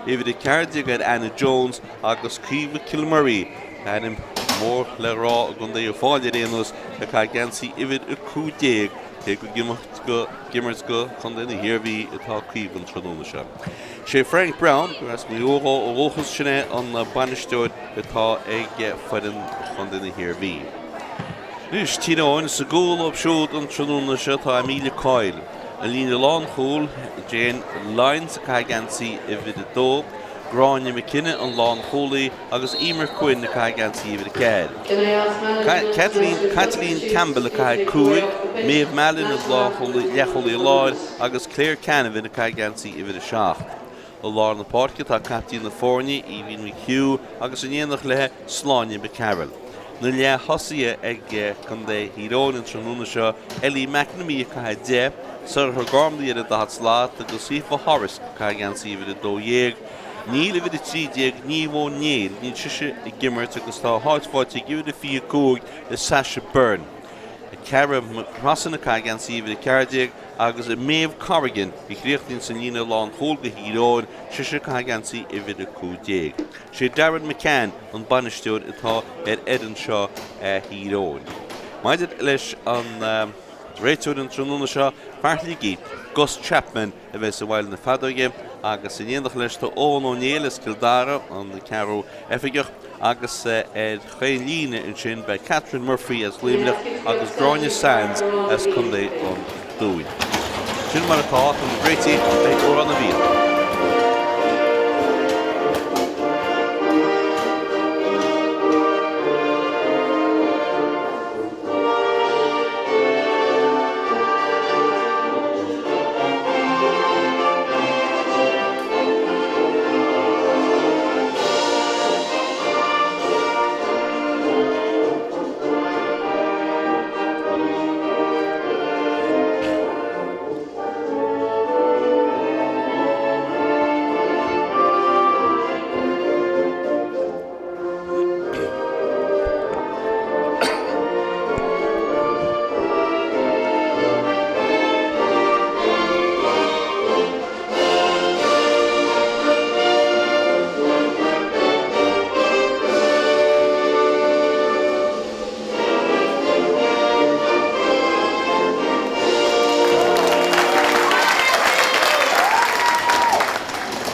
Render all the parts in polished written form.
Uimhir 14 ar Anna Jones agus Caoimhe Kilmurray, ainm mór le rá i gContae Uíbh Fhailí ar aon nós, ag caitheamh geansaí uimhir 15, cé go ag imirt do Chontae na hIarmhí atá Caoimhe an tráthnóna seo. Sé Frank Browne, gur as Maigh Eo dhó ó dhúchas, sin é an bainisteoir atá ag foireann Chontae na hIarmhí. Anois, Tír Eoghain, sa gcúl dóibh siúd an tráthnóna seo tá Amelia Coyle. An líne lánchúil, Jane Lyons ag caitheamh geansaí uimhir 2, Gráinne McKenna an lánchúlaí agus Emer Quinn ag caitheamh geansaí uimhir 4. Kathleen, Caitlín Campbell ag caitheamh 5, Maeve Mallon an lánchúlaí, leathchúlaí láir agus Claire Canavan ag caitheamh geansaí uimhir 7. I lár na páirce tá caiptín na foirne, Aoibhín McHugh agus in éineacht léi Sláine McCarroll. Na leath-thosaithe ag Contae Thír Eoghain an tráthnóna seo, Ellie McNamee ag caitheamh 10, Sorcha Gormley ar an 40 slat agus Aoife Horace ag caitheamh geansaí uimhir 12. Níl uimhir 13, Niamh Ó Néill, níl sise ag imirt agus tá a háit faighte ag uimhir 25, Sasha Byrne. Ceara McCrossan ag caitheamh geansaí uimhir 14 agus Maeve Corrigan a chríochnaíonn sa líne lánchúil do Thír Eoghain, sise ag caitheamh geansaí uimhir 15. Sé Darren McCann an bainisteoir atá ar fhoireann seo Thír Eoghain. Maidir leis an réiteoir an tráthnóna seo, fear Shligigh, Gus Chapman a bheas i bhfeighil na feadóige agus in éineacht leis tá Eoghan Ó Néill as Cill Dara, an ceathrú oifigeach, agus ar chaon líne ansin beidh Catherine Murphy as Luimneach agus Gráinne Sands as Contae an Dúin. Sin mar atá, tá muid réitithe le hAmhrán na bhFiann.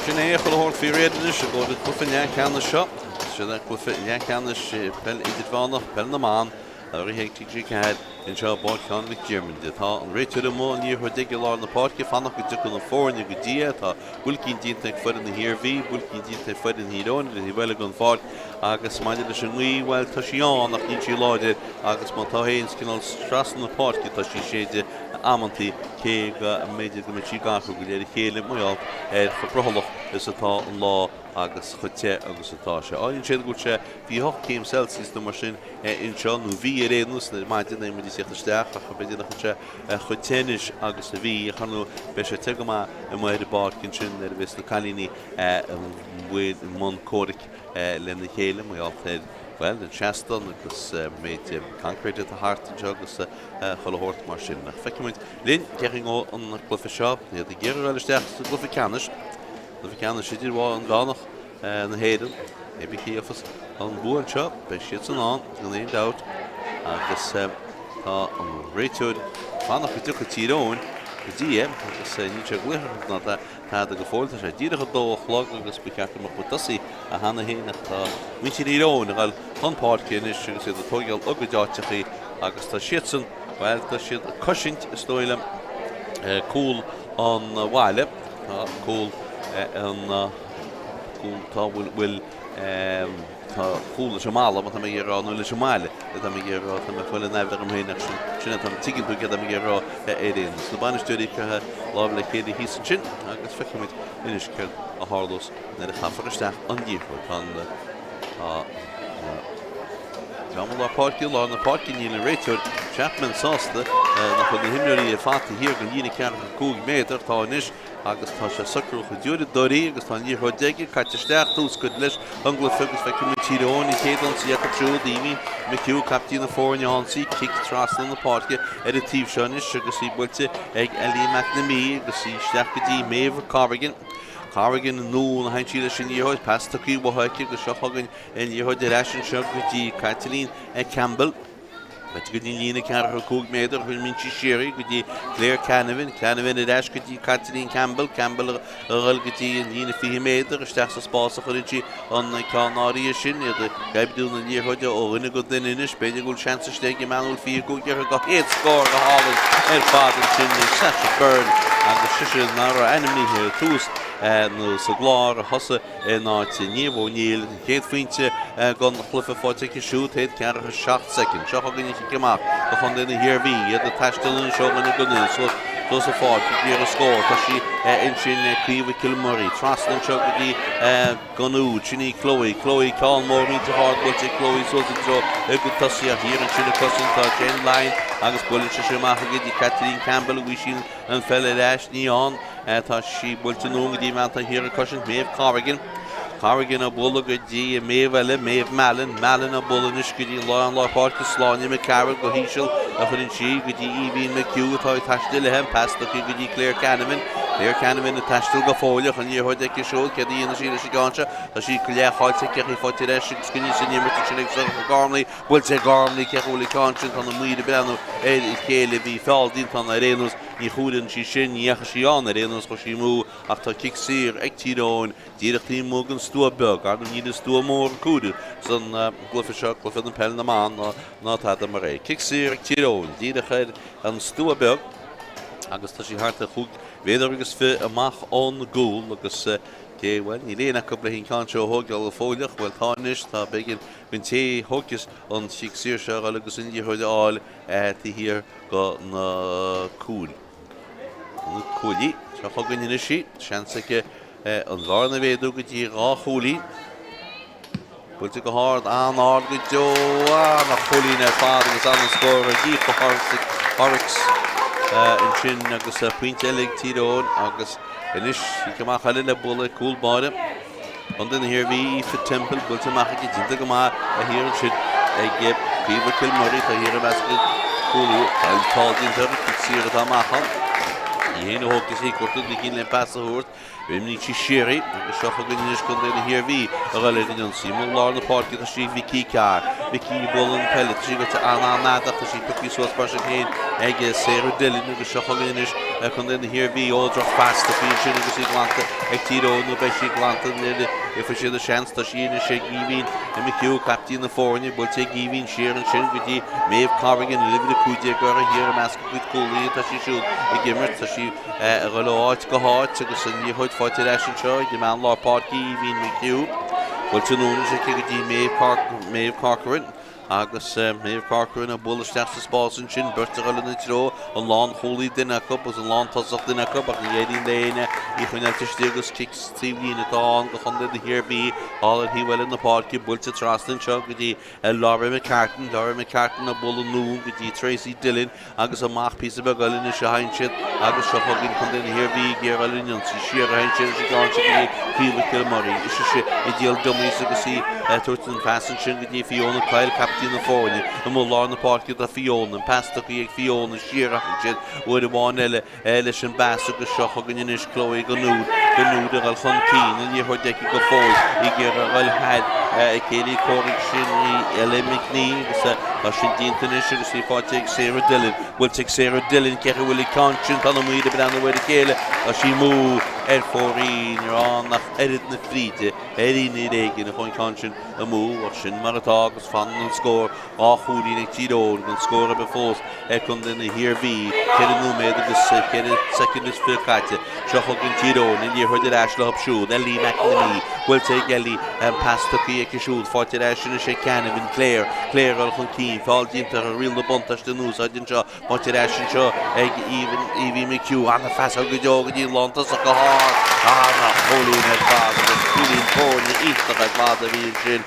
Sin é chuile shórt faoi réir anois i gcomhair an cluiche leathcheannais seo. Sin é cluiche leathcheannais peil idirmheánach, peil na mban. Urraithe ag TG4 anseo i bPáirc Sheáin Mhic Diarmaid. Tá an réiteoir amuigh, an liathróid aige i lár na páirce, fanacht go dtiocfaidh na foirne go dtí é. Tá buailcín déanta ag foireann na hIarmhí, buailcín déanta ag foireann Thír Eoghain ar an taobh eile den pháirc agus maidir leis an ngaoth, bhuel, tá sí ann ach níl sí láidir agus má tá féin, is cineál trasna na páirce atá sí ag séideadh amantaí cé go mb'fhéidir go mbeidh sí ag athrú de réir a chéile mar gheall ar chomh brothallach is atá an lá agus chomh te agus atá sé. Áiríonn siad go bhfuil sé 28 céim Celsius nó mar sin anseo, nó bhí ar aon nós ar maidin nuair a bhí muid ag tíocht isteach, ach b'fhéidir nach bhfuil sé chomh te anois agus a bhí. Ach ar ndóigh beidh sé te go maith amuigh ar an bpáirc ansin nuair a bheas na cailíní i mbun comhraic lena chéile mar gheall ar, bhuel, an seastán agus méid concrete atá thart anseo agus chuile shórt mar sin. Ach feicfidh muid linn cén chaoi a ngabhfaidh an cluiche seo. Iad ag iarraidh a dhul isteach sa gcluiche ceannais. Cluiche ceannais idirmheánach na hÉireann, cé bith cé a gheofas an bua anseo, beidh siadsan ann gan aon dabht agus tá an réiteoir ag fanacht go dtiocfaidh Tír Eoghain go dtí é agus níl sé ag glaoch ná tada go fóill. Tá sé díreach 2 a chlog agus ba cheart go mbeadh muid tosaithe cheana féin ach tá muintir Thír Eoghain ag dul chun páirce anois agus iad ag tóigeáil a gcuid áiteachaí agus tá siadsan, bhuel, tá siad ag cosaint is dóigh liom cúl an bhaile. Tá cúl an cúl tá bhfuil bhfuil tá cúl leis an mballa má tá mé ag iarraidh a rá nó leis an mbaile atá mé ag iarraidh a rá tá mé ag fáil an aimhir orm féin ach sin sin atá tuigeann tú céard tá mé ag iarraidh a rá ar aon nós. Na bainisteoirí curtha lámh le chéile thíos ansin agus feicfimid anois céard a tharlós nuair a chaithfear isteach an liathróid. Tá an tá dream i lár páirce, i lár na páirce níl an réiteoir Chapman sásta nach bhfuil na himreoirí ar fad taobh thiar den líne 45 méadar. Tá anois agus tá sé socrú chuid uaireadóirí agus tá an liathróid aige caite isteach tús curtha leis an gcluiche agus feicfimid Tír Eoghain an chéad ionsaí acu siúd Aoibhín McHugh caiptín na foirne á ionsaí cic trasna na páirce ar an taobh seo anois agus í buailte ag Ellie McNamee agus í isteach go dtí Maeve Corrigan. Corrigan anonn a théann sí leis an liathróid, pas tugtha uaithi aici agus seo chugainn an liathróid ar ais anseo go dtí Caitlín Campbell. Gaibhte go dtí an líne 45 méadar, imíonn sí siar í go dtí Claire Canavan, Canavan ar ais go dtí Caitlín Campbell, Campbell a dhul go dtí an líne 20 méadar, isteach sa spás a chuireann sí an ceann áirithe sin, iad ag oibriú na liathróide ó dhuine go duine anois, b'fhéidir go bhfuil seans istigh ag an mbean a bhfuil 25 uirthi dá chéad scór go hálainn ar fad ansin ag Sasha Byrne agus sise nach raibh ainmnithe ar tús nó sa gclár a thosaigh in áit Niamh O'Neill, an chéad phointe den chluiche faighte aici siúd, 1 47 soicind. Seo chugainn an cic amach do chontae na hIarmhí, iad ag taisteal anois ó dhuine go duine suas suas an pháirc ag iarraidh scór. Tá sí ansin ag Caoimhe Kilmurray. Trasna anseo go dtí Gonoud. Sin í Chloe. Chloe ceann mór iontach ard buailte ag Chloe suas i dtreo a gcuid tosaí ach thiar ansin ag cosaint tá Jen Lyon agus buaileann sise amach go dtí Kathleen Campbell. Bhí sí an pheil ar ais, ní ann. Tá sí buailte anonn go dtí an bhean atá thiar ag cosaint, Maeve Corrigan. Corrigan á bualadh go dtí Maeve eile, Maeve Mallon. Mallon á bualadh anois go dtí lár an lár páirce, Sláine McCarroll go híseal a chuireann sí go dtí Aoibhín McHugh atá ag taisteal léi, an pas tugtha go dtí Claire Canavan. Claire Canavan ag taisteal go fóill ach an liathróid aici siúd, céard a dhéanfaidh sí leis an gceann seo? Tá sí leathchaillte aici ach í faighte ar ais agus coinnithe san imirt ansin ag Sorcha Gormley. Buailte ag Gormley, cé chaoi a bhfuil an ceann sin? Tá na maoir ag breathnú ar a chéile. Bhí feall déanta ann ar aon nós. Ní chúireann sí sin, ní dheachaigh sí ann ar aon nós, chuir sí amú, ach tá cic saor ag Tír Eoghain díreach taobh amuigh den stua beag. Ar ndóigh níl an stua mór ag cúireamh san gcluiche seo, cluiche na peile na mban ná tada mar é. Cic saor ag Tír Eoghain díreach ar an stua beag agus tá sí thart ar chúig mhéadar agus fiche amach ón gcúl agus cé, bhuel, níl éinne acu le an ceann seo a thógáil go fóill ach, bhuel, tá anois, tá, b'éigean don té a thógfas an cic saor seo a dhul agus an liathróid a fháil taobh thiar de na cúil. Na cuaillí. Seo chugainn anois í. Seans aici an bhearna a mhéadú go dtí 2 chúilín. Buailte go hard, an-ard go deo, ana-chúilín ar fad agus ana-scór ag Aoife Horrocks ansin agus pointe eile ag Tír Eoghain agus anois cic amach eile le bualadh ag cúl báire. Contae na hIarmhí, Aoife Temple, buailte amach aici, déanta go maith thiar ansin ag Caoimhe Kilmurray, atá thiar i measc na gcúlaithe. Tá an feall déanta uirthi, cic saor atá amach ann. Í féin a thógfas í, curtha chun cinn le pas a thabhairt. Imríonn sí siar í agus seo chugainn anois Contae na hIarmhí a dhul ar an ionsaí. I lár na páirce tá sí Vicky Carr. Vicky ag bualadh na peile, tá sí gaibhte an-an-fhada ach tá sí pioctha suas mar sin féin ag Sarah Dillon agus seo chugainn anois Contae na hIarmhí. Ó, drochphas tugtha ansin agus í glanta ag Tír Eoghain nó beidh sí glanta nuair a gheobhaidh siad a seans. Tá sí anois ag Aoibhín McHugh, caiptín na foirne, buailte ag Aoibhín siar ansin go dtí Maeve Corrigan, an uimhir 15 uirthi thiar i measc a cuid cúlaithe. Tá sí siúd ag imirt, tá sí ag dul ó áit go háit agus an liathróid faighte ar ais anseo ag an mbean lár páirce Aoibhín McHugh. Buailte anonn anois aici go dtí Maeve Corcoran. Agus Maeve Corcoran ag bualadh isteach sa spás ansin, beirt ag dul ina treo, an lánchúlaí duine acu agus an lántosach duine acu ach ní éiríonn le éinne í a choinneáilt istigh agus cic taobhlíne atá ann do chontae na hIarmhí thall ar thaobh eile na páirce, buailte trasna anseo go dtí Laura McCartan, Laura McCartan ag bualadh anonn go dtí Tracy Dillon agus amach píosa beag eile anois a théann siad agus seo chugainn Contae na hIarmhí ag iarraidh dul ar an ionsaí. Siar a théann siad leis an gceann seo go dtí Caoimhe Kilmurray. Is ise ag díol dummies agus í ag tabhairt an phas ansin go dtí Fiona Coyle, captaen na foirne. Amuigh i lár na páirce tá Fiona. An pas tugtha ag Fiona. Siar a théann siad uair amháin eile leis an bpas agus seo chugainn anois Chloe Gonoud. Gonoud ag dul chun cinn, an liathróid aici go fóill, ag iarraidh a dhul thar a céile comhraic sin í Ellie McNee agus tá sin déanta anois agus í faighte ag Sarah Dillon. Buailte ag Sarah Dillon, cé chaoi a bhfuil an ceann sin, tá na maoir ag breathnú ar a chéile, tá sí amú ar fóraoil, ní raibh ann ach oiread na fríde ar aon éigin a chuaigh an ceann sin amú ach sin mar atá agus fanann an scór 2 chúilín ag Tír Eoghain, gan scór ar bith fós ag contae na hIarmhí. 4 nóiméad agus 4 soicind is 20 caite. Seo chugainn Tír Eoghain, an liathróid ar ais leo siúd. Ellie McNamee, buailte ag Ellie, an pas tugtha aici siúd, faighte ar ais anois ag Canavan, Claire, Claire ag dul chun cinn, feall déanta uirthi, riail na buntáiste in úsáid anseo. Faighte ar ais anseo ag Evie McHugh. Ana-phas go deo go dtí an lántosach go hard. Ana-chúilín ar fad agus cúilín foirne iontach ar fad a bhí ansin.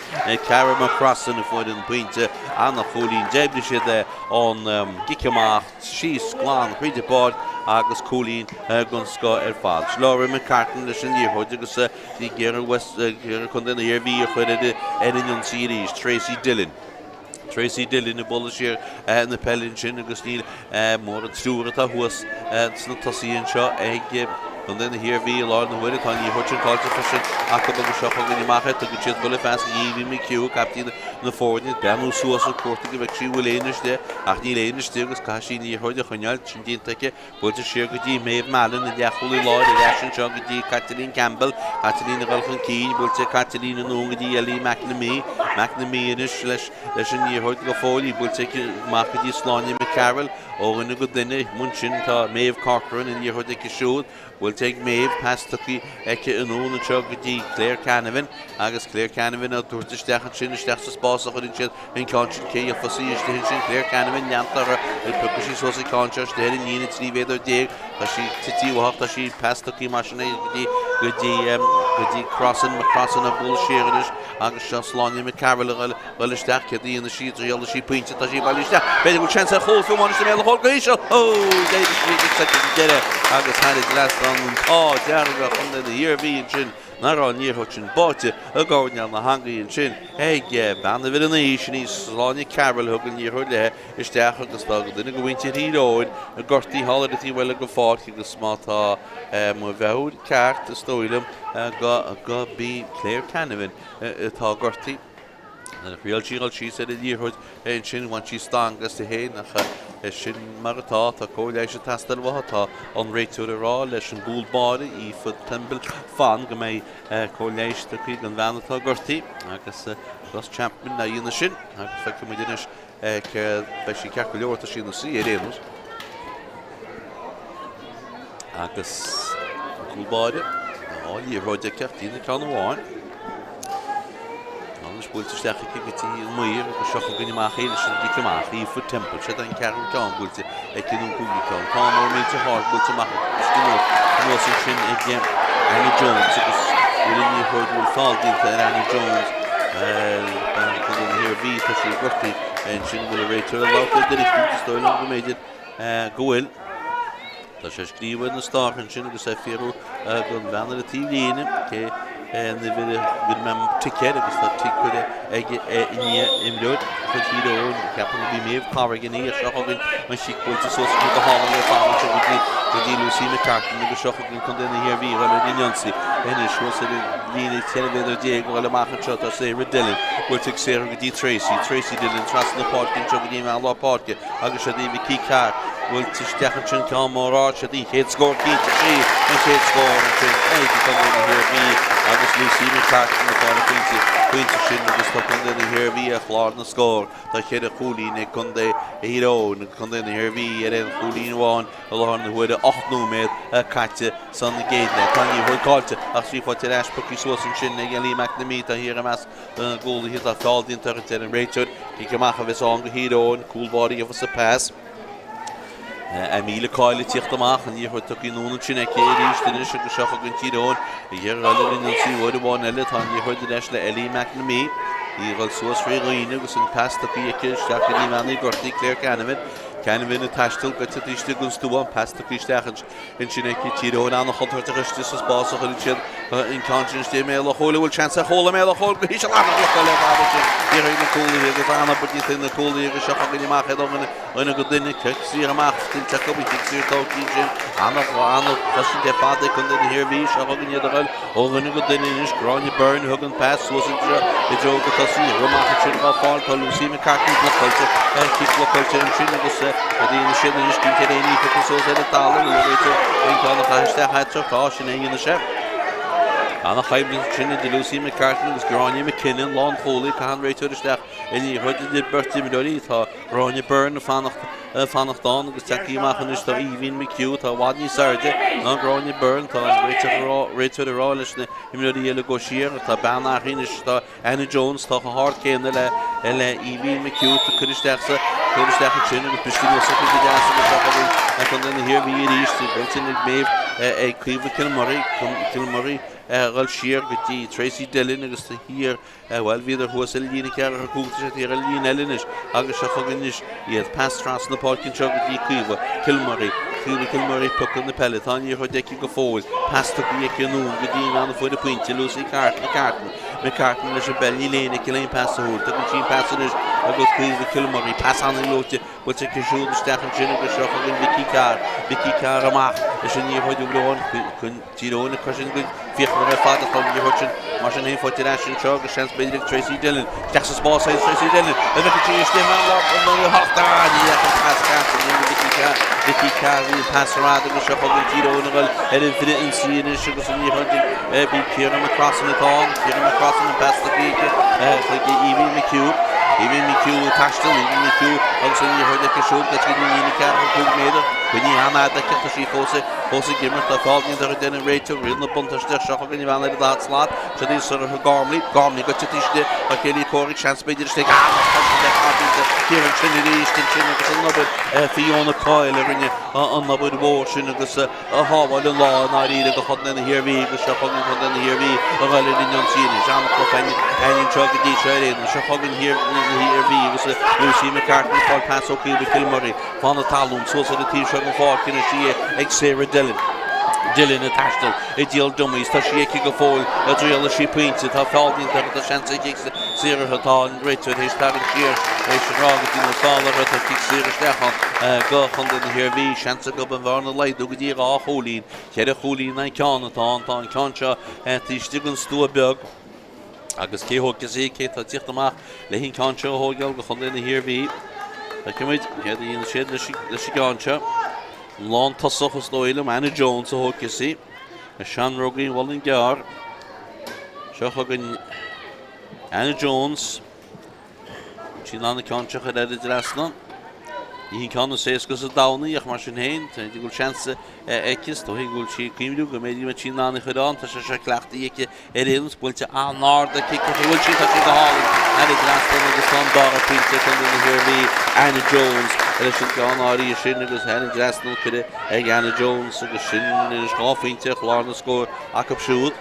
Cara McCrossan a fuair an pointe. Ana-chúilín. D'oibrigh siad é ón gcic amach síos glan thríd an bpáirc agus cúilín den scoth ar fad. Laura McCartan leis an liathróid agus í ag iarraidh Contae na hIarmhí a chur ar an ionsaí arís. Tracy Dillon. Tracy Dillon ag bualadh siar na peile ansin agus níl mórán triúr atá thuas sna tosaithe anseo ag. Contae na hIarmhí i láthair na huaire. Tá an liathróid sin caillte freisin acu agus seo chugainn amach é. Tugann siad chuile phas go Aoibhín McHugh, caiptín na foirne, ag breathnú suas ag cuartú go bhfeicfidh sí an bhfuil éinne istigh ach níl éinne istigh agus caithfidh sí an liathróid a choinneáil. Sin déanta aici. Buailte siar go dtí Maeve Mallon, an leathchúlaí láir, ar ais anseo go dtí Caitlín Campbell. Caitlín ag dul chun cinn, buailte ag Caitlín anonn go dtí Ellie McNamee. McNamee anois leis leis an liathróid go fóill, í buailte aici amach go dtí Sláine McCarroll. Ó dhuine go duine, ansin tá Maeve Corcoran, an liathróid aici siúd. Buailte ag Maeve, pas tugtha aici anonn anseo go dtí Claire Canavan agus Claire Canavan á dtabhairt isteach ansin, isteach sa spás a chuireann siad an ceann sin, cé a gheofas í istigh ansin, Claire Canavan leanta uirthi, piocfaidh sí suas an ceann seo istigh ar an líne 13 mhéadar, tá sí tite uaithi, tá sí pas tugtha mar sin go dtí, go dtí, go dtí Crossan, McCrossan á bualadh siar anois agus seo Sláine McCarroll a dhul isteach, céard a dhéanfaidh sí, triailfidh sí pointe, tá sí ag bailiú isteach, b'fhéidir go bhfuil seans ar chúl fiú amháin istigh i mbéal an chúil go híseal, ó, d'éirigh sí ag an soicind deiridh agus thar an dtrasnán an t-ádh dearg ar chontae na hIarmhí ansin nach raibh an liathróid sin báite i gcoirnéal na heangaí ansin ag bean uimhir 9, sin í Sláine Carroll a thug an liathróid léi isteach agus tá duine de mhuintir Thír Eoghain gortaithe thall ar an taobh eile den pháirc agus má tá mo mheabhair ceart is dóigh liom go b'í Claire Canavan atá gortaithe. Nuair a thriail sí dul síos ar an liathróid ansin, bhain sí stangadh aisti féin ach sin mar atá. Tá cóir leighis ag teastáil uaithi. Tá an réiteoir ag rá leis an gcúl báire, Aoife Temple, fan go mbeidh cóir leighis tugtha don bhean atá gortaithe agus Gus Chapman a dhéanamh sin agus feicfidh muid anois céard, beidh sí ceart go leor, tá sí ina suí ar aon nós. Agus an cúl báire, dhá liathróid aici ach déanamh ceann amháin. Anois buailte isteach aici go dtí an maor agus seo chugainn amach í leis an gcic amach. Aoife Temple, siod an ceathrú ceann buailte aici nó an cúigiú ceann. Ceann mór millteach ard buailte amach anuas anuas ansin ag Annie Jones agus bhfuil an liathróid bhfuil feall déanta ar Annie Jones. Bean Chontae na hIarmhí, tá sí gortaithe ansin bhfuil an réiteoir ag labhairt le duine eicínt, is dóigh liom go mb'fhéidir go bhfuil. Tá sé scríofa ar na stáca ansin agus é ag fiafraí den bhean ar an taobh líne cé an uimhir a gcuirfidh mé tic air agus tá tic curtha aige i ndiaidh imreoir de chuid Thír Eoghain, ceapaim gurb í Maeve Corrigan í, seo chugainn an chic buailte suas go hálainn ar fad anseo go dtí go dtí Lucy McCartan agus seo chugainn Contae na hIarmhí a dhul ar an ionsaí anois thuas ar an líne 14 mhéadar a dhul amach anseo tá Sarah Dillon buailte ag Sarah go dtí Tracy, Tracy Dillon trasna na páirce anseo go dtí meán lár páirce agus siod í Vicky Carr buailte isteach ansin ceann mór ard siod í an chéad scór cinnte sí an chéad scór ansin ag Contae na hIarmhí agus Lucy McCartan ag fáil an phointe pointe sin agus tá Contae na hIarmhí ar chlár na scór. Tá cheithre chúilín ag Contae Thír Eoghain agus Contae na hIarmhí ar aon chúilín amháin i láthair na huaire 8 nóiméad caite san gcéad leath. Tá an liathróid caillte ach í faighte ar ais pioctha suas ansin ag Ellie McNamee tá thiar i measc na gcúlaithe tá feall déanta uirthi deir an réiteoir. Cic amach a bheas ann do Thír Eoghain, cúl báire a gheofas an pas. Amelia Coyle ag tíocht amach, an liathróid tugtha anonn ansin aici arís anois agus seo chugainn Tír Eoghain. Ag iarraidh dul ar an ionsaí uair amháin eile, tá an liathróid ar ais le Ellie McNamee. Í ag dul suas fré dhaoine agus an pas tugtha aici isteach go dtí an bhean gortaithe Claire Canavan. Canavan ag taisteal go taobh istigh den stua, an pas tugtha isteach Ansin aici Tír Eoghain an-chontúirteach istigh sa spás a chuireann siad an ceann sin istigh i mbéal an chúil. An bhfuil seans ar chúl i mbéal an chúil go híseal an-bhlocáil ar fad ansin. Iarraidh na cúlaithe agus an-obair déanta ag na cúlaithe agus seo chugainn amach iad ó dhuine go duine. Cic saor amach tuillte acu, an cic saor tógtha ansin. An-chosaint ar fad ag contae na hIarmhí. Seo chugainn iad a ghoil ó dhuine go duine anois. Gráinne Byrne a thug an pas suas anseo i dtreo go tosaí. Amach ansin dhá fáil tá Lucy McCartney blocáilte, cic blocáilte ansin agus a dhéanann siad anois cinnte ar aon fhios suas ar an talamh an réiteoir an ceann a chaitheamh isteach eatarthu. Tá sin é a dhéanann sé. Ana-choimhlint ansin idir Lucy McCartney agus Gráinne McKinnon, lánchúlaí, caitheann an réiteoir isteach an liathróid idir beirt imreoirí. Tá Gráinne Byrne ag fanacht fanacht ann agus tagtha amach anois tá Aoibhín McHugh atá i bhfad níos airde ná Gráinne Byrne. Tá an réiteoir ag rá leis na himreoirí eile go siar. Tá bean athraithe anois, tá Anna Jones, atá chomh hard céanna le le Aoibhín McHugh, tá curtha isteach sa curtha isteach ansin agus briste anuas aici go deas agus seo chugainn ag Contae na hIarmhí arís. Buailte ag Maeve ag Caoimhe Kilmurray, Kilmurray a dhul siar go dtí Tracy Dillon agus thiar Bhuel, bhíodar thuas ar an líne ceathracha cúig, tá siad thiar ar an líne eile anois agus seo chugainn anois iad. Pas trasna na páirce anseo go dtí Caoimhe Kilmurray. Caoimhe Kilmurray ag piocadh na peile. Tá an liathróid aici go fóill. Pas tugtha aici anonn go dtí an bhean a fuair an pointe, Lucy Carton, McCartan. McCartan leis an bpeil. Níl éinne aici le haon pas a thabhairt. Tugann sí an pas anois agus Caoimhe Kilmurray. Pas an-ghleoite. Buailte aici siúd isteach ansin agus seo chugainn Vicky Carr. Vicky Carr amach leis an liathróid uair amháin chun Tír Eoghain ag cur sin go fíochmhar ar fad ach tá an liathróid sin mar sin féin faighte ar ais anseo agus seans b'fhéidir ag Tracy Dillon. Isteach sa spás é Tracy Dillon. An bhfeicfidh sí istigh mar lár an 8 ní dheachaigh an pas ceart san aon Vicky Carr. Vicky Carr bhí an pas ar fad agus seo chugainn Tír Eoghain a dhul ar an bhfrith-ionsaí anois agus an liathróid ag Ciara McCrossan atá ann. Ciara McCrossan an pas tugtha aici chuig Aoibhinn McHugh. Aoibhinn McHugh ag taisteal, Aoibhinn McHugh agus an liathróid aici siúd go dtí an líne 4, 5 méadar. Coinnithe an-fhada aici, tá sí fós fós ag imirt. Tá feall déanta uirthi ag an réiteoir, riail na buntáiste seo chugainn an bhean ar an daichead slat. Seo í Sorcha Gormley, Gormley goite istigh, tá céilí comhraic, seans b'fhéidir istigh an-chosaint thiar ansin arís ansin agus an obair Fiona Coyle a rinne an obair mhór sin agus a shábháil an lá i ndáiríre do Chontae na hIarmhí agus seo chugainn Contae na hIarmhí a dhul ar an ionsaí anois. An-chluiche againn anseo go dtí seo ar aon nós. Seo chugainn na hIarmhí agus Lucy McCartney ag fáil pas ó Caoimhe Kilmurray fá na talún suas ar an taobh seo den pháirc anois í ag Sarah Dillon. Dillon ag taisteal i dtíol dummies. Tá sí aici go fóill a dtriailfidh sí pointe. Tá feall déanta uirthi, tá seans aici saor uirthi. Tá an réiteoir théis tarraingt siar théis a rá go dtí an sála uirthi. Tá cic saor isteach ann go Chontae na hIarmhí. Seans acu an bhearna a laghdú go dtí 2 chúilín. Ceithre chúilín an ceann atá ann. Tá an ceann seo taobh istigh den stua beag. Agus cé thógfas í? Cé atá ag tíocht amach le an ceann seo a thóigeáil go Chontae na hIarmhí? Feicfimid céard a dhéanfaidh siad leis an gceann seo. An lántosach is dóigh liom, Anna Jones a thógfas í. A seanrógaí an Mhuileann gCearr. Seo chugainn Anna Jones. Sí in ann an ceann seo a chur thar an dtrasnán. Ní hin ceann is éasca sa domhan í ach mar sin féin, tá go bhfuil seans aici, is dóigh go bhfuil sí ag cuimhniú go mb'fhéidir go mbeidh sí in ann í a chur ann. Tá sé seo cleachtaithe aici ar aon nós, buailte an-ard aici, cé go bhfuil sí, tá sí go hálainn thar an dtrasnán agus tá an dara pointe ag Contae na hIarmhí, Anna Jones leis an gceann áirithe sin agus thar an dtrasnán curtha ag Anna Jones agus sin anois 2 phointe ar chlár na scór acu siúd.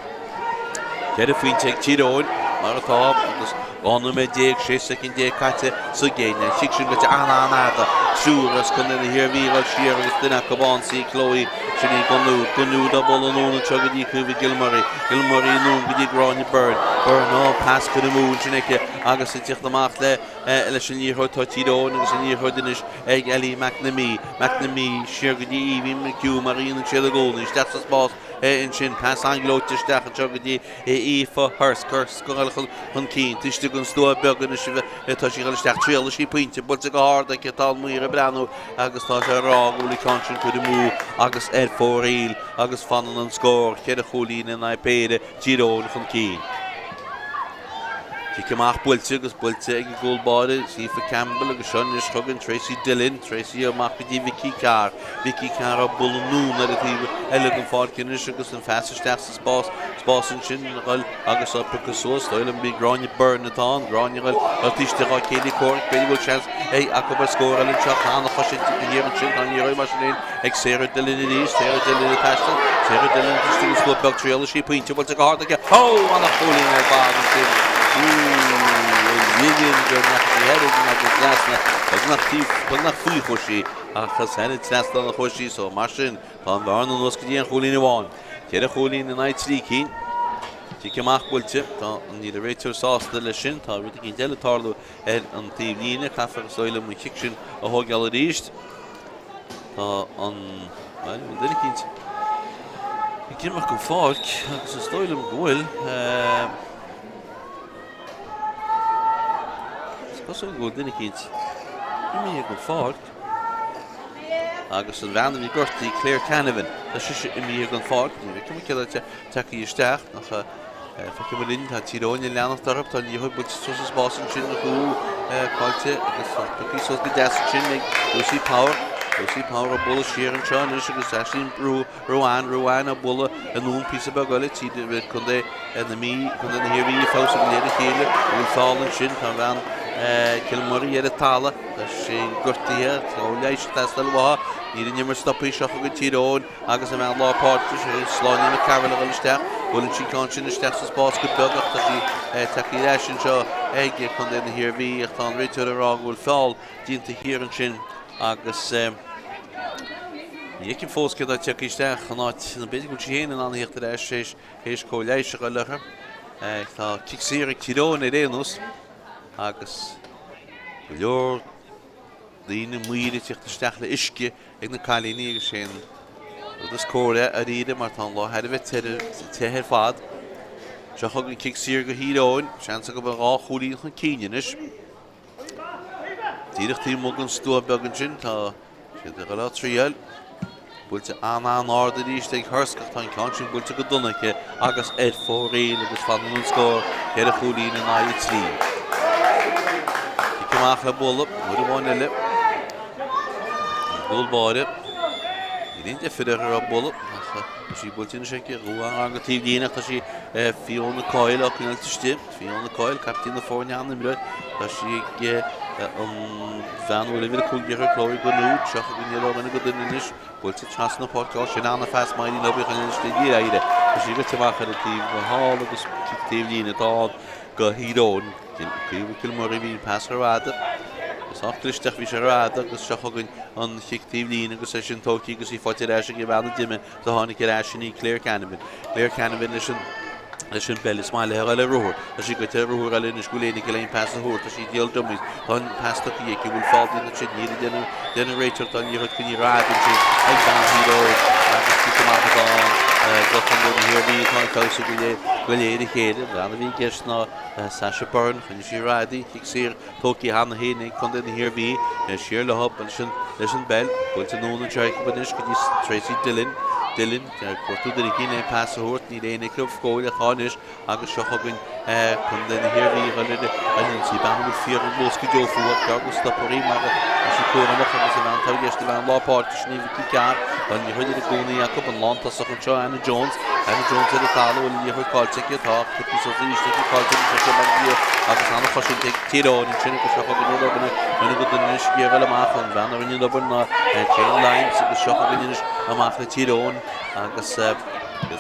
Ceithre phointe ag Tír Eoghain, mar atá, agus 12 nóiméad 16 soicind caite sa gcéad leath. An chic sin goite an-an-fhada. Triúr as Contae na hIarmhí ag dul siar agus duine acu ann, sí Chloe, sin í Gonoud. Gonoud á bualadh anonn anseo go dtí Caoimhe Gilmurray. Gilmurray anonn go dtí Gráinne Byrne. Byrne, ó, pas curtha amú ansin aici agus ag tíocht amach le leis an liathróid tá Tír Eoghain agus an liathróid anois ag Ellie McNamee. McNamee siar go dtí Aoibhinn McHugh mar a dhéanann siad i gcónaí. Isteach sa spás ansin. Pas an-ghleoite isteach anseo go dtí Aoife Hurst. Hurst ag dul chun cinn. Taobh istigh den stua beag anois atá sí ag dul isteach. Triailfidh sí pointe. Buailte go hard aici. Tá an maor ag breathnú agus tá sé ag rá go bhfuil an ceann sin curtha amú agus ar fóraoil agus fanann an scór cheithre chúilín in aghaidh péire Tír Eoghain chun cinn. Cic amach buailte agus buailte ag an gcúl báire, Aoife Campbell agus seo anois chugainn Tracy Dillon. Tracy amach go dtí Vicky Carr. Vicky Carr á bualadh anonn ar an taobh eile den pháirc anois agus an phas isteach sa spás, spás ansin a dhul agus á piocadh suas. Dóigh liom b'í Gráinne Byrne atá ann. Gráinne a dhul taobh istigh dá céilí comhraic. B'fhéidir go bhfuil seans acu ar scór eile anseo. Tá an-chosaint thiar ansin. Tá an liathróid mar sin féin Ag Sarah Dillon arís, Sarah Dillon ag taisteal, Sarah Dillon istigh sa stua beag triailfidh sí pointe buailte go hard aici. Ó! Ana-chúilín ar fad ansin. Ooh! Lillian go ndeachaigh sí thar an agus trasna, beagnach taobh, beagnach faoi chuaigh sí ach is thar an trasnán a chuaigh sí so mar sin tá an bhearna anuas go dtí aon chúilín amháin. Ceithre chúilín in aghaidh trí cinn. Cic amach buailte. Tá an níl an réiteoir sásta leis sin. Tá rud eicínt eile ag tarlú ar an taobh líne. Caithfear is dóigh liom an chic sin a thóigeáil arís. Tá an, bhuel, bhfuil duine eicínt ag imeacht den pháirc agus is dóigh liom go bhfuil. Is cosúil go bhfuil duine eicínt imithe den pháirc agus an bhean a bhí gortaithe, Claire Canavan, tá sise imithe den pháirc. Ní fheicim cé atá tagtha isteach ach Feicfidh muid linn, tá Tír Eoghain ag leanacht orthu, tá an liathróid buailte suas sa spás ansin, a chúl caillte agus pioctha suas go deas ansin ag Lucy Power. Lucy Power ag bualadh siar anseo anois agus Aisling Ruane, Ruane ag bualadh anonn píosa beag eile, Tír Contae na Mí, Contae na hIarmhí ag feabhsú go léir a chéile, an bhfuil feall ansin, tá an bhean Kilmurray ar an talamh, tá sí gortaithe, tá leigheas ag teastáil uaithi, níl an imirt stoptha, seo chugainn Tír Eoghain. Agus an bhean lár páirce, Sláine McCarroll ag dul isteach. Buaileann sí ceann sin isteach sa spás go beag ach tá sí tagtha ar ais anseo ag Contae na hIarmhí ach tá an réiteoir ag rá go bhfuil feall déanta thiar ansin agus ní fheicim fós cé atá tagtha isteach in áit nó b'fhéidir go bhfuil sí féin in ann a theacht ar ais théis cóir leighis a dhul uirthi. Tá cic saor ag Tír Eoghain ar aon nós agus go leor. daoine maoir ag tíocht isteach le uisce ag na cailíní agus sé an rud is cóir é dáiríre mar tá an lá thar a bheith te ar fad. Seo chugainn cic saor go Thír Eoghain, seans acu an 2 chúilín chun cinn anois. Díreach taobh amuigh den stua beag ansin tá siad ag dul á triail. Buailte an-an-ard arís ag Hursk ach tá an ceann sin buailte go dona aici agus ar fóraoil agus fanann an scór 4 chúilín in aghaidh 3. Cic amach le bualadh uair amháin eile. An cúl báire. Níl aon deifir uirthi á bualadh ach tá sí buailte anois aici. Dhú-an go taobh líne ach tá sí Fiona Coyle á coinneáilt istigh. Fiona Coyle, caiptín na foirne, an-imreoir. Tá sí ag an bhean a bhfuil uimhir 15 uirthi, Chloe Gonoud. Seo chugainn iad ó dhuine go duine anois. Buailte trasna na páirce. Ó, sin an-phas Máirín Obi chun anois le níor éirigh. Tá sí rite amach ar an taobh thall agus cic taobh líne atá ann go Thír Eoghain. Caoimhe Kilmurray, bhí an pas rófhada. Sách cliste ach bhí sé rófhada agus seo chugainn an chic taobh líne agus é sin tógtha agus í faighte ar ais ag an bhean a d'imigh. Do tháinig ar ais sin í Claire Canavan. Claire Canavan leis an leis an bpeil. Is maith léi a dhul ar ruathar. Tá sí goite ar ruathar eile anois go bhfuil éinne aici le aon pas a thabhairt. Tá sí ag díol dummies. Tá an pas tugtha aici. An bhfuil feall déanta ansin? Níl a deir an deir an réiteoir. Tá an liathróid coinnithe rófhada ansin ag bean Thír Eoghain agus cic amach atá ann do Chontae na hIarmhí atá ag feabhsú go léir go léir a chéile. An bhean a bhí i gceist ná Sasha Byrne. Choinnigh sí rófhada í. Cic saor. Tógtha cheana féin ag Contae na hIarmhí siar leo leis an bpeil. Buailte anonn anseo acu anois go dtí Tracy Dillon. Dillon ag cuartú duine éicint le pas a thabhairt. Níl éinne acu go fóill ach tá anois agus seo chugainn Contae na hIarmhí a dhul ar an ionsaí. Bean a bhfuil fíor-luas go deo fúthu ach gearr go stopfar í mar tá sí cúramach agus an bhean atá i gceist a bhean lár páirce sin í Vicky Carr. Tá an liathróid i gcónaí acu an lántosach anseo Anna Jones. Anna Jones ar an talamh bhfuil an liathróid caillte aici. Tá tugtha suas arís aici caillte anois aici mar bhí agus an-chosaint ag Tír Eoghain ansin agus seo chugainn an obair rinne go duine anois ag iarraidh amach an bhean a rinne an obair ná Jane Lyons agus seo chugainn anois amach le Tír Eoghain agus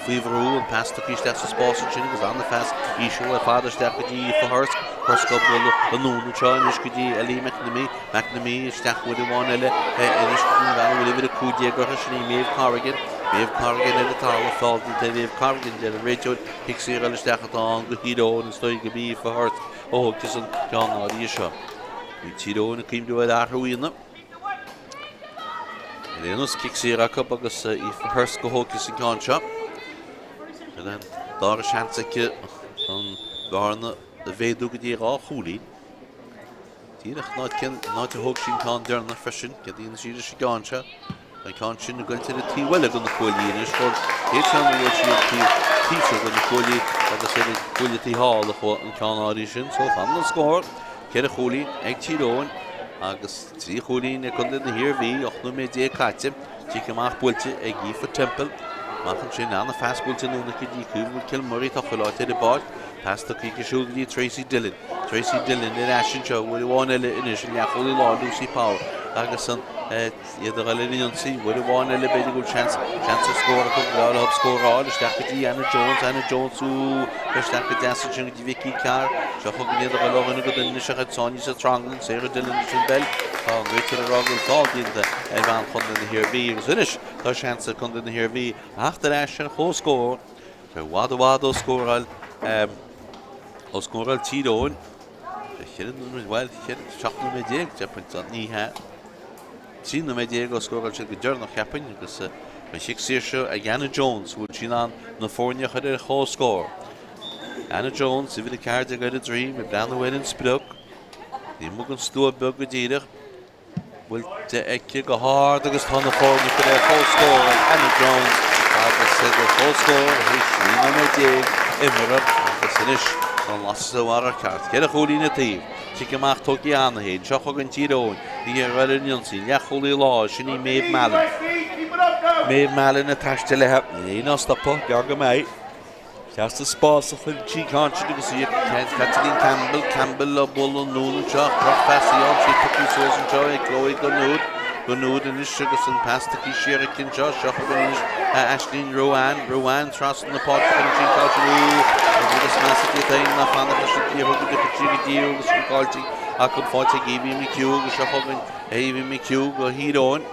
faoi bhrú an pas tugtha isteach sa spás ansin agus an-phas íseal ar fad isteach go dtí Aoife Hursk. Hursk á bualadh anonn anseo anois go dtí Ellie McNamee. McNamee isteach uair amháin eile anois go dtí an bhean a bhfuil uimhir 15 uirthi, sin í Maeve Corrigan. Maeve Corrigan ar an talamh, feall déanta ar Mhaeve Corrigan, deir an réiteoir. Cic saor eile isteach atá ann go Thír Eoghain, is dóigh go b'í Aoife Hursk a thógfas an ceann áirithe seo. Bhí Tír Eoghain ag cuimhneamh ar athrú a dhéanamh. Ar aon nós, cic saor acu agus Aoife Hursk a thógfas an ceann seo. Sin an dara seans aici an bhearna a mhéadú go dtí 2 chúilín. Díreach an áit cén áit a thóg sí an ceann deireanach freisin, céard a dhéanfaidh sí leis an gceann seo? Tá an ceann sin ag goilt ar an taobh eile de na cuaillí anois, an chéad cheann a bhuail sí ar an taobh taobh seo de na cuaillí agus ar an gcuaille taobh thall a chuaigh an ceann áirithe sin. So fanann an scór, 4 chúilín ag Tír Eoghain agus 3 chúilín ag Contae na hIarmhí, 18 nóiméad caite. Cic amach buailte ag Aoife Temple. Amach ansin, an-phas buailte anonn aici go dtí Caoimhe Kilmurray, tá chuile áit ar an bpáirc. Pas tugtha aici siúd go dtí Tracy Dillon. Tracy Dillon ar ais anseo uair amháin eile anois, an leathchúlaí láir Lucy Power agus an iad a dhul ar an ionsaí uair amháin eile b'fhéidir go bhfuil seans seans ar scór acu breá leo scóráil isteach go dtí Anna Jones Anna Jones ú isteach go deas ansin go dtí Vicky Carr seo chugainn iad a dhul ó dhuine go duine anois ach iad sáinnithe sa tranglam Sarah Dillon leis an bpeil tá an réiteoir ag rá go bhfuil feall déanta ar bhean Chontae na hIarmhí agus anois tá seans ag Contae na hIarmhí a theacht ar ais ar chomhscór Tá i bhfad i bhfad ó scóráil ó scóráil Tír Eoghain. 14 nóiméad, bhuel, 17 nóiméad, cheapfainn, ní hea. 13 nóiméad ó scóráil siad go deireanach, cheapfainn, agus an chic saor seo ag Anna Jones, bhfuil sí in ann na foirne a chur ar chomhscór. Anna Jones, uimhir 14 ar a droim, ag breathnú ar an sprioc. Taobh amuigh den stua beag go díreach. Buailte aici go hard agus tá na foirne curtha ar comhscór ag Anna Jones agus iad ar comhscór tar éis 13 nóiméad imeartha agus anois tá an lasadh sa bharra ceart. 4 chúilín an taobh. Cic amach tógtha cheana féin. Seo chugainn Tír Eoghain. Ag iarraidh a dhul ar an ionsaí. Leathchúlaí láir, sin í Maeve Mallon. Maeve Mallon ag taisteal léi. Níl éinne á stopadh, gearr go mbeidh. Isteach sa spás a chuir sí an ceann sin agus í ag Kathleen Campbell, Campbell á bualadh anonn anseo ach drochphas í ann, sí tugtha suas anseo ag Chloe Gonoud, Gonoud anois agus an pas tugtha siar aici anseo, seo chugainn anois Aisling Ruane, Ruane trasna na páirce chuireann sí an ceann sin, ooh, an rud is measa a d'fhéadfainn ná fanacht leis an liathróid go dtiocfadh sí go dtí agus sin caillte acu faighte ag Evie McHugh agus seo chugainn Evie McHugh go Thír Eoghain,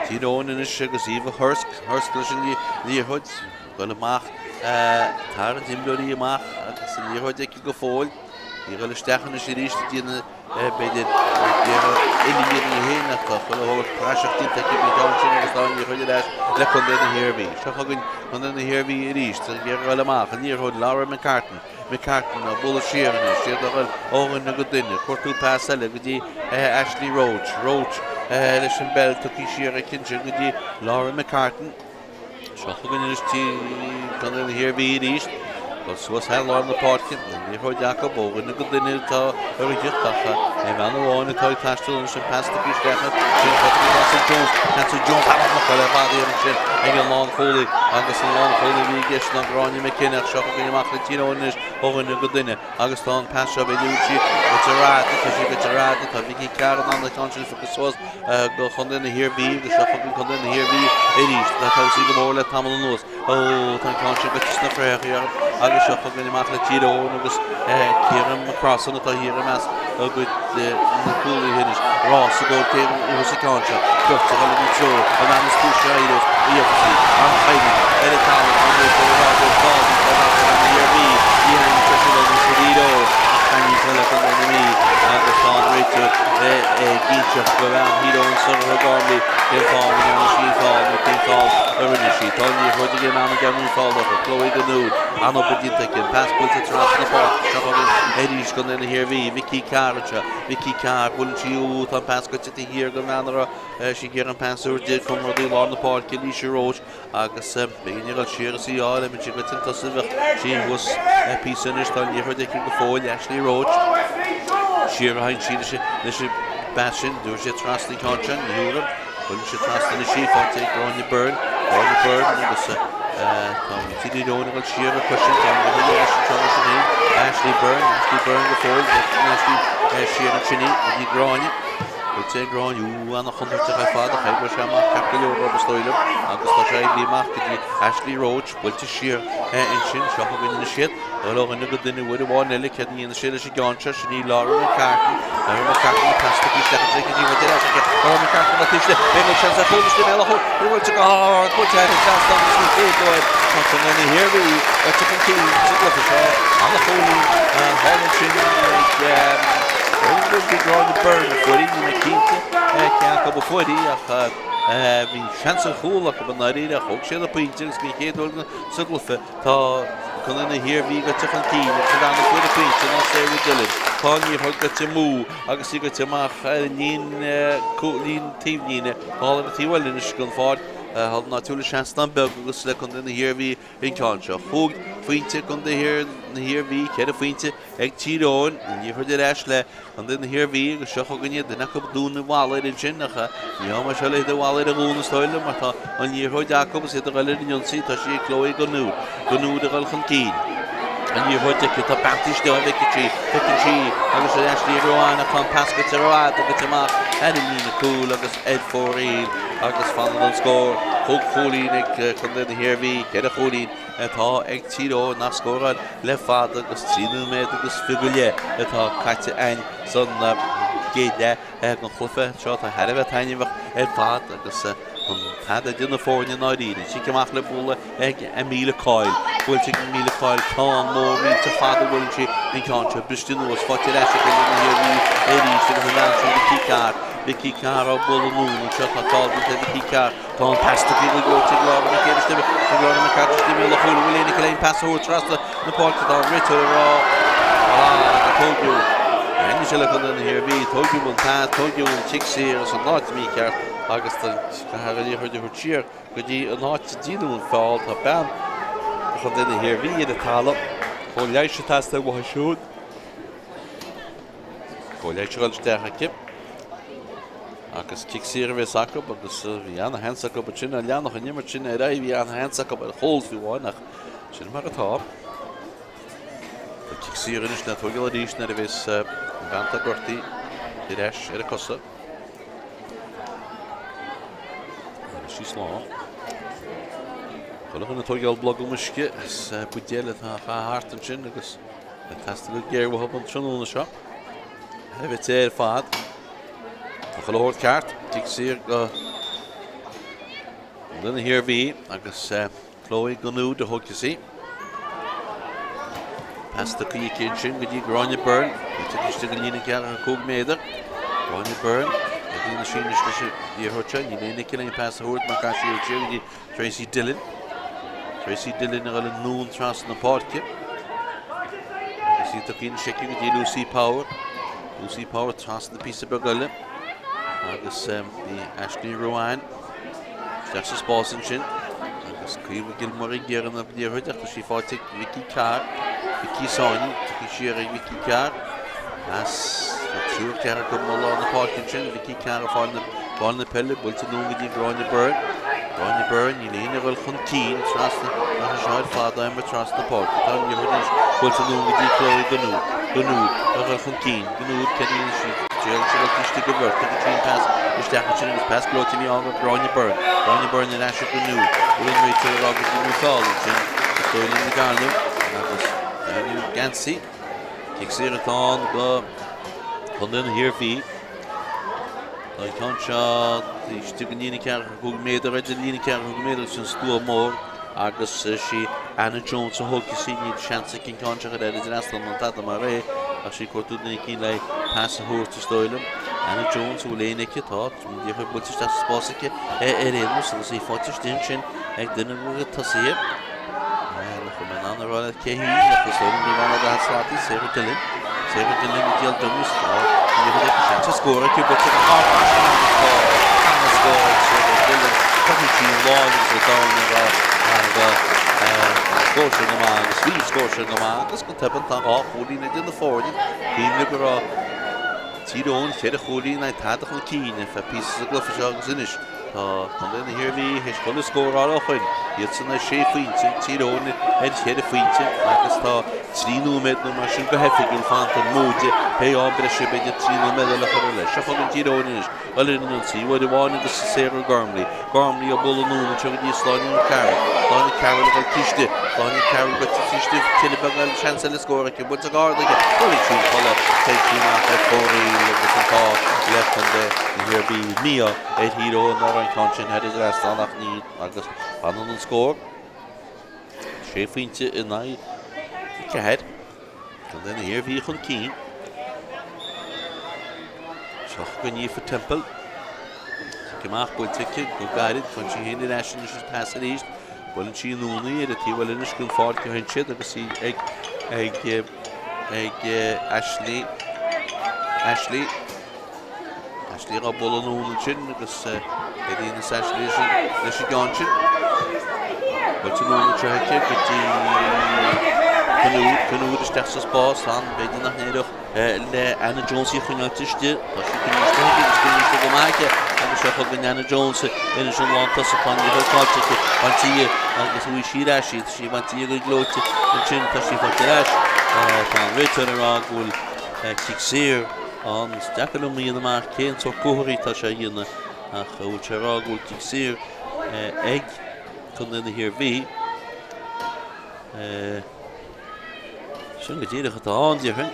Tír Eoghain anois agus Eva Hursk, Hursk leis an liathróid. Dul amach, tarraingt imreoirí amach agus an liathróid aici go fóill. Í ag dul isteach anois arís ag déanamh, b'fhéidir, ag iarraidh uillinn a dhéanamh í féin ach tá chuile shórt praiseach déanta aici faoin gceann sin agus tá an liathróid ar ais le Contae na hIarmhí. Seo chugainn Contae na hIarmhí arís ag iarraidh dul amach, an liathróid Laura McCartan. McCartan á bualadh siar anois, iad ag dul ó dhuine go duine, cuartú pas eile go dtí Ashley Roche. Roche leis an bpeil tugtha siar aici ansin go dtí Laura McCartan. Seo chugainn anois Contae na hIarmhí arís. Dul suas thar lár na páirce, an liathróid acu ó dhuine go duine atá ag ritheacht ach aon bhean amháin atá ag taisteal anois an pas tugtha isteach sin Patsy Jones. Patsy Jones an-obair ar fad ansin ag an lánchúlaí agus an lánchúlaí a bhí i gceist ná Gráinne McKenna ach seo chugainn amach le Tír Eoghain anois ó dhuine go duine agus tá an pas seo b'fhéidir sí goite rófhada, tá sí goite rófhada, tá Vicky Carr in ann an ceann sin a phiocadh suas go Chontae na hIarmhí agus seo chugainn Contae na hIarmhí arís. Tá fabhsaí go mór le tamall anuas. Ó, tá an ceann sin goite sna fraitheachaí orthu agus seo chugainn amach le Tír Eoghain agus Ciara McCrossan atá thiar i measc a gcuid na cúlaithe anois. Rás i gcomhair cé a bhuafas an ceann seo. Beirt ag dul ina treo, an bhean is túisce a éireos a gheobhas í. An-choimhlint ar an talamh, an réiteoir ag rá go bhfuil feall déanta ar Contae na hIarmhí. Ní thaitníonn sé sin le muintir Thír Eoghain ach taitníonn sé le Contae na Mí agus tá an réiteoir ag inseacht do bhean Thír Eoghain Sorcha Gormley cén fáth a ndearna sí an feall nó cén feall a rinne sí. Tá an liathróid ag an mbean a ndearnadh an feall uirthi, Chloe Gonoud. An-obair déanta aici, an pas buailte trasna na páirce. Seo chugainn arís Contae na hIarmhí, Vicky Carr anseo. Vicky Carr, buaileann sí, ó tá an pas goite taobh thiar den bhean a raibh sí ag iarraidh an pas a thabhairt di, comrádaí lár na páirce, Laoise Roche. Agus b'éigean di dul siar is í a fháil, dá mbeadh sí goite chun tosaigh bheadh sí thuas píosa anois, tá an liathróid aici go fóill, Ashley Roche. Siar a thagann sí leis an bpas sin, dúirt sé trasna an ceann sin, ní thabharfaidh, buaileann sé trasna anois í, faighte ag Gráinne Byrne, Gráinne Byrne agus tá muintir Thír Eoghain ag dul siar acu sin, tá an liathróid ar ais anseo mar sin féin, Ashley Byrne, Ashley Byrne go fóill, Ashley siar ansin í, go dtí Gráinne. Buailte ag Gráinne, Ú, ana-chontúirteach ar fad ach oibreoidh sé amach ceart go leor is dóigh liom agus tá sé oibrithe amach go dtí Ashley Roche, buailte siar ansin, seo chugainn anois iad, dul ó dhuine go duine uair amháin eile, céard a dhéanfaidh sé leis an gceann seo, sin í Laura McCartan, Laura McCartan, an pas tugtha isteach ansin aici, díobháil ar ais aici, Laura McCartan ag tuisle, beidh an seans ar chúl istigh i mbéal an chúil, ní bhfuil sé go hard, buailte thar an trasnán agus ní chéad uair tá Contae na hIarmhí gaibhte chun cinn sa gcluiche seo, ana-chúilín thall ansin ag. Bhí Gráinne Byrne a fuair í, níl mé cinnte cé acu a fuair í ach bhí seans ar chúl acu i ndáiríre ach thóg siad an pointe agus den chéad uair sa gcluiche tá Contae na hIarmhí gaibhte chun cinn agus an bhean a fuair an pointe ná Sarah Dillon. Tá an liathróid gaibhte amú agus í gaibhte amach ar an líne taobhlíne thall ar an taobh eile anois den pháirc. Thall an áit a bhfuil an seastán beag agus le Contae na hIarmhí an ceann seo. Chúig phointe ag Contae na hIarmhí, ceithre phointe ag Tír Eoghain, an liathróid ar ais le Contae na hIarmhí agus seo chugainn iad, duine acu ag dúnadh an bhalla air ansin ach ní hea mar seo leithéid de bhalla ar a dhúnadh is dóigh liom mar tá an liathróid acu agus iad ag dul ar an ionsaí, tá sí ag Chloe Gonoud, Gonoud ag dul chun cinn. An liathróid aici, tá beantaí istigh ann, feiceann sí, feiceann sí agus ar ais di Rowan ach tá an pas gaibhte rófhada gaibhte amach ar an líne cúil agus ar fóraoil agus fanann an scór chúig chúilín ag Contae na hIarmhí, ceithre chúilín atá ag Tír Eoghain nach scóráil le fada agus 3 nóiméad agus fiche go leith atá caite againn san gcéad leath den chluiche seo atá thar a bheith taitneamhach ar fad agus an t-ádh idir na foirne i ndáiríre. Cic amach le bualadh ag Amelia Coyle. Buailte ag Amelia Coyle, ceann mór millteach fada a bhuaileann sí an ceann seo. Briste anuas, faighte ar ais ag Contae na hIarmhí arís agus an bhean sin Vicky Carr. Vicky Carr á bualadh anonn anseo, tá feall déanta ar Vicky Carr. Tá an pas tugtha go Ag Laura McCarthy ag Laura McCarthy istigh i mbéal an chúil. An bhfuil éinne aici le an pas a thabhairt trasna na páirce? Tá an réiteoir ag rá ah tógadh. Thaitnigh sé le Contae na hIarmhí. Tógadh an pas, tógadh an cic saor as an áit mícheart agus caithfear an liathróid a thabhairt siar go dtí an áit a déanadh an feall. Tá bean Chontae na hIarmhí ar an talamh. Cóir leighis ag teastáil uaithi siúd. Cóir leighis a dhul isteach aici. Agus cic saor a bheas acu agus bhí ana-sheans acu ansin dá leanfadh an imirt sin ar aghaidh, bhí ana-sheans acu ar chúl fiú amháin ach sin mar atá. Tá cic saor anois le tógáil arís nuair a bheas an bhean atá gortaithe ar ais ar a cosa. Agus sí slán. Chuile dhuine ag tógáil blogam uisce as buidéal atá thart ansin agus ag teastáil go géar uathu an tráthnóna seo. Thar a bheith te ar fad. Tá chuile shórt ceart. Cic saor go Contae na hIarmhí agus Chloe Gonoud a thógfas í. Pas tugtha aici ansin go dtí Gráinne Byrne. Buailte istigh den líne 45 méadar. Gráinne Byrne ag déanamh sí anois leis an liathróid seo. Níl éinne aici le pas a thabhairt mar caithfidh sí siar go dtí Tracy Dillon. Tracy Dillon a dhul anonn trasna na páirce. Agus í tugtha anois aici go dtí Lucy Power. Lucy Power trasna píosa beag eile. Agus bhí Ashley Ruane isteach sa spás ansin. Agus Caoimhe Gilmore ag iarraidh na liathróid ach tá sí faighte ag Vicky Carr. Vicky Sáini, tugtha siar ag Vicky Carr. As tá triúr ceathrar acu i lár na páirce ansin. Vicky Carr ag fáil na fáil na peile, buailte anonn go dtí Gráinne Byrne. Gráinne Byrne, níl éinne ag dul chun cinn trasna tá sé seo ar fad aimsir trasna na páirce. Tá an liathróid anois buailte anonn go dtí Chloe Gonoud. Gonoud ag dul chun cinn. Gonoud, céard a dhéanann sí? Triaileann sí dul istigh go bheirt. Tugann sí an pas isteach ansin agus pas gleoite a bhí ann go Gráinne Byrne. Gráinne Byrne ar ais ag Gonoud. Bhfuil an réiteoir ag rá go bhfuil feall ansin? Is dóigh liom go ndearnadh agus deineadh geansaí. Cic saor atá ann go Contae na hIarmhí. Tá an ceann seo istigh den líne 45 méadar, idir líne 45 méadar agus an stua mór agus is í Anna Jones a thógfas í. Níl seans aici an ceann seo a chur thar an trasnán ná tada mar é ach sí ag cuartú duine eicínt le pas a thabhairt is dóigh liom. Anna Jones, an bhfuil éinne aici? Tá. Liathróid buailte isteach sa spás aici ar aon nós agus í faighte istigh ansin ag duine de na tosaithe. Nach bhfuil mé in ann a rá leat cé hí, ach is dóigh liom go bhfuil an slataí, Sarah Dillon. Sarah Dillon ag díol domsa. Tá liathróid aici sin. Tá scór aici, buailte go hard leis an an-scór. An-scór ag Sarah Dillon. Cothaíonn sí an lámh agus an domhan ag rá go scór sin go maith agus bhí an scór sin go maith agus go tobann tá dhá chúilín idir na foirne. Cuimhnigh go raibh Tír Eoghain cheithre chúilín in aghaidh tada chun cinn ar feadh píosa sa gcluiche seo agus anois tá Contae na hIarmhí théis chuile scóráil ó shoin, iadsan ar sé phointe, Tír Eoghain ar cheithre phointe agus tá trí nóiméad nó mar sin go hoifigiúil fanta, móide pé am breise b'fhéidir trí nóiméad eile a chur leis. Seo chugainn Tír Eoghain anois, dul ar an ionsaí, uair amháin agus Sarah Gormley, Gormley ag bualadh anonn anseo go dtí Sláine Carroll, Sláine Carroll ag dul istigh, Sláine Carroll goite istigh, tuilleadh beag eile, seans eile scór aici, buailte go hard aici, buaileann sí an polla, téann sí amach ar fóraoil agus an t-ádh le Contae na hIarmhí. Mí-ádh ar Thír Eoghain nach raibh an ceann sin thar an trasnán ach ní agus fanann an scór sé phointe in aghaidh 4. Contae na hIarmhí chun cinn. Seo chugainn Aoife Temple. Cic amach buailte aici go gairid. Faigheann sí féin ar ais anois is pas arís. Buaileann sí anonn í ar an taobh eile anois den pháirc a théann siad agus í ag ag ag Ashley Ashley Ashley á bualadh anonn ansin agus Eddie is Ashley leis an gceann sin. Buailte anonn anseo aici go dtí Canúd, Canúd isteach sa spás ann, b'fhéidir nach n-éireodh le Anna Jones í a choinneáilt istigh. Tá sí coinnithe istigh aici agus coinnithe istigh go maith aici agus seo chugainn Anna Jones anois an lántosach tá an liathróid faighte aici, bainte dhi agus uaidh sí ar ais í, tá sí bainte dhi go gleoite ansin, tá sí faighte ar ais. Tá an réiteoir ag rá go bhfuil cic saor ann. Is deacair liom a dhéanamh amach cén sórt comharthaí atá sé a dhéanamh ach an bhfuil sé ag rá go bhfuil cic saor ag Contae na hIarmhí. Sin go díreach atá ann, déarfainn.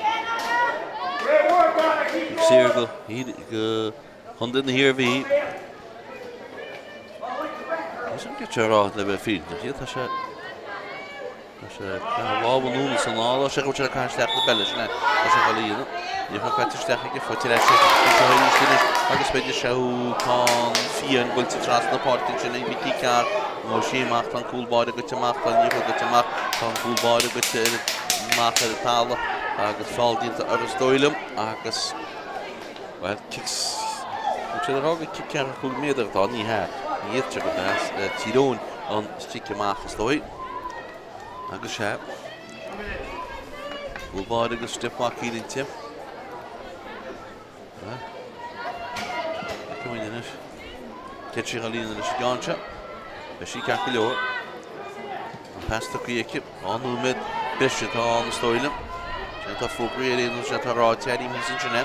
Cic saor go Contae na hIarmhí. Sin go sé rá le bheith fírinneach. Tá sé Tá sé ag caitheamh lámh anonn is anall, tá sé ag caitheamh isteach na peile, sin é, tá sé ag dul a dhéanamh. Ní raibh caite isteach aige, faighte ar ais anseo arís anois agus b'fhéidir sé ceann fiáin buailte trasna na páirce ansin ag Mickey Carr. Nó sí amach, tá an cúl báire goite amach, tá an liathróid goite amach, tá an cúl báire goite amach ar an talamh agus feall déanta air is dóigh liom agus, bhuel, cic, bhfuil siad ag rá gur cic 45 méadar atá, ní hea, ní fhéadfadh sé go mbeadh le Tír Eoghain an cic amach is dóigh. Agus sea. Cúl báire agus Steph McKean inti. Feicfimid anois. Céard sí a líonadh leis an gceann seo. Beidh sí ceart go leor. An pas tugtha aici. Dhá nóiméad breise atá ann is dóigh liom. Sin atá fógraithe ar aon nós, sin atá ráite airím thíos ansin é.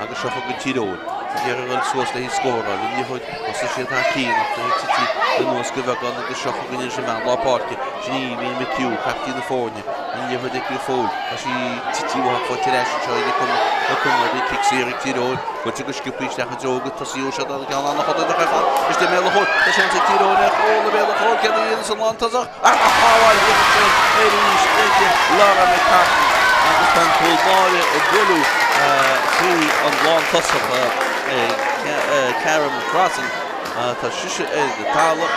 Agus seo chugainn Tír Eoghain. Ag iarraidh a dhul suas le haghaidh scóráil. An liathróid thosaigh siad thar cinn ach tá siad tite anuas go bheagán agus seo chugainn anois an bhean lár páirce. Sin í Aoibhinn McHugh, captaen na foirne. An liathróid aici go fóill. Tá sí tite uaithi faighte ar ais anseo ag na Conairí. Cic saor ag Tír Eoghain. Buailte go sciobtha isteach i dtreo go tosaí ó seo an ceann an-chodladach ar fad. Istigh i mbéal an chúil. Tá seans ag Tír Eoghain ar chúl i mbéal an chúil. Céard a dhéanas an lántosach? Ach a shábháil thíos ansin arís ag Laura McCarthy. agus tá an cúl báire ag bualadh faoi an lántosach Cara McCrossan. Tá sise ar an talamh.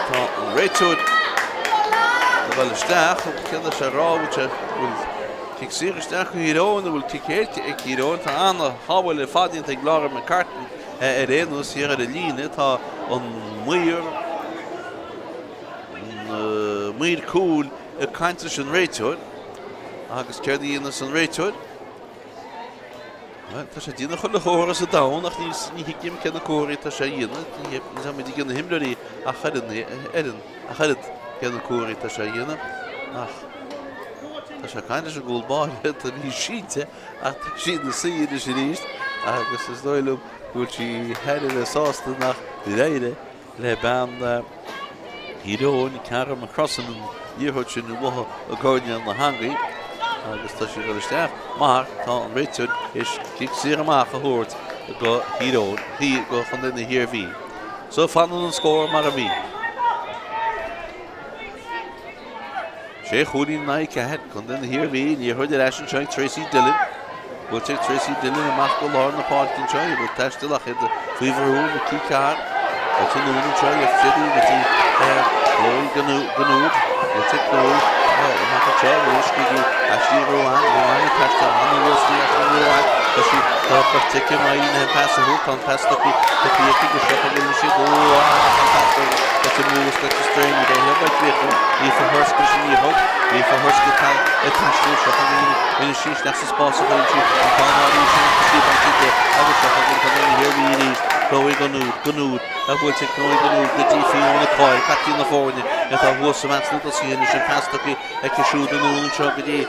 Tá an réiteoir ag dul isteach. Céard tá sé a rá? Bhfuil cic saor isteach ag Thír Eoghain nó bhfuil cic éirice ag Tír Eoghain? Tá ana-shábháil ar fad déanta ag Laura McCartan ar aon nós. Thiar ar an líne tá an maor, an maor cúil ag caint leis an réiteoir agus céard a dhéanas an réiteoir? Bhuel, tá sé ag déanamh chuile chomhartha sa domhan ach ní ní thuigim cé na comharthaí atá sé a dhéanamh. Ní táimid ag na himreoirí ach ar an ach oiread cé na comharthaí atá sé a dhéanamh ach tá sé ag caint leis an gcúl báire tá bhí sínte ach tá sí ina suí anois arís agus is dóigh liom go bhfuil sí thar a bheith sásta nach d'éirigh le bean Thír Eoghain, Cara McCrossan, an liathróid sin uathu i gcoirnéal na heangaí agus tá sí ag dul isteach mar tá an réiteoir théis cic saor amach a thabhairt do Thír Eoghain, do Chontae na hIarmhí. So fanann an scór mar a bhí. Sé chúilín in aghaidh 4, Contae na hIarmhí, liathróid ar ais anseo ag Tracy Dillon. Buailte ag Tracy Dillon amach go lár na páirce anseo, iad ag taisteal ach iad faoi bhrú, Mickey Carr. Buailte anonn anseo ag Freddie go dtí Chloe Gonoud. Buailte ag Chloe amach anseo arís go dtí Ashley Ruane. Ruane ag taisteal an-luas faoi Ashley Ruane. Tá sí tá beirt aici in aghaidh na pas a thabhairt. Tá an pas tugtha tugtha aici go seo go bhfuil siad ó an pas Tá Moose leis an strain a bheith ag críochnú. Aoife Hursk leis an liathróid. Aoife Hursk ag taisteal. Seo chugainn rinne sí isteach sa spás a chuireann sí an t-am áirithe sin ach tá sí bainte di agus seo chugainn Contae na hIarmhí arís. Chloe Gonoud, Gonoud, a buailte ag Chloe Gonoud go dtí Fiona Coyle, captaen na foirne atá thuas i measc na dtosaithe anois. An pas tugtha aici siúd anonn anseo go dtí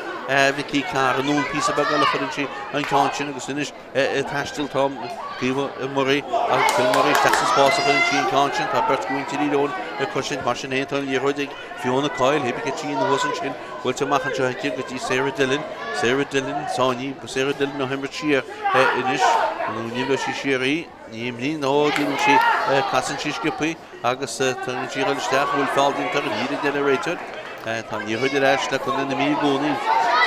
Vicky Carr. Anonn píosa beag eile a chuireann sí an ceann sin agus anois Ag taisteal tá Caoimhe Murray agus Phil Murray isteach sa spás a chuireann sí an ceann sin. Tá beirt de mhuintir Thír Eoghain ag cosaint mar sin féin. Tá an liathróid ag Fiona Coyle. Oibrigh sí anuas ansin. Buailte amach anseo aici go dtí Sarah Dillon. Sarah Dillon, sáinnithe. Sarah Dillon á himirt siar anois. Nó ní imreoidh sí siar í. Ní imríonn. Ó, déanann sí, casann sí sciobthaí. Agus tagann sí a dhul isteach, bhfuil feall déanta ar an níl a deir an réiteoir. Tá an liathróid ar ais le Contae na Mí i gcónaí.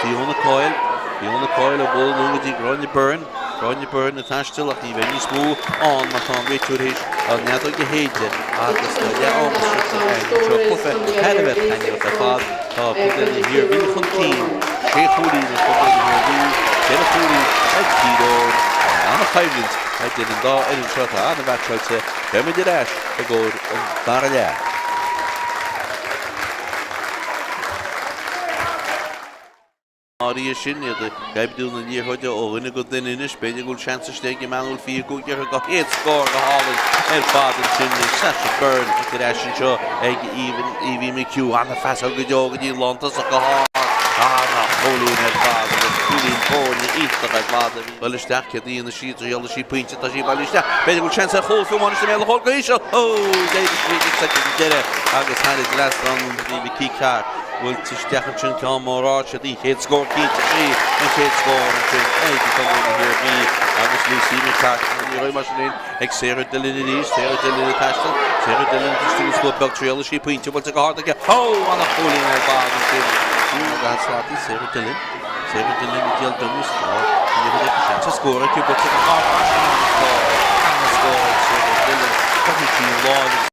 Fiona Coyle, Fiona Coyle ag bualadh anonn go dtí Gráinne Byrne. Gráinne Byrne ag taisteal ach ní bheidh níos mó ann mar tá an réiteoir théis an fheadóg a shéideadh agus tá leath ama sroichte anseo. Cluiche thar a bheith taitneamhach ar fad. Tá Contae na hIarmhí chun cinn, sé chúilín ag Contae na hIarmhí, ceithre chúilín ag Tír Eoghain. An-choimhlint idir an dá fhoireann seo atá an-mheaitseáilte. Beidh muid ar ais i gcomhair an dara leath. Áirithe sin, iad ag oibriú na liathróide ó dhuine go duine anois. B'fhéidir go bhfuil seans istigh ag Emmanuel 25 uirthi go chéad scór go hálainn ar fad ansin ag Sasha Byrne ar ais anseo ag Evie McHugh. An-phas go deo go dtí an lántosach go hard. An-chúilín ar fad agus cúilín foirne iontach ar fad a bhí. Dul isteach, céard a dhéanfaidh sí? Triailfidh sí pointe, tá sí ag bailiú isteach. B'fhéidir go bhfuil seans ar chúl fiú amháin is i mbéal an chúil go híseal. Ó! D'éirigh sí ag an soicind deiridh agus thar an dtrasnán an bhí Mickey Carr. Buailte isteach ansin ceann mór ard, siad an chéad scór cinnte, sí an chéad scór ansin ag Contae na hIarmhí agus Lucy McCartan ní raibh mar sin féin ag Sarah Dillon arís, Sarah Dillon ag taisteal, Sarah Dillon istigh sa slua beag triailfidh sí pointe buailte go hard aici, ó ana chúilín ar fad ansin agus slataí Sarah Dillon, Sarah Dillon ag díol donus tá ní raibh aici seans a scór aici buailte go hard mar sin ana scór, ana scór ag Sarah Dillon, cothaigh sí an láimh.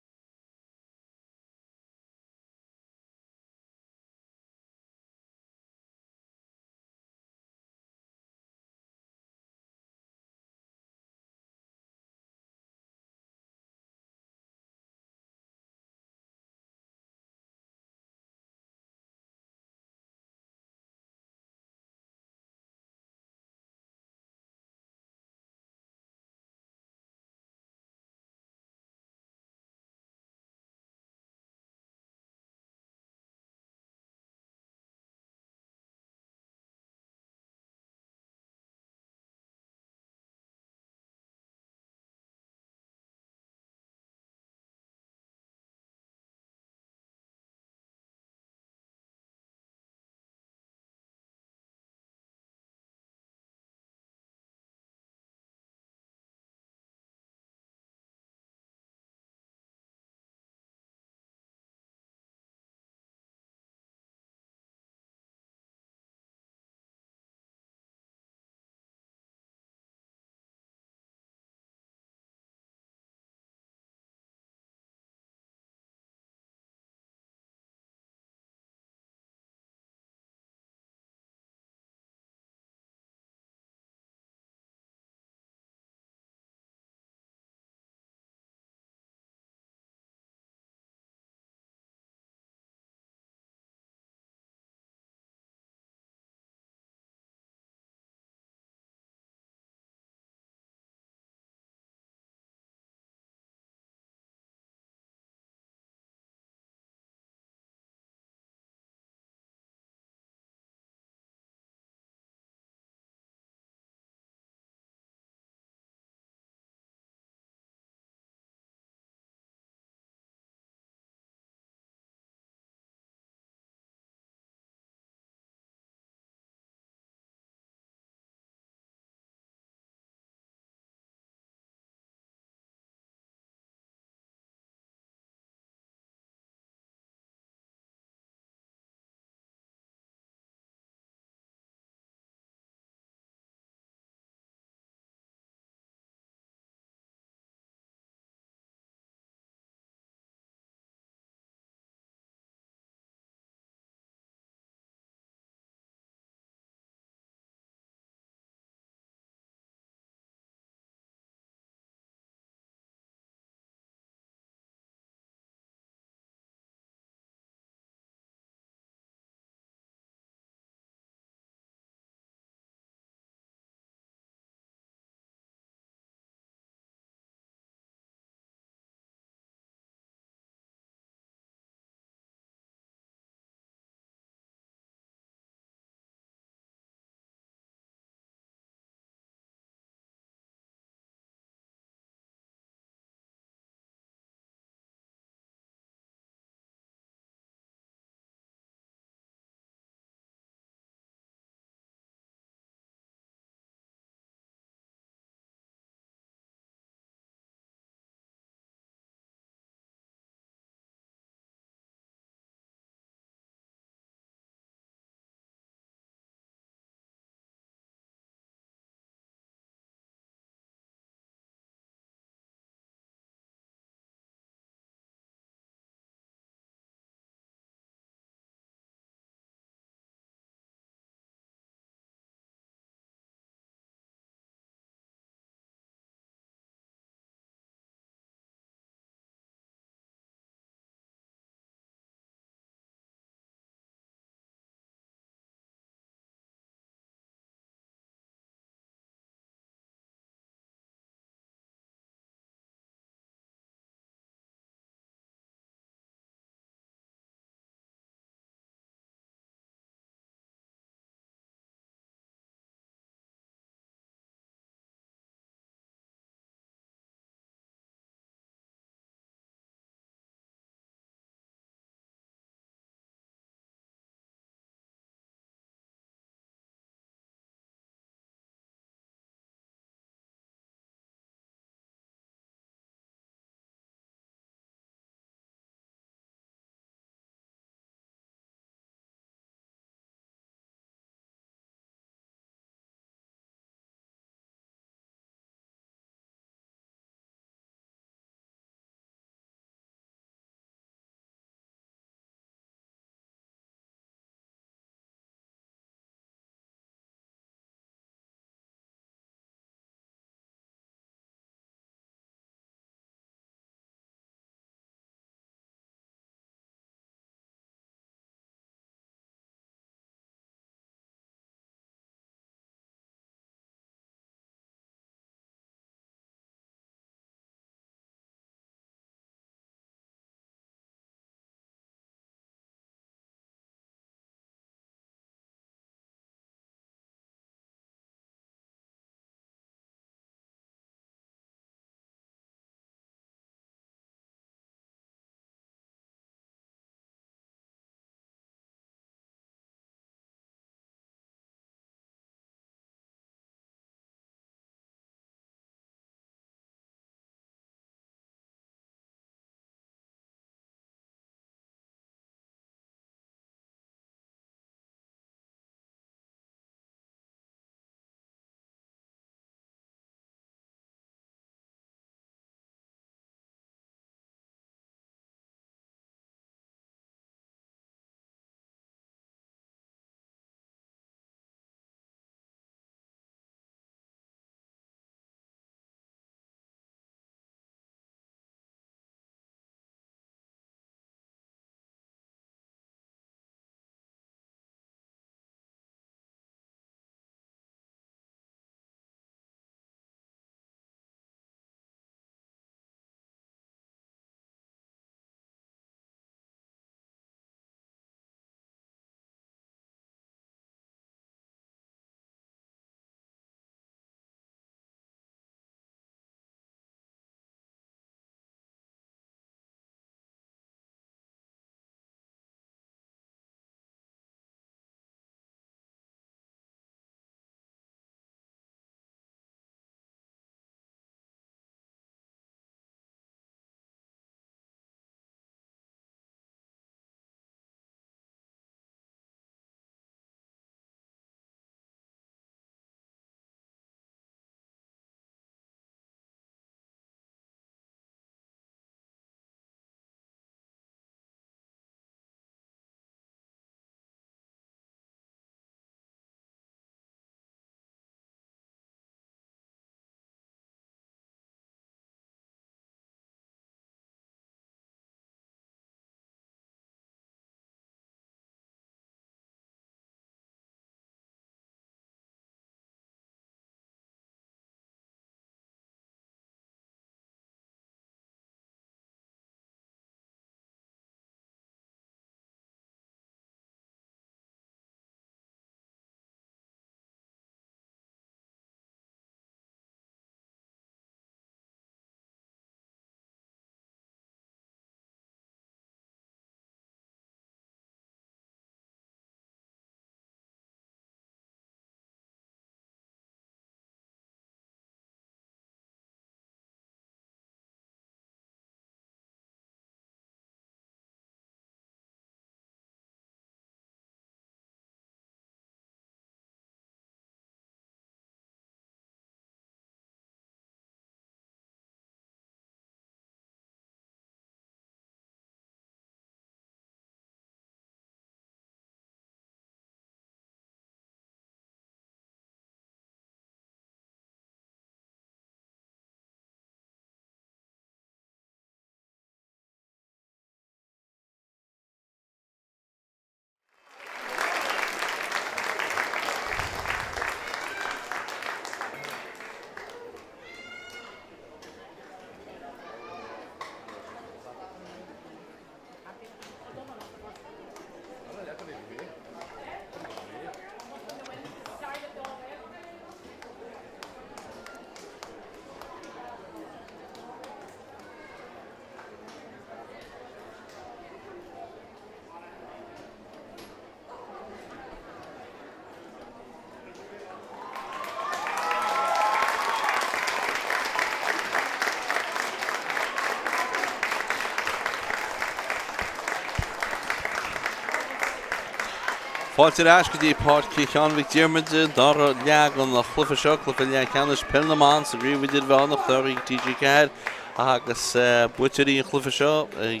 Fáilte ar ais go dtí Páirc Sheáin Mhic Diarmaid, dara leath den chluiche seo, cluiche leathcheannais Peil na mBan sa gCraobh Idirmheánach urraithe ag TG4 agus buaiteoirí an chluiche seo ag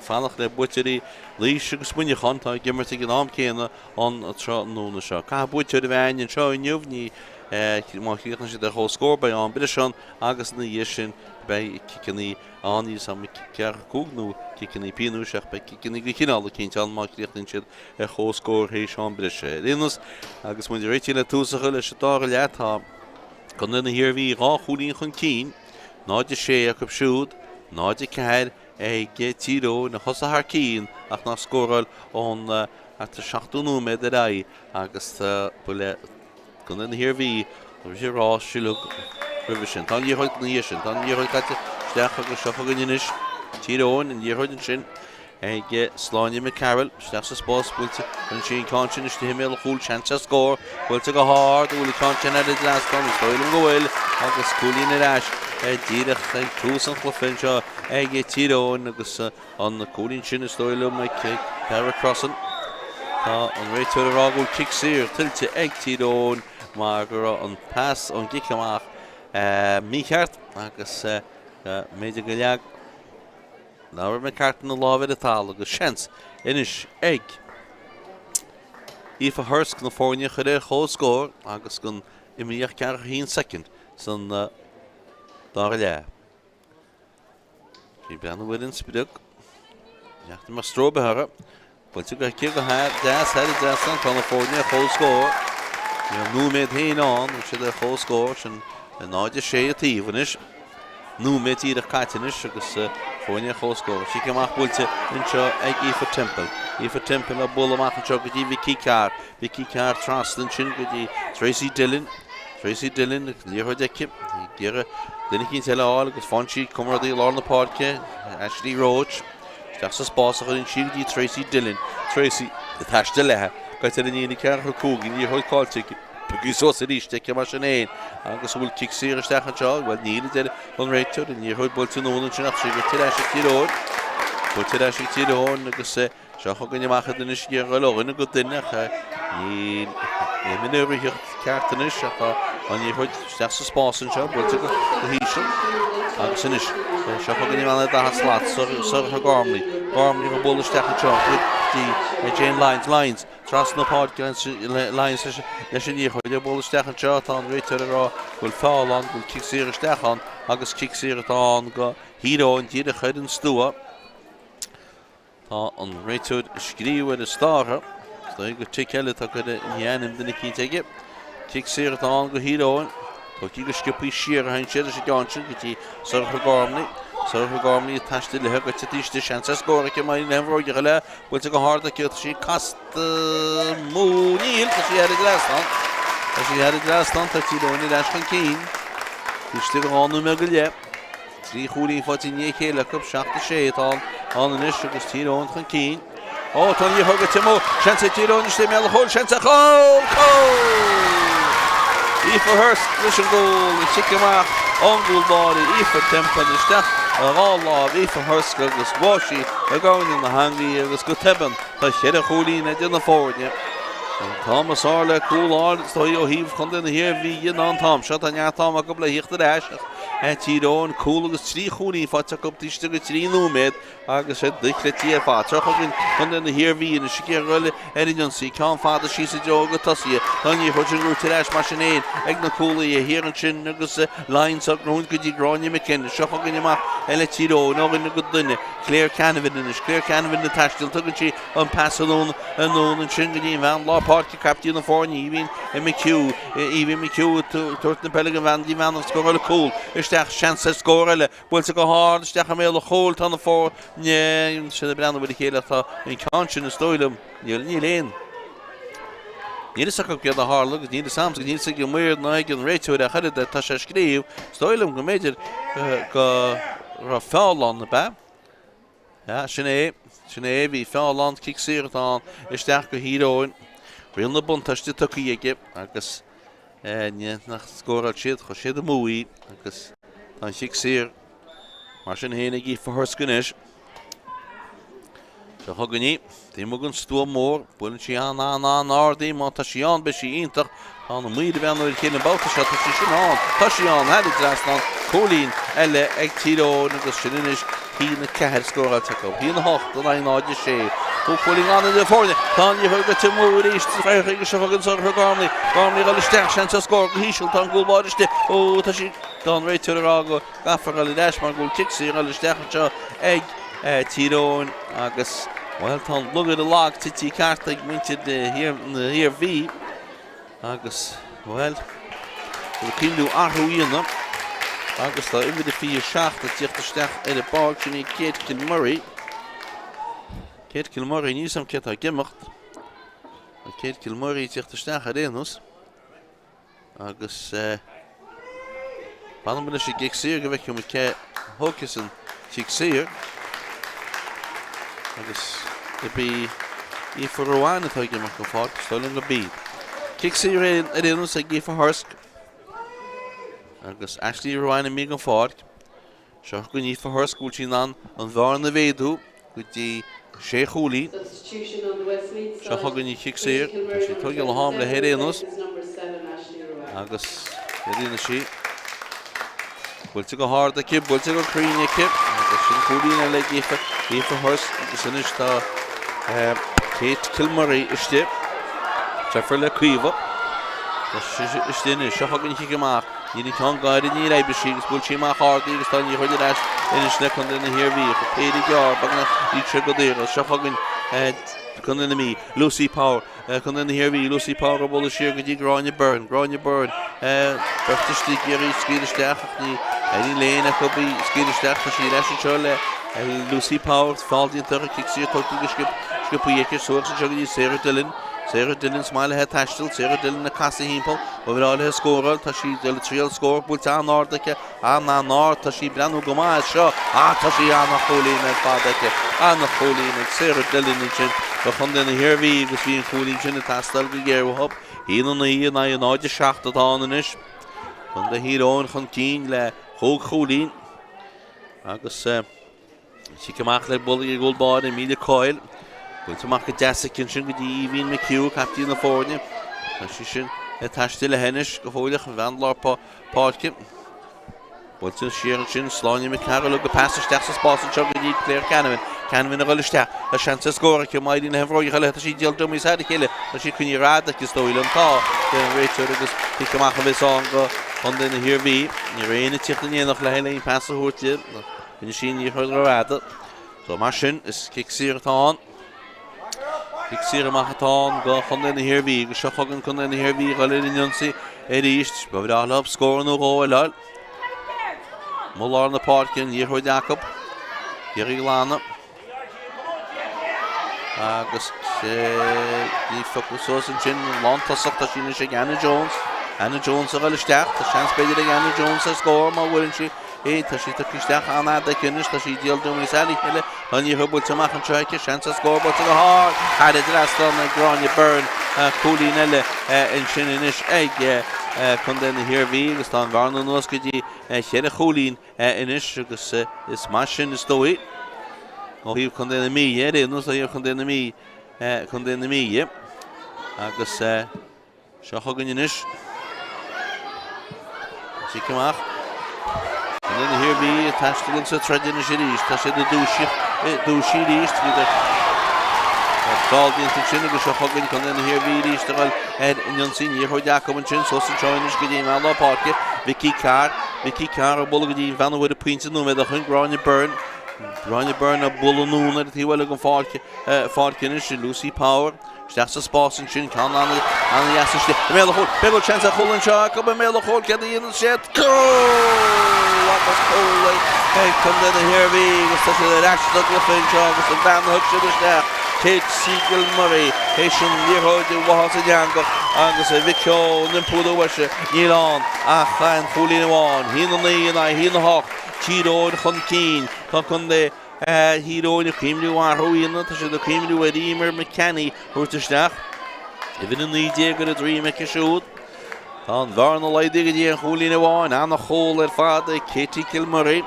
fanacht le buaiteoirí Laois agus Muineachán atá ag imirt ag an am céanna an tráthnóna seo. Caithfidh buaiteoir a bheith againn anseo inniu, ní má chríochnaíonn siad ar chomhscór beidh am breise ann agus ina dhiaidh sin beidh ciceanna ann, níl 'fhios a'm ceathracha 5 nó ciceanna pionóis ach beidh ciceanna de chineál eicínt ann má chríochnaíonn siad ar chomhscór théis am breise. Ar aon nós, agus muid ag réitigh le tús a chur leis an dara leath, tá Contae na hIarmhí dhá chúilín chun cinn, 0-6 acu siúd, 0-4 ag Tír Eoghain a thosaigh thar cinn ach nár scóráil ón thart ar 70 nóiméad ar aghaidh agus ba le Contae na hIarmhí a rith an rás uilig roimhe sin. Tá an liathróid ina dhiaidh sin. Tá an liathróid caite isteach agus seo chugainn anois Tír Eoghain, an liathróid ansin ag Sláine McCarroll. Isteach sa spás, buailte ansin an ceann sin istigh i mbéal an chúil, seans ar scór, buailte go hard, an bhfuil an ceann sin thar an dtrasnán, is dóigh liom go bhfuil agus cúilín ar ais díreach ag tús an chluiche anseo ag Tír Eoghain agus An cúilín sin, is dóigh liom, ag Ceara Crossan. Tá an réiteoir ag rá go bhfuil cic saor tuillte ag Tír Eoghain mar go raibh an pas ón gcic amach mícheart agus b'fhéidir go leag Laura McCartan a lámh ar an talamh agus seans anois ag Aoife Hursk na foirne a chur ar comhscór agus gan imithe ach 41 soicind san dara leath. Ag breathnú ar an sprioc. Nach mbeadh stró ar bith orthu. Buailte go aici go deas thar an dtrasnán. Tá na foirne ar comhscór. Níl an nóiméad féin ann. Bhí siad ar comhscór. Sin 0-6 an taobh anois. Nóiméad díreach caite anois agus foirne ar comhscór. Cic amach buailte anseo ag Aoife Temple. Aoife Temple á bualadh amach anseo go dtí Vicky Carr. Vicky Carr trasna ansin go dtí Tracy Dillon. Tracy Dillon, an liathróid aici, ag iarraidh duine eicínt eile a fháil agus faigheann sí comrádaí i lár na páirce, Ashley Roche. Isteach sa spás a chuireann sí go dtí Tracy Dillon. Tracy ag taisteal léi. Gaibhte ar an líne 45, an liathróid caillte aici. Pioctha suas arís aici mar sin féin agus an bhfuil cic saor isteach anseo? Bhuel níl, a deir an réiteoir. An liathróid buailte anonn ansin ach tá sí gaibhte ar ais ag Tír Eoghain. Buailte ar ais ag Tír Eoghain agus Seo chugainn amach iad anois ag iarraidh a dhul ó dhuine go duine ach níl imní ar ritheacht ceart anois ach tá an liathróid isteach sa spás anseo, buailte go híseal. Agus anois, seo chugainn an bhean ar 40 slat, Sorcha Gormley. Gormley ag bualadh isteach anseo go dtí Jane Lyons. Lyons trasna na páirce, Lyons leis an liathróid ag bualadh isteach anseo. Tá an réiteoir ag rá go bhfuil feall ann, go bhfuil cic saor isteach ann agus cic saor atá ann go Thír Eoghain díreach ar an stua. Tá an réiteoir ag scríobh ar an státha. Is dóigh gur tic eile atá curtha i ndiaidh ainm duine eicínt aige. Cic saor atá ann go Thír Eoghain. Tógtha go sciobthaí siar a théann siad leis an gceann sin go dtí Sorcha Gormley. Sorcha Gormley ag taisteal léi go tite istigh. Seans ar scór aici mar níl aon bhróigeach eile. Buailte go hard aici. Tá sí casta amú. Níl. Tá sí thar an dtrasnán. Tá sí thar an dtrasnán. Tá Tír Eoghain ar ais chun cinn. Istigh 2 nóiméad go leith. 3 chúilín faighte i ndiaidh a chéile acu, 7-6 atá ann anois agus Tír Eoghain chun cinn. Ó, tá an liathróid gaibhte amú, seans ag Tír Eoghain istigh i mbéal an chúil, seans ar chúl! Cúl! Aoife Hurst leis an gcúl, an chic amach ón gcúl báire, Aoife Temple isteach a dhá lámh, Aoife Hurst agus bháigh sí i gcúinne na heangaí agus go tobann tá cheithre chúilín idir na foirne. An t-am is fearr le cúl a fháil is dóigh ó thaobh chontae na hIarmhí dhe ná an t-am seo, tá neart ama acu le thíocht ar ais ach Tír Eoghain, cúl agus 3 chúilín faighte acu taobh istigh de 3 nóiméad agus é dochreidte ar fad. Seo chugainn Contae na hIarmhí anois ag iarraidh dul ar an ionsaí. Ceann fada síos i dtreo a gcuid tosaithe. Tá an liathróid sin gnóite ar ais mar sin féin ag na cúlaithe thiar ansin agus Lyons á gnóthaint go dtí Gráinne McKenna. Seo chugainn amach le Tír Eoghain ó dhuine go duine. Claire Canavan anois. Claire Canavan ag taisteal. Tugann sí an pas anonn ansin go dtí an bhean lár páirce, captaen na foirne, Aoibhín McHugh. Aoibhín McHugh ag tabhairt na peile don bhean dtí an bhean scóráil cúl isteach, seans ar scór eile, buailte go hard isteach i mbéal an chúil, tá na foirne sin ag breathnú ar a chéile ach tá an ceann sin is dóigh liom, níl, níl aon, níl fhios acu céard a tharla agus níl fhios a'msa, níl fhios ag an maor ná ag an réiteoir ach oiread, tá sé ag scríobh, is dóigh liom go mb'fhéidir go raibh feall ann, ab ea? Yeah, sin é, sin é, bhí feall ann, cic saor atá ann, isteach go Thír Eoghain. Riail na buntáiste tugtha aige agus ní nach scóráil siad, chuir siad amú í agus tá an chic saor mar sin féin ag Aoife Hursk anois. Seo chugainn í. Taobh amuigh den stua mór. Buaileann sí an-an-an-ard í. Má tá sí ann, beidh sí iontach. Tá na maoir ag breathnú ar a chéile an babhta seo. Tá sí sin ann. Tá sí ann. Thar an trasnán. Cúilín eile ag Tír Eoghain agus sin anois 1-4 scóráilte acu. 1-8 in aghaidh 0-6. Cúig chúilín gann idir na foirne. Tá an liathróid goite amú arís. Chuige agus seo chugainn Sorcha Gormley. Gormley ag dul isteach. Seans ar scór go híseal. Tá an cúl báire istigh. Ó, tá sí. Tá an réiteoir ag rá go gcaithfear dul ar ais mar go bhfuil cic saor ag dul isteach anseo ag Tír Eoghain agus, bhuel, tá an lugaire lag tite ceart ag muintir na hIarmhí agus, bhuel, ag cuimhniú athrú a dhéanamh agus tá uimhir a 27 ag tíocht isteach ar an bpáirc, sin í Kate Kilmurray. Kate Kilmurray, níl 'fhios a'm cé atá ag imeacht. Tá Kate Kilmurray ag tíocht isteach ar aon nós. Agus fanfaidh muid leis an gcic saor go bhfeicfidh muid cé a thógfas an cic saor. Agus ab í Aoife Ruane atá ag imeacht den pháirc, is dóigh liom gurb í. Cic saor ar aon nós ag Aoife Thursk. Agus Ashley Ruane imithe den pháirc. Seo chugainn Aoife Thursk go bhfuil sí in ann an bhearna a mhéadú go dtí sé chúilín. Seo chugainn an chic saor. Tá sí tugtha le ham léi ar aon nós. Agus céard a dhéanfaidh sí? Buailte go hard aici, buailte go cruinn aici. Agus sin cúilín eile ag Aoife, Aoife Thursk agus anois tá Kate Kilmurray istigh. Deirfiúr le Caoimhe. Tá sise istigh anois. Seo chugainn an chic amach. Níl an ceann gairid, níor oibrigh sí agus bhuail sí amach ard í agus tá an liathróid ar ais anois le Contae na hIarmhí. Ach péire gearr, beagnach níl sé go daor. Seo chugainn Contae na Mí, Lucy Power, Contae na hIarmhí, Lucy Power ag bualadh siar go dtí Gráinne Byrne, Gráinne Byrne, beirt istigh ag iarraidh scaoileadh isteach ach ní éiríonn le éinne acu í scaoileadh isteach. Tá sí ar ais anseo le Lucy Power, feall déanta uirthi, cic saor tugtha go sciobtha aici, suas anseo go dtí Sarah Dillon. Sarah Dillon is maith léi ag taisteal, Sarah Dillon ag casadh thimpeall, ba bhreá léi scóráil, tá sí ag triail scór, buailte an-ard aici, an-an-ard, tá sí ag breathnú go maith as seo, ah tá sí an-chúilín ar fad aici, an-chúilín ag Sarah Dillon ansin do chontae na hIarmhí agus bhí an cúilín sin ag teastáil go géar uathu. 1-9 in aghaidh 0-7 atá ann anois. Contae Thír Eoghain chun cinn le chúig chúilín agus. Cic amach le bualadh ag an gcúl báire, Amelia Coyle. Buailte amach go deas aici ansin go dtí Aoibhín McHugh, captaen na foirne. Tá sí sin ag taisteal léi anois go fóilleach an bhean lár páirce. Buailte siar ansin, Sláine McCarroll go pas isteach sa spás anseo go dtí Claire Canavan. Canavan a dhul isteach. Tá seans ar scór aici, má éiríonn léi an bhróig a chailleadh. Tá sí ag díol dummies thar a chéile. Tá sí coinnithe ar fad aici is dóigh liom. Tá, deir an réiteoir agus cic amach a bheas ann do chontae na hIarmhí. Ní raibh éinne ag tíocht in éineacht léi le aon pas a thabhairt di. Rinne sí an liathróid rófhada. So mar sin, is cic saor atá ann. Cic saor amach atá ann do Chontae na hIarmhí agus seo chugainn Contae na hIarmhí ag dul ar an ionsaí arís. Ba bhreá leo scór nó dhó a fháil. Amuigh lár na páirce an liathróid acu. Iarraidh glanadh. Agus ní phiocadh suas ansin an lántosach, tá sí anois ag Anna Jones. Anna Jones a dhul isteach, tá seans b'fhéidir ag Anna Jones ar scór má bhuaileann sí é. Tá sí tugtha isteach an-fhada aici anois, tá sí ag díol dummies thar a chéile. Tá an liathróid buailte amach anseo aici, seans ar scór buailte go hard thar an trasnán ag Gráinne Byrne. Cúilín eile ansin anois ag Contae na hIarmhí agus tá an bhearna anuas go dtí cheithre chúilín. anois agus is maith sin is dóigh ó thaobh Chontae na Mí ar aon nós ó thaobh Chontae na Mí Contae na Mí agus seo chugainn anois cic amach Contae na hIarmhí ag taisteal agus ag troid anois arís tá siad ag dúiseacht dúisí arís bhíodar Tá feall déanta ansin agus seo chugainn Contae na hIarmhí arís a dhul ar an ionsaí. An liathróid acu ansin suas anseo anois go dtí an bhean lár páirce, Vicky Carr. Vicky Carr ag bualadh go dtí an bhean a bhfuair an pointe nóiméad ó shin, Gráinne Byrne. Gráinne Byrne ag bualadh anonn ar an taobh eile den pháirc, pháirc anois, Lucy Power. Isteach sa spás ansin, ceann an-dheas istigh i mbéal an chúil. B'fhéidir go bhfuil seans ar chúl anseo acu i mbéal an chúil, céard a dhéanann siad? Cúl! Agus cúl ag Contae na hIarmhí agus tá siad ar ais sa gcluiche anseo agus an bhean a thug siad isteach, Katie Kilmurray, théis an liathróid a bháthadh san eangach agus a mhic ó an iompú do bhoise, níl ann ach aon chúilín amháin. 1-9 in aghaidh 1-8, Tír Eoghain chun cinn. Tá Contae Thír Eoghain ag cuimhniú athrú a dhéanamh, tá siad ag cuimhniú ar Emer McCanny a thabhairt isteach. Uimhir 19 ar a droim aici siúd. Tá an bhearna laghdaithe go dtí aon chúilín amháin. Ana-chúl ar fad ag Katie Kilmurray.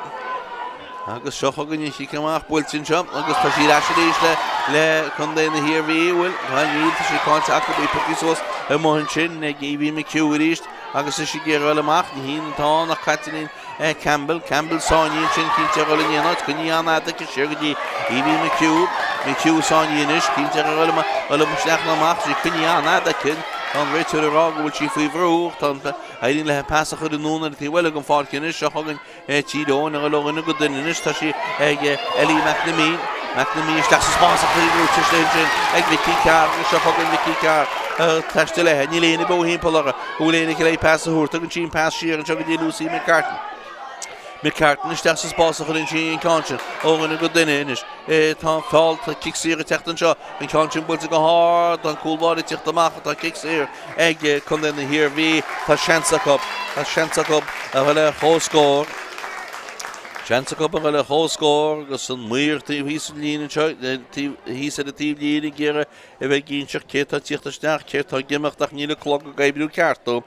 Agus seo chugainn an chic amach buailte anseo agus tá sí ar ais arís le le Contae na hIarmhí, bhuel, bhuel níl, tá sí caillte acu, í pioctha suas amuigh ansin ag Evie McHugh arís agus is í ag iarraidh a dhul amach, ní hí atá ann ach Caitlín Campbell, Campbell sáinnithe ansin, cinnte a dhul in aon áit, coinnithe an-fhada aici siar go dtí Evie McHugh, McHugh sáinnithe anois, cinnte a dhul amach, dhul isteach nó amach, tá sí coinnithe an-fhada aici, tá an réiteoir ag rá go bhfuil sí faoi bhrú, tá an, éiríonn léi an pas a chur anonn ar an taobh eile den pháirc anois, seo chugainn Tír Eoghain ag dul ó dhuine go duine anois. Tá sí ag Ellie McNamee. McNamee isteach sa spás ach í gnóite ansin ag Vicky Carr agus seo chugainn Vicky Carr ag taisteal léi. Níl éinne beo thimpeall uirthi. An bhfuil éinne aici le pas a thabhairt? Tugann sí an pas siar anseo go dtí Lucy McCartan. McCartan isteach sa spás a chuireann sí an ceann sin ó dhuine go duine anois. Tá feall, tá cic saor ag teacht anseo. An ceann sin buailte go hard, tá an cúl báire ag teacht amach, tá cic saor ag Contae na hIarmhí. Tá seans acu, tá seans acu a dhul ar chomhscór. Seans acu a dhul ar chomhscór agus an maor taobh thíos an líne anseo, thíos ar an taobh líne ag iarraidh a bheith ag inseacht cé atá ag tíocht isteach, cé atá ag imeacht ach níl an clog ag oibriú ceart dó.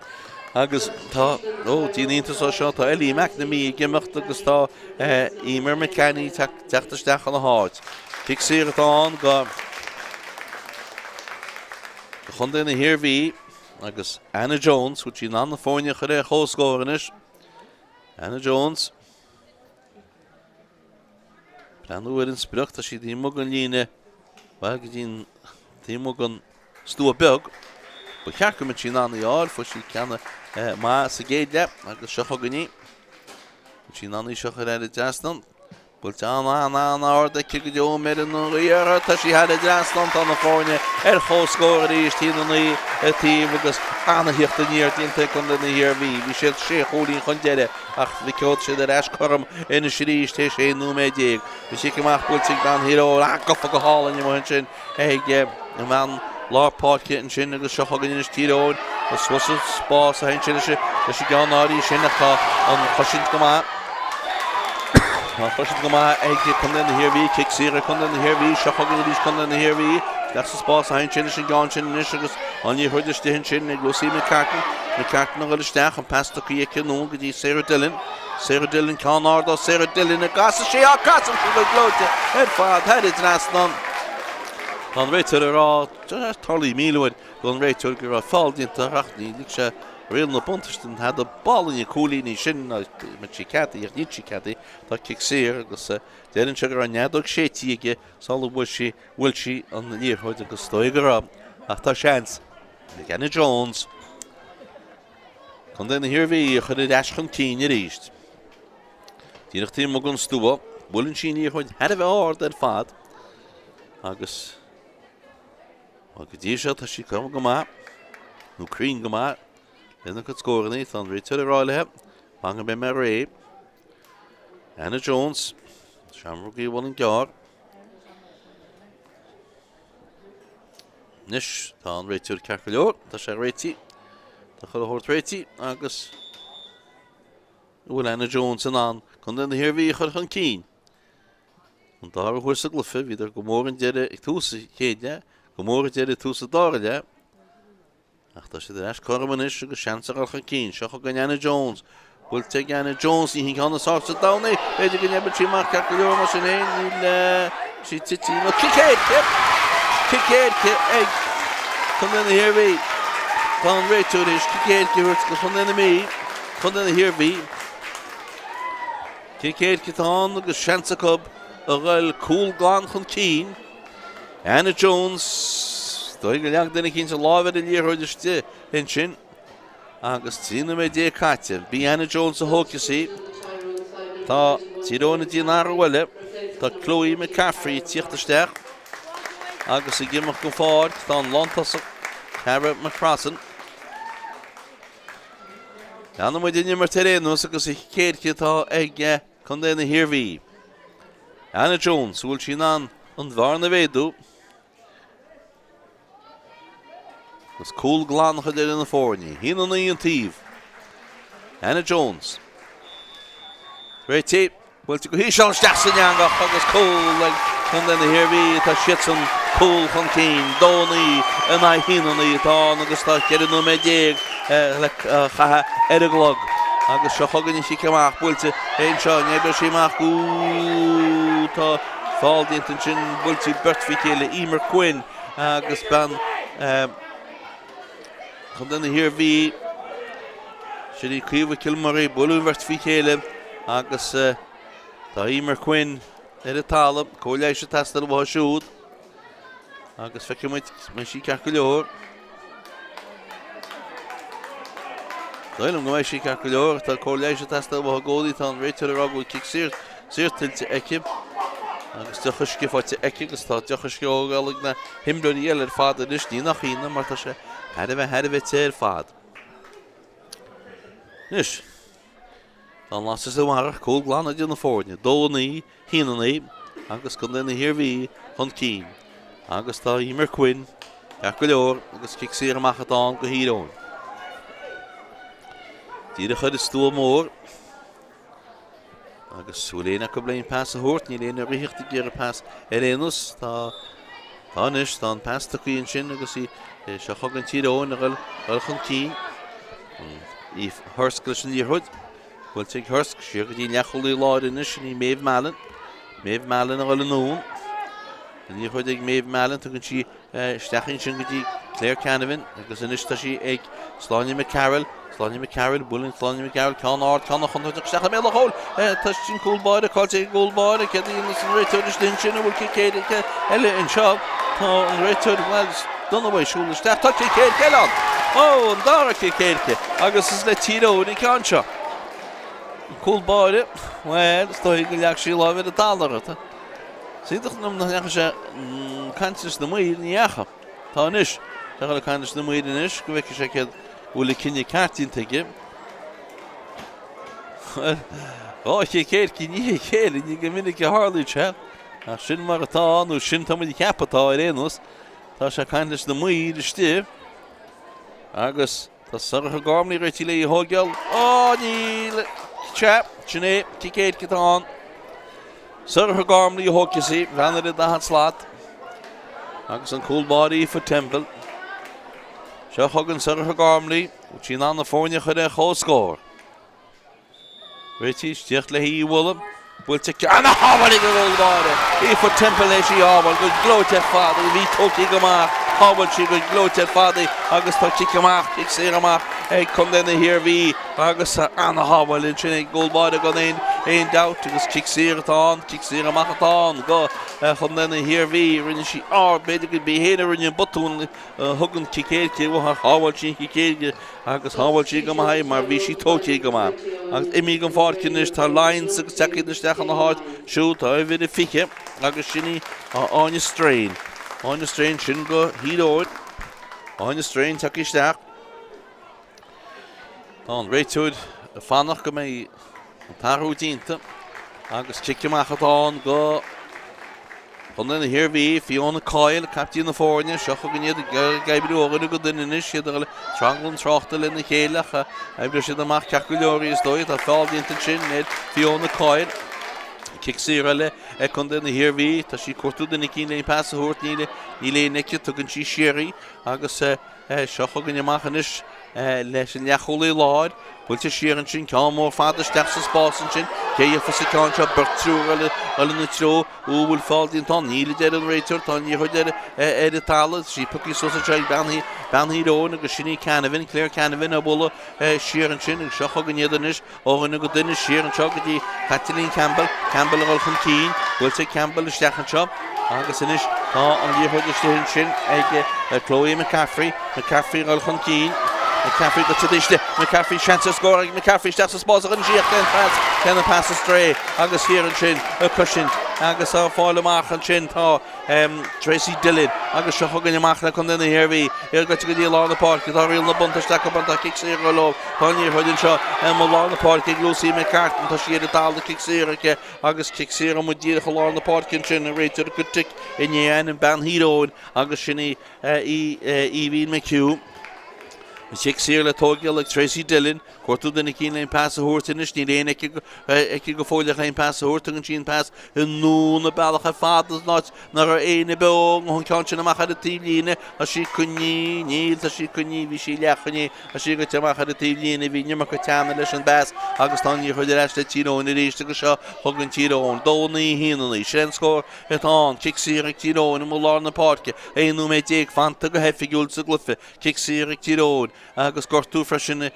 Agus tá, ó, déan iontas ó seo, tá Ellie McNamee ag imeacht agus tá Emer McCanny ag teacht isteach ina háit. Cic saor atá ann go Chontae na hIarmhí agus Anna Jones, bhfuil sí in ann na foirne a chur ar chomhscór anois. Anna Jones. Breathnú ar an sprioc, tá sí taobh amuigh den líne, bhuel, go dtí an taobh amuigh den stua beag. Ba cheart go mbeadh sí in ann í a fháil, fuair sí ceann maith sa gcéad leath agus seo chugainn í. Bhfuil sí in ann í seo a chur thar an dtrasnán. Buailte an-an-an-ard aici go deo ar an ngaoth, tá sí thar an dtrasnán, tá na foirne ar chomhscór arís, 1-9 an taobh agus ana-thíocht aniar déanta ag Contae na hIarmhí. Bhí siad sé chúilín chun deiridh ach bhí siad ar ais cothrom anois arís théis 11 nóiméad. Bhí cic amach buailte ag bean Thír Eoghain, ach gafa go hálainn amuigh ansin ag an mbean lár páirce ansin agus seo chugainn anois Tír Eoghain agus suas sa spás a théann sé leis an gceann áirithe sin ach tá an chosaint go maith. Tá an chosaint go maith ag Contae na hIarmhí, cic saor ag Contae na hIarmhí, seo chugainn arís Contae na hIarmhí. Isteach sa spás a théann sé leis an gceann sin anois agus an liathróid istigh ansin ag Lucy McCartan. McCartan a dhul isteach, an pas tugtha aici anonn go dtí Sarah Dillon. Sarah Dillon, ceann ard ó Sarah Dillon, an gcasfaidh sí, á casann sí go gleoite ar fad thar an dtrasnán. Tá an réiteoir ag rá, tarlaíonn míle uair don réiteoir go raibh feall déanta ach ní lig sé riail na buntáiste an fheadóg b'álainn an cúilín í sin, mbeadh sí ceadaithe ach níl sí ceadaithe, tá cic saor agus deireann sé go raibh an fheadóg séidte aige sula bhfuair sí, bhuail sí an liathróid agus is dóigh go raibh ach tá seans ag Anna Jones. Contae na hIarmhí a chur ar ais chun cinn arís. Díreach taobh amuigh den stua, buaileann sí an liathróid thar a bheith ard ar fad agus go dtí seo tá sí cothrom go maith, nó cruinn go maith lena cuid scóranna. Tá an réiteoir ag rá léi, fan go mbeidh mé réidh. Anna Jones, Seamrógaí Mhuileann gCearr. Anois tá an réiteoir ceart go leor, tá sé réitithe, tá chuile shórt réitithe agus an bhfuil Anna Jones in ann Contae na hIarmhí a chur chun cinn? An dara huair sa gcluiche, bhíodar go mór chun deiridh ag tús an chéad leath, go mór chun deiridh ag tús an dara leath. Ach tá siad ar ais cothrom anois agus seans a dhul chun cinn. Seo chugainn Anna Jones. Buailte ag Anna Jones, ní hí an ceann is fearr sa domhan í. B'fhéidir go n-oibreoidh sí amach ceart go leor mar sin féin. Níl sí tite nó cic éirice! Cic éirice ag Contae na hIarmhí. Tá an réiteoir théis cic éirice a thabhairt do Chontae na Mí, Contae na hIarmhí. Cic éirice atá ann agus seans acu a dhul cúl glan chun cinn. Anna Jones, dóigh go leag duine eicínt a lámh ar an liathróid istigh ansin agus 13 nóiméad caite. B'í Anna Jones a thógfas í. Tá Tír Eoghain ag déanamh athrú eile. Tá Chloe McCaffrey ag tíocht isteach agus ag imeacht den pháirc. Tá an lántosach Cara McCrossan. Leanfaidh muid an imirt ar aon nós agus an chic éirice atá ag Contae na hIarmhí. Anna Jones, an bhfuil sí in ann an bhearna a mhéadú? Agus cúl glan a chur idir na foirne. 1-9 an taobh. Anna Jones. Réitithe. Buailte go híseal isteach san eangach agus cúl ag Contae na hIarmhí. Tá siadsan cúl chun cinn. 2-9 in aghaidh 1-9 atá ann agus tá 14 nóiméad le caitheamh ar an gclog. Agus seo chugainn an chic amach buailte anseo. Ní oibreoidh sí amach. Tá. Feall déanta ansin, buailte beirt faoi chéile, Emer Quinn agus bean Chontae na hIarmhí, sin í Caoimhe Kilmurray, buaileadh an bheirt faoi chéile agus tá Emer Quinn ar an talamh, cóir leighis ag teastáil uaithi siúd agus feicfidh muid an mbeidh sí ceart go leor. Dóigh liom go mbeidh sí ceart go leor, tá cóir leighis ag teastáil uaithi i gcónaí, tá an réiteoir ag rá go bhfuil cic saor saor tuillte aici agus deoch uisce faighte aici agus tá deoch uisce á fháil ag na himreoirí eile ar fad anois, ní nach ionadh mar tá sé thar a bheith thar a bheith te ar fad. Anois, tá an lá is a mharach, cúl glan idir na foirne, 2 9, 1 9 agus Contae na hIarmhí chun cinn. Agus tá Emer Quinn ceart go leor agus cic saor amach atá ann go Thír Eoghain. Díreach ar an stua mór. Agus an bhfuil éinne acu le aon pas a thabhairt, níl éinne ag ritheacht ag iarraidh pas ar aon nós. Tá tá anois, tá an pas tugtha ansin agus í seo chugainn Tír Eoghain ag dul chun cinn. Aoife Hursk leis an liathróid. Buailte ag Hursk siar go dtí an leathchúlaí láir anois, sin í Maeve Mallon. Maeve Mallon ag dul anonn. An liathróid ag Maeve Mallon, tugann sí Isteach ansin go dtí Claire Canavan agus anois tá sí ag Sláine McCarroll. Sláine McCarroll, buaileann Sláine McCarroll ceann ard, ceann an-chontúirteach isteach i mbéal an chúil. Tá sin cúl báire, caillte ag an gcúl báire. Céard a dhéanfas an réiteoir istigh ansin an bhfuil cic éirice eile anseo? Tá an réiteoir, bhuel, Dunaway ag siúl isteach. Tá cic éirice eile ann! Ó, an dara cic éirice agus is le Tír Eoghain an ceann seo. An cúl báire, bhuel, is dóigh go leag sí lámh ar an talamh. Is iontach liom nach ndeachaigh sé ag caint leis na maoir, ní dheachaigh. Tá anois. Tá ag caint leis na maoir anois go bhfeicfidh sé céard bhfuil an cinneadh ceart déanta aige. Bhuel, dhá chic éirice i ndiaidh a chéile, ní go minic a tharlaíonn sé, ach sin mar atá, nó sin tá muid ag ceapadh atá ar aon nós. Tá sé ag caint leis na maoir istigh agus Tá Sorcha Gormley réitithe léi a thógáil. Ó, níl! Sea, sin é, cic éirice atá ann. Sorcha Gormley a thógfas í, bean ar an 40 slat. Agus an cúl báire Aoife Temple. Seo chugainn Sorcha Gormley, bhfuil sí in ann a foirne a chur ar comhscór. Réitithe isteach léi í a bhualadh. Buailte aici. Ana-shábháil ag an gcúl báire. Aoife Temple théis í a shábháil go gleoite ar fad agus bhí tógtha go maith. Shábháil sí go gleoite ar fad í agus tá cic amach, cic saor amach ag Contae na hIarmhí agus ana-shábháil ansin ag an gcúl báire gan aon aon dabht agus cic saor atá ann, cic saor amach atá ann go Chontae na hIarmhí. Rinne sí ard, b'fhéidir gurb í féin a rinne an botún a thug an cic éirice uaithi ach shábháil sí an cic éirice agus shábháil sí go maith é mar bhí sí tógtha go maith. Agus imithe den pháirc anois tá Lyons agus tagtha isteach ina háit siúd tá uimhir a 20 agus sin í Áine Strain. Áine Strain sin go Thír Eoghain. Áine Strain tagtha isteach. Tá an réiteoir ag fanacht go mbeidh an t-athrú déanta agus cic amach atá ann go Chontae na hIarmhí, Fiona Coyle, caiptín na foirne, seo chugainn iad ag oibriú ó dhuine go duine anois, iad ag dul ag tranglam tráchta lena chéile ach oibreoidh siad amach ceart go leor í is dóigh. Tá feall déanta ansin ar Fiona Coyle. Cic saor eile ag Contae na hIarmhí. Tá sí ag cuartú duine eicínt le pas a thabhairt, níl níl éinne aici, tugann sí siar í agus Seo chugainn amach anois leis an leathchúlaí láir. Buailte siar ansin, ceann mór fada isteach sa spás ansin. Cé a gheofas an ceann seo? Beirt triúr ag dul ina treo. Ó, bhfuil feall déanta ann? Níl, a deir an réiteoir. Tá an liathróid ar an talamh. Tá sí pioctha suas anseo ag bean bean Thír Eoghain agus sin í Canavan, Claire Canavan á bualadh siar ansin. Agus seo chugainn iad anois. Ó dhuine go duine siar anseo go dtí Caitlín Campbell, Campbell ag dul chun cinn, buailte ag Campbell isteach anseo agus anois tá an liathróid istigh ansin ag Chloe McCaffrey, McCaffrey ag dul chun cinn, McCaffrey go tite istigh, McCaffrey seans ar scór ag McCaffrey isteach sa spás a rinne sí ach téann pas, téann an pas astray agus thiar ansin ag cosaint agus á fáil amach ansin tá Tracy Dillon agus seo chugainn amach le Contae na hIarmhí. Iad gaibhte go dtí lár na páirce. Tá riail na buntáiste acu tá cic saor leo. Tá an liathróid anseo i lár na páirce ag Lucy McCartan. Tá sí ar an talamh cic saor aici agus cic saor amuigh díreach i lár na páirce ansin. An réiteoir ag cur tic i ndiaidh ainm bean Thír Eoghain agus sin í Aoibhín McHugh. An chic saor le tóigeáil ag Tracy Dillon. Cuartú duine eicínt le an pas a thabhairt anois. Níl éinne aici go fóill le an pas a thabhairt. Tugann sí an pas anonn an bealach ar fad as an áit nach raibh éinne beo. An ceann sin amach ar an taobhlíne. Tá sí coinnithe. Níl, tá sí coinnithe. Bhí sí leathchoinnithe. Tá sí goite amach ar an taobhlíne. Bhí an iomarca teanna leis an bpas agus tá an liathróid ar ais le Tír Eoghain arís agus seo chugainn Tír Eoghain. 2 9 1 9. Sin é an scór atá ann. Cic saor ag Tír Eoghain amuigh i lár na páirce. 11 nóiméad fanta go hoifigiúil sa gcluiche. Cic saor ag Tír Eoghain agus gortú freisin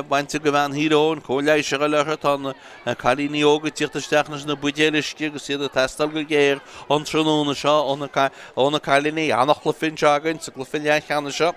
bainte go bhean Thír Eoghain. Cóir leighis a dhul orthu. Tá na cailíní óga ag tíocht isteach leis na buidéil uisce agus iad ag teastáil go géar an tráthnóna seo ó na cailíní. An-chluiche anseo againn sa gcluiche leathcheannais seo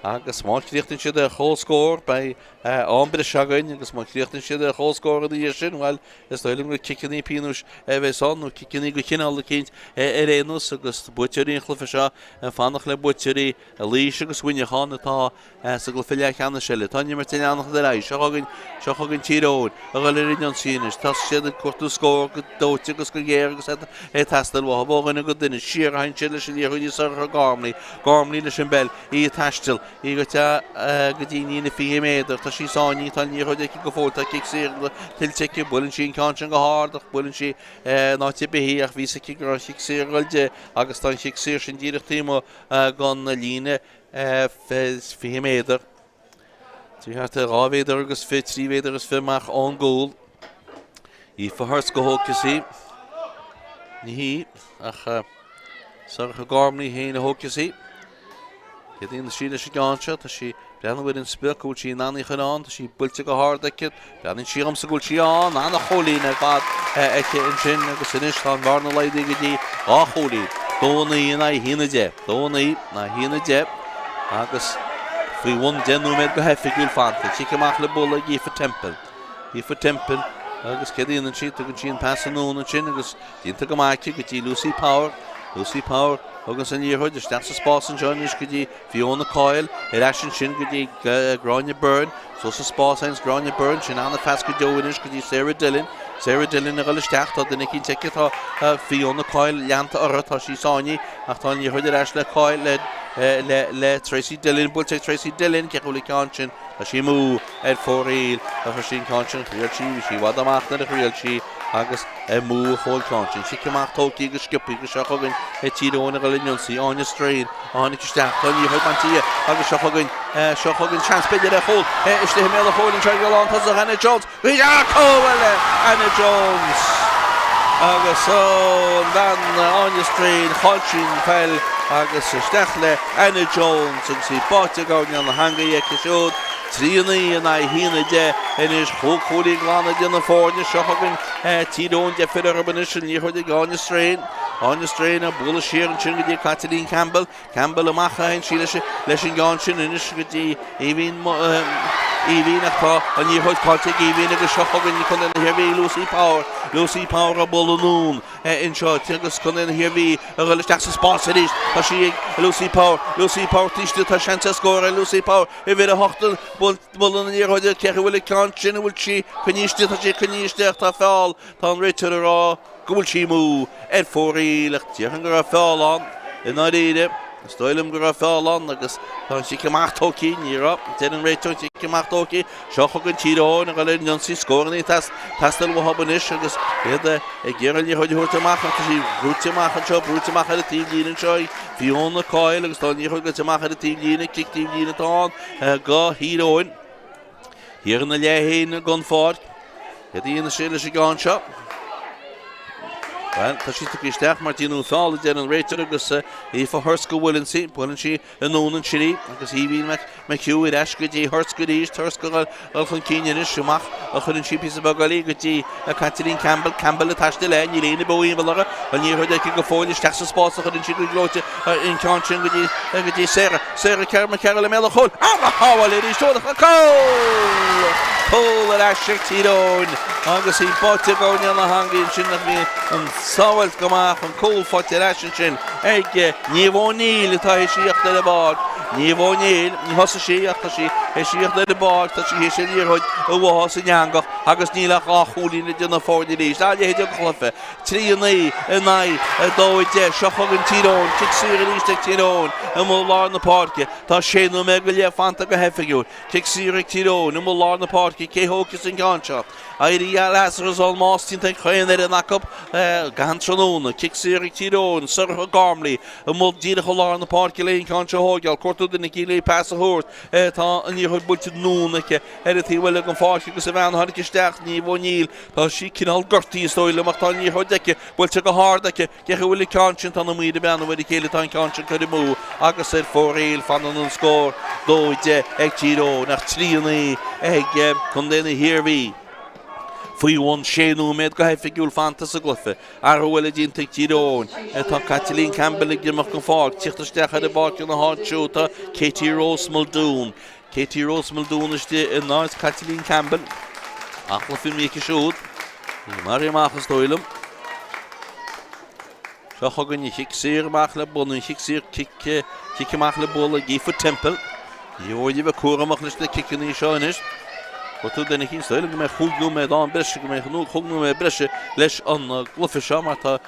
agus má chríochnaíonn siad ar chomhscór beidh am breise againn agus má chríochnaíonn siad ar chomhscór ina dhiaidh sin, bhuel, is dóigh liom gur ciceanna pionóis a bheas ann nó ciceanna de chineál eicínt ar aon nós agus buaiteoirí an chluiche seo ag fanacht le buaiteoirí Laois agus Mhuineachán atá sa gcluiche leathcheannais eile. Tá an imirt ag leanacht ar aghaidh. Seo chugainn, seo chugainn Tír Eoghain ag dul ar an ionsaí anois. Tá siad ag cuartú scór go dóite agus go géar agus é ag teastáil uathu ó dhuine go duine. Siar a théann siad leis an liathróid Sorcha Gormley. Gormley leis an bpeil. Í ag taisteal. Í ag go dtí an líne 20 méadar. Tá sí sáinnithe. Tá an liathróid aici go fóill. Tá cic saor tuillte aici. Buaileann sí an ceann sin go hard ach buaileann sí in áit ar bith í ach bhí a fhios aici go raibh an chic saor ag dul di agus tá an chic saor sin díreach taobh amuigh den líne 20 méadar. Trí thart ar 2 mhéadar agus 20, 3 mhéadar is 20 amach ón gcúl. Aoife Hursk a thógfas í. Ní hí, ach Sorcha Gormley féin a thógfas í. Céard a dhéanfas sí leis an gceann seo? Tá sí breathnú ar an sprioc, go bhfuil sí in ann í a chur ann, tá sí buailte go hard aici. Breathnaíonn sí dhomsa go bhfuil sí ann, ana-chúilín ar fad aici ansin agus anois tá an bhearna laghdaithe go dtí 2 chúilín, 2 9 in aghaidh 1 10, 2 9 in aghaidh 1 10 agus faoi bhun 10 nóiméad go hoifigiúil fanta. Cic amach le bualadh ag Aoife Temple. Aoife Temple agus céard a dhéanann sí? Tugann sí an pas anonn ansin agus déanta go maith aici go dtí Lucy Power. Lucy Power thugann an liathróid isteach sa spás anseo anois go dtí Fiona Coyle ar ais ansin go dtí Gráinne Byrne. Suas sa spás ansin Gráinne Byrne, sin ana-phas go deo anois go dtí Sarah Dillon. Sarah Dillon ag dul isteach, tá duine eicínt aici, tá Fiona Coyle leanta uirthi, tá sí sáinnithe ach tá an liathróid ar ais le Coyle, le, le, le Tracy Dillon, buailte ag Tracy Dillon, cé chuala ceann sin, tá sí amú ar fóraoil, a chuir sí an ceann sin, thriail sí, bhí sí i bhfad amach nuair a thriail sí agus amú a chuaigh an ceann sin. Cic amach tógtha go sciobtha agus seo chugainn Tír Eoghain ag dul ar an ionsaí, Áine Strain. Tháinig isteach, tá an liathróid bainte dhi agus seo chugainn, seo chugainn seans b'fhéidir ar chúl istigh i mbéal an chúil anseo ag an lántosach Anna Jones. Bhí cúl eile Anna Jones agus an bhean Áine Strain, chaill sí an pheil agus isteach le Anna Jones agus í báite ag airneán na heangaí aici siúd. 3 9 in aghaidh 1 10 anois chúig chúilín glan idir na foirne seo chugainn Tír Eoghain deifir orthu anois an liathróid ag Áine Strain. Áine Strain ag bualadh siar ansin go dtí Caitlín Campbell. Campbell amach a théann sí leis leis an gceann sin anois go dtí Aoibhín Aoibhín ach tá an liathróid caillte ag Aoibhín agus seo chugainn Contae na hIarmhí Lucy Power. Lucy Power ag bualadh anonn anseo agus Contae na hIarmhí ag dul isteach sa spás arís. Tá sí ag Lucy Power. Lucy Power taobh istigh tá seans ar scór ag Lucy Power. Uimhir 8 bualadh na liathróide cé bhfuil an ceann sin an bhfuil sí coinnithe istigh tá sí coinnithe isteach tá feall tá an réiteoir ag rá go bhfuil sí amú ar fóraoil ach déarfainn go raibh feall ann i ndáiríre. Is dóigh liom go raibh feall ann agus tá an chic amach tógtha, ní raibh, deir an réiteoir, cic amach tógtha. Seo chugainn Tír Eoghain ag dul ar an ionsaí, scóranna ag teastáil uathu anois agus iad ag iarraidh an liathróid a thabhairt amach ach tá sí brúite amach anseo, brúite amach ar an taobhlíne anseo ag Fiona Coyle agus tá an liathróid goite amach ar an taobhlíne, cic taobhlíne atá ann go Thír Eoghain. Thiar ina leath féin den pháirc. Céard a dhéanfaidh sé leis an gceann seo? Bhuel, tá sí tugtha isteach mar déanadh feall a deir an réiteoir agus Aoife Hursk a bhuaileann sí. Buaileann sí anonn ansin í agus Aoibhín McHugh ar ais go dtí Hursk arís. Hursk ag dul chun cinn anois amach a chuireann sí píosa beag eile go dtí Caitlín Campbell. Campbell ag taisteal léi, níl éinne beo timpeall uirthi. An liathróid aici go fóill isteach sa spás a chuireann sí go gleoite an ceann sin go dtí go dtí Sarah. Sarah McCarroll i mbéal an chúil. Ana-shábháil arís ó Cúl! Cúl ar ais ag Tír Eoghain agus í báite ag airneán na heangaí ansin ach bhí an sábháilt go maith an cúl faighte ar ais ansin ag Niamh O'Neill atá théis a thíocht ar an bpáirc. Niamh O'Neill, ní thosaigh sí ach tá sí théis a thíocht ar an bpáirc, tá sí théis an liathróid a bhuachan san eangach agus níl ach 2 chúilín idir na foirne arís. A leithéid de chluiche. 3, 9 in aghaidh 2, 10. Seo chugainn Tír Eoghain. Cic saor arís ag Tír Eoghain amuigh i lár na páirce. Tá sé nóiméad go leith fanta go hoifigiúil. Cic saor ag Tír Eoghain amuigh i lár na páirce. Cé thógfas an ceann seo? Éirí as an más déanta ag chaon fhoireann acu gach tráthnóna. Cic saor ag Tír Eoghain, Sorcha Gormley amuigh díreach i lár na páirce le an ceann seo a thógáil. Cuartú duine eicínt le pas a thabhairt. Tá an liathróid buailte anonn aici ar an taobh eile den pháirc agus an bhean a tháinig isteach, Niamh O'Neill, tá sí cineál gortaithe is dóigh liom ach tá an liathróid aici, buailte go hard aici. Cé chaoi a bhfuil an ceann sin? Tá na maoir ag breathnú ar a chéile, tá an ceann sin curtha amú agus ar fóraoil. Fanann an scór 2, 10 ag Tír Eoghain ach 3, 9 ag Contae na hIarmhí. Faoi bhun sé nóiméad go hoifigiúil fanta sa gcluiche. Athrú eile déanta ag Tír Eoghain. Tá Caitlín Campbell ag imeacht den pháirc. Tíocht isteach ar an bpáirc ina háit siúd tá Katie Rose Muldoon. Katie Rose Muldoon istigh in áit Caitlín Campbell. An-chluiche imithe aici siúd. Maraithe amach is dóigh liom. Seo chugainn an chic saor amach le bualadh, an chic saor, cic, cic amach le bualadh ag Aoife Temple. Ní bhfuil a bheith cúramach leis na ciceanna seo anois. Cuartú duine eicínt, is dóigh liom go mbeidh chúig nóiméad ann breise, go mbeidh chúig nóiméad breise leis an gcluiche seo mar tá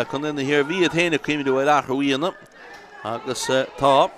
Contae na hIarmhí iad féin ag cuimhniú ar athrú a dhéanamh agus tá.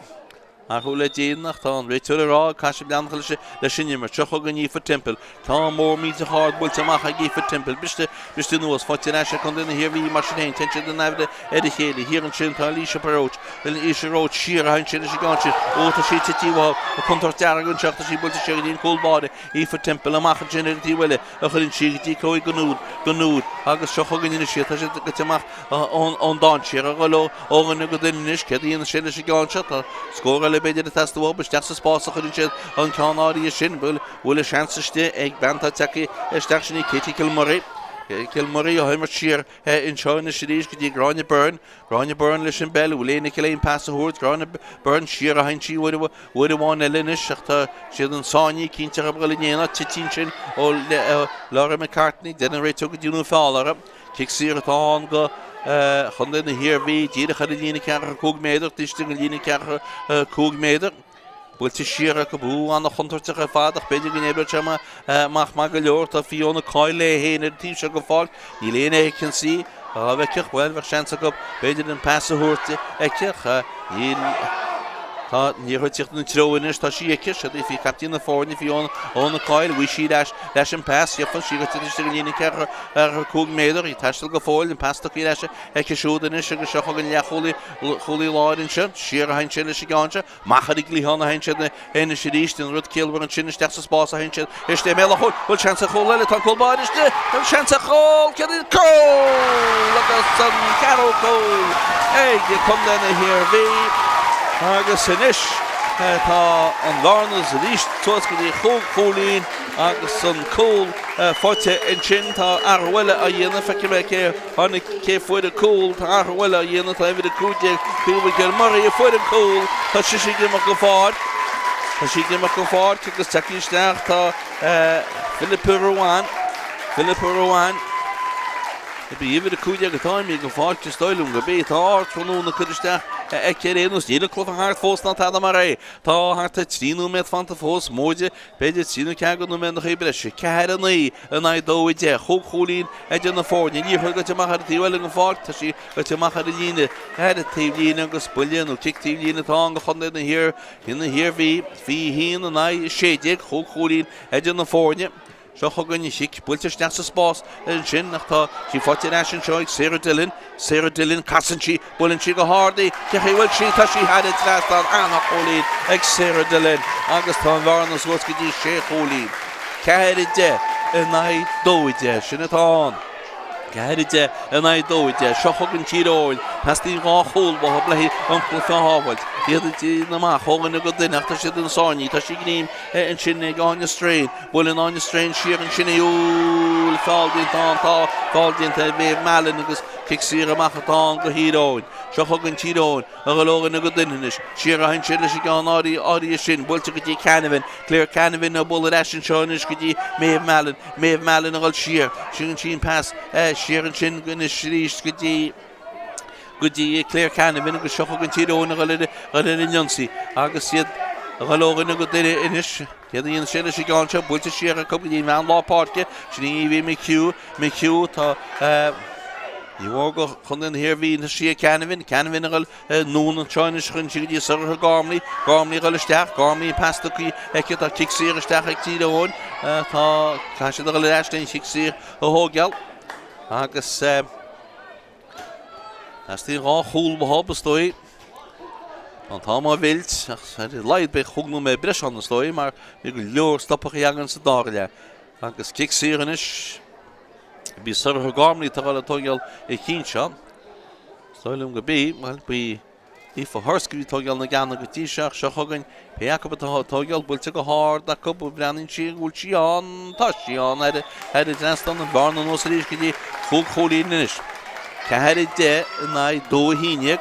Athrú le déanamh ach tá an réiteoir ag rá caithfidh siad leanacht leis leis an imirt. Seo chugainn Aoife Temple. Ceann mór millteach ard buailte amach ag Aoife Temple. Briste, briste anuas, faighte ar ais ag Contae na hIarmhí mar sin féin. Téann siad in aimhre ar a chéile. Thiar ansin tá Alicia Roche. Alicia Roche siar a théann siad leis an gceann sin. Ó tá sí tite uathu. An contúirt dearg anseo ach tá sí buailte siar go dtí an cúl báire. Aoife Temple amach ansin ar an taobh eile a chuireann sí go dtí Chloe Gonoud. Gonoud agus seo chugainn anois iad. Tá siad goite amach. ón dainséar a dhul ó dhuine go duine anois. Céard a dhéanann sé leis an gceann seo? Tá scór eile b'fhéidir ag teastáil uathu. Isteach sa spás a chuireann siad an ceann áirithe sin. Bhfuil a seans istigh ag bean atá tagtha isteach sin í Katie Kilmurray. Kilmurray á himirt siar anseo anois arís go dtí Gráinne Byrne. Gráinne Byrne leis an bpeil. Bhfuil éinne aici le aon pas a thabhairt? Gráinne Byrne siar a théann sí uair amháin eile anois ach tá siad in sáinn cinnte a dhul in éineacht. Tite ansin ó Laura McCartney. Deir an réiteoir go ndearnadh feall uirthi. Cic saor atá ann do Chontae na hIarmhí, díreach ar an líne ceathracha 5 méadar, taobh istigh den líne ceathracha 5 méadar. Buailte siar acu, bú an-chontúirteach ar fad ach b'fhéidir go n-oibreodh sé amach maith go leor. Tá Fiona Coyle léi féin ar an taobh seo den pháirc. Níl aon fheithicil inti. Dá bhfeicfeadh, bhuel, bheadh seans acu b'fhéidir an pas a thabhairt aici ach níl. Tá an liathróid ag tíocht ina treo anois, tá sí aici, siod í fi caiptín na foirne, Fiona Coyle, bhí sí ar ais leis an pas, gheofar sí go istigh an líne 45 méadar, ag taisteal go fóill, an pas tugtha ar ais aici siúd anois agus seo chugainn leathchúlaí chúlaí láir anseo, siar a théann sé leis an gceann seo, amach ar an gcliathán a théann siad anois arís, an rud ciallmhar ansin isteach sa spás a théann siad istigh i mbéal an chúil, bhfuil seans ar chúl eile, tá an cúl báire istigh, tá seans ar chúl, céard é cúl agus an ceathrú cúl ag Contae na hIarmhí agus anois tá an bhearna arís suas go dtí chúig chúilín agus an cúl faighte ansin. Tá athrú eile á dhéanamh, feicfidh mé cé tháinig, cé fuair an cúl, tá athrú eile á dhéanamh, tá uimhir 15, Caoimhe Kilmurray a fuair an cúl, tá sise ag imeacht den pháirc, tá sí ag imeacht den pháirc agus tagtha isteach tá Philippa Ruane, Philippa Ruane, Bhí uimhir 15 atá imithe den pháirc is dóigh liom gurb í tá ardtráthnóna curtha isteach aici ar aon nós. Níl an cluiche thart fós ná tada mar é. Tá thart ar 3 nóiméad fanta fós, móide B'fhéidir 3 nó 4 de nóiméadachaí breise. 4, 9 in aghaidh 2, 10. Chúig chúilín idir na foirne. Liathróid goite amach ar an taobh eile den pháirc. Tá sí goite amach ar an líne, ar an taobhlíne agus buille nó cic taobhlíne atá ann do chontae na hIar, na hIarmhí. 21 in aghaidh 16. Chúig chúilín idir na foirne. Seo chugainn an chic buailte isteach sa spás ansin ach tá sí faighte ar ais anseo ag Sarah Dillon. Sarah Dillon, casann sí, buaileann sí go hard í, cé chaoi a bhfuil sí, tá sí thar an trasnán, an-chúilín ag Sarah Dillon agus tá an bhearna suas go dtí sé chúilín. 4, 10 in aghaidh 2, 10, sin atá ann. 4, 10 in aghaidh 2, 10, seo chugainn Tír Eoghain, teastaíonn dhá chúl uathu le an cluiche a shábháilt. Iad ag déanamh amach ó dhuine go duine ach tá siad ina sáinní, tá sí ag ansin ag Áine Strain. Buaileann Áine Strain siar ansin í. Bhfuil feall déanta ann? Tá feall déanta ar Mhéabh Mallon agus cic saor amach atá ann do Thír Eoghain. Seo chugainn Tír Eoghain a dhul ó dhuine go duine anois. Siar a théann siad leis an gceann áirithe sin. Buailte go dtí Canavan. Claire Canavan ag bualadh ar ais anseo anois go dtí Méabh Mallon. Méabh Mallon a dhul siar. Sin an pas siar ansin anois arís go dtí. go dtí Claire Canavan agus seo chugainn Tír Eoghain a dhul ar an ionsaí agus iad a dhul ó dhuine go duine anois. Céard a dhéanann sé leis an gceann seo? Buailte siar acu go dtí meán lár páirce. Sin í Evie McHugh. McHugh tá Ní mhór go Chontae na hIarmhí anois sí ag Canavan. Canavan a dhul anonn anseo anois chun sí go dtí Sorcha Gormley. Gormley a dhul isteach. Gormley an pas tugtha aici. Tá cic saor isteach ag Tír Eoghain. Tá caithfidh siad a dhul ar ais leis an chic saor a thógáil. Agus Teastaíonn 2 chúl uathu, is dóigh. Tá an t-am á mheilt, ach ar a laghad beidh chúig nóiméad breise ann, is dóigh, mar bhí go leor stopachaí againn sa dara leath. Agus cic saor anois. Bhí Sorcha Gormley atá ag dul ag tógáil an chinn seo. Is dóigh liom go b'í, bhuel, b'í Aoife Hursk a bhí ag tógáil na gceanna go dtí seo ach seo chugainn pé acu atá ag tógáil, buailte go hard acu, breathnaíonn sí go bhfuil sí ann, tá sí ann thar an trasnán, an bhearna anuas arís go dtí chúig chúilín anois. 4 10 in aghaidh 2 11.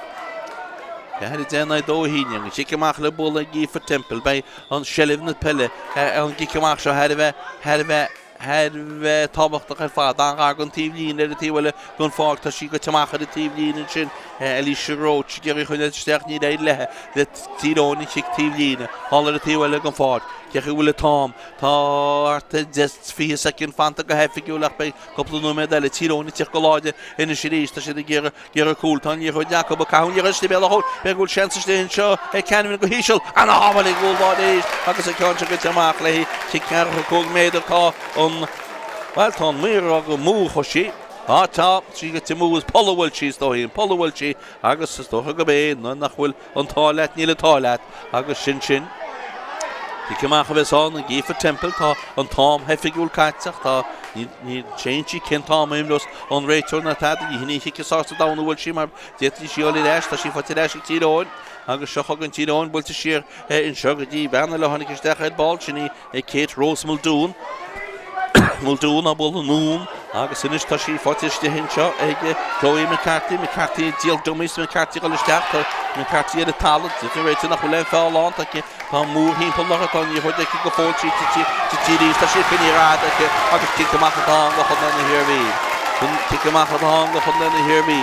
4 10 in aghaidh 2 11. An cic amach le bualadh ag Aoife Temple. Beidh an seilbh na peile ar an gcic amach seo thar a bheith thar a bheith thar a bheith tábhachtach ar fad. An-ghar don taobhlíne ar an taobh eile den pháirc. Tá sí goite amach ar an taobhlíne ansin. Alicia Roche ag iarraidh choinneáil isteach. Níor éirigh léi le Tír Eoghain an chic taobhlíne. Thall ar an taobh eile den pháirc. Cé chaoi bhfuil an t-am? Tá thart ar 10, 20 soicind fanta go hoifigiúil ach beidh cúpla nóiméad eile. Tír Eoghain ag tíocht go láidir anois arís. Tá siad ag iarraidh Iarraidh cúl, tá an liathróid acu, ag caitheamh an liathróid istigh i mbéal an chúil, b'fhéidir go bhfuil seans istigh anseo ag Canavan go híseal, ana-shábháil ag an gcúl báire arís agus an ceann seo goite amach léi, cic ceathracha 5 méadar, tá an, bhuel tá an maor ag rá gur amú a chuaigh sí, á tá sí goite amú, is poll a bhuail sí is dóichí, an poll a bhuail sí agus is dócha gurb é nuair nach bhfuil An t-ádh leat, níl an t-ádh leat. Agus sin sin. Cic amach a bheas ann ag Aoife Temple. Tá an t-am oifigiúil caite ach tá, ní insíonn sí cén t-am a imreos an réiteoir ná tada. Ní hin í an chic is fearr sa domhan a bhuail sí mar d'fhéadfadh sí dul ar ais. Tá sí faighte ar ais ag Tír Eoghain agus seo chugainn Tír Eoghain buailte siar anseo go dtí bean eile a tháinig isteach ar ball. Sin í ag Kate Rose Muldoon. Muldoon á bualadh anonn agus anois tá sí faighte istigh anseo ag Chloe McCarthy. McCarthy ag díol dummies, McCarthy ag dul isteach, tá McCarthy ar an talamh, deir an réiteoir nach bhfuil aon feall ann, tá tá mórthimpeall uirthi, tá an liathróid aici go fóill, sí tite arís, tá sí coinnithe ar fad aici agus cic amach atá ann do Chontae na hIarmhí. Cic amach atá ann do Chontae na hIarmhí.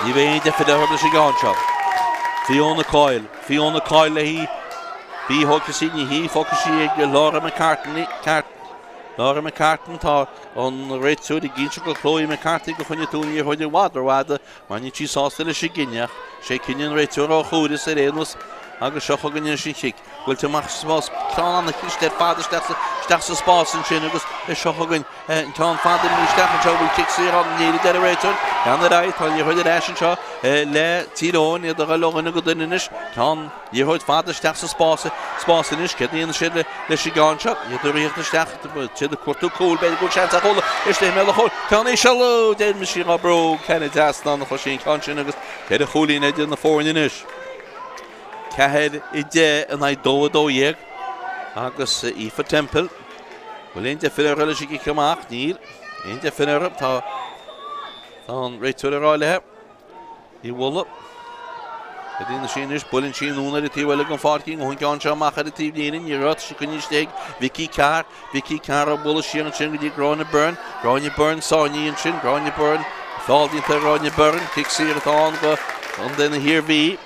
Ní bheidh aon deifir orthu leis an gceann seo. Fiona Coyle. Fiona Coyle léi. Bhí thógtha sí, ní hí, fágtha sí ag Laura McCartney, Laura McCartan, tá an réiteoir ag inse go Chloe McCarthy gur choinnigh tú an liathróid i bhfad rófhada mar níl sí sásta leis an gcinneadh ach sé cinneadh an réiteora ó chuaras ar aon nós agus seo chugainn anois an chic. Buailte amach sa spás, ceann an-chliste ar fad isteach sa spás ansin agus seo chugainn An ceann fada imithe isteach anseo, bhfuil cic saor ann? Níl, a deir an réiteoir. Lean ar aghaidh, tá an liathróid ar ais anseo le Tír Eoghain, iad a dhul ó dhuine go duine anois. Ceann liathróid fada isteach sa spás, spás anois. Céard a dhéanfaidh siad leis an gceann seo? Iad ag ritheacht isteach, siad ag cuartú cúil, b'fhéidir go bhfuil seans ar chúl istigh i mbéal an chúil. Ceann íseal, d'imigh sí dhá brú, ceann trasna chuaigh sí an ceann sin agus 4 chúilín idir na foirne anois. 4, 10 in aghaidh 2, 12 agus Aoife Temple. Bhfuil aon deifir orthu leis an gcic amach? Níl. Aon deifir orthu. Tá tá an réiteoir ag rá léi í a bhualadh. Cad a dhéanfaidh sí anois? Buaileann sí anonn ar an taobh eile den pháirc í. An ceann seo amach ar an taobh líne. Ní raibh sí coinnithe istigh ag Vicky Carr. Vicky Carr á bualadh siar ansin go dtí Gráinne Byrne. Gráinne Byrne sáinnithe ansin. Gráinne Byrne. Feall déanta ar Ghráinne Byrne. Cic saor atá ann go Contae na hIarmhí.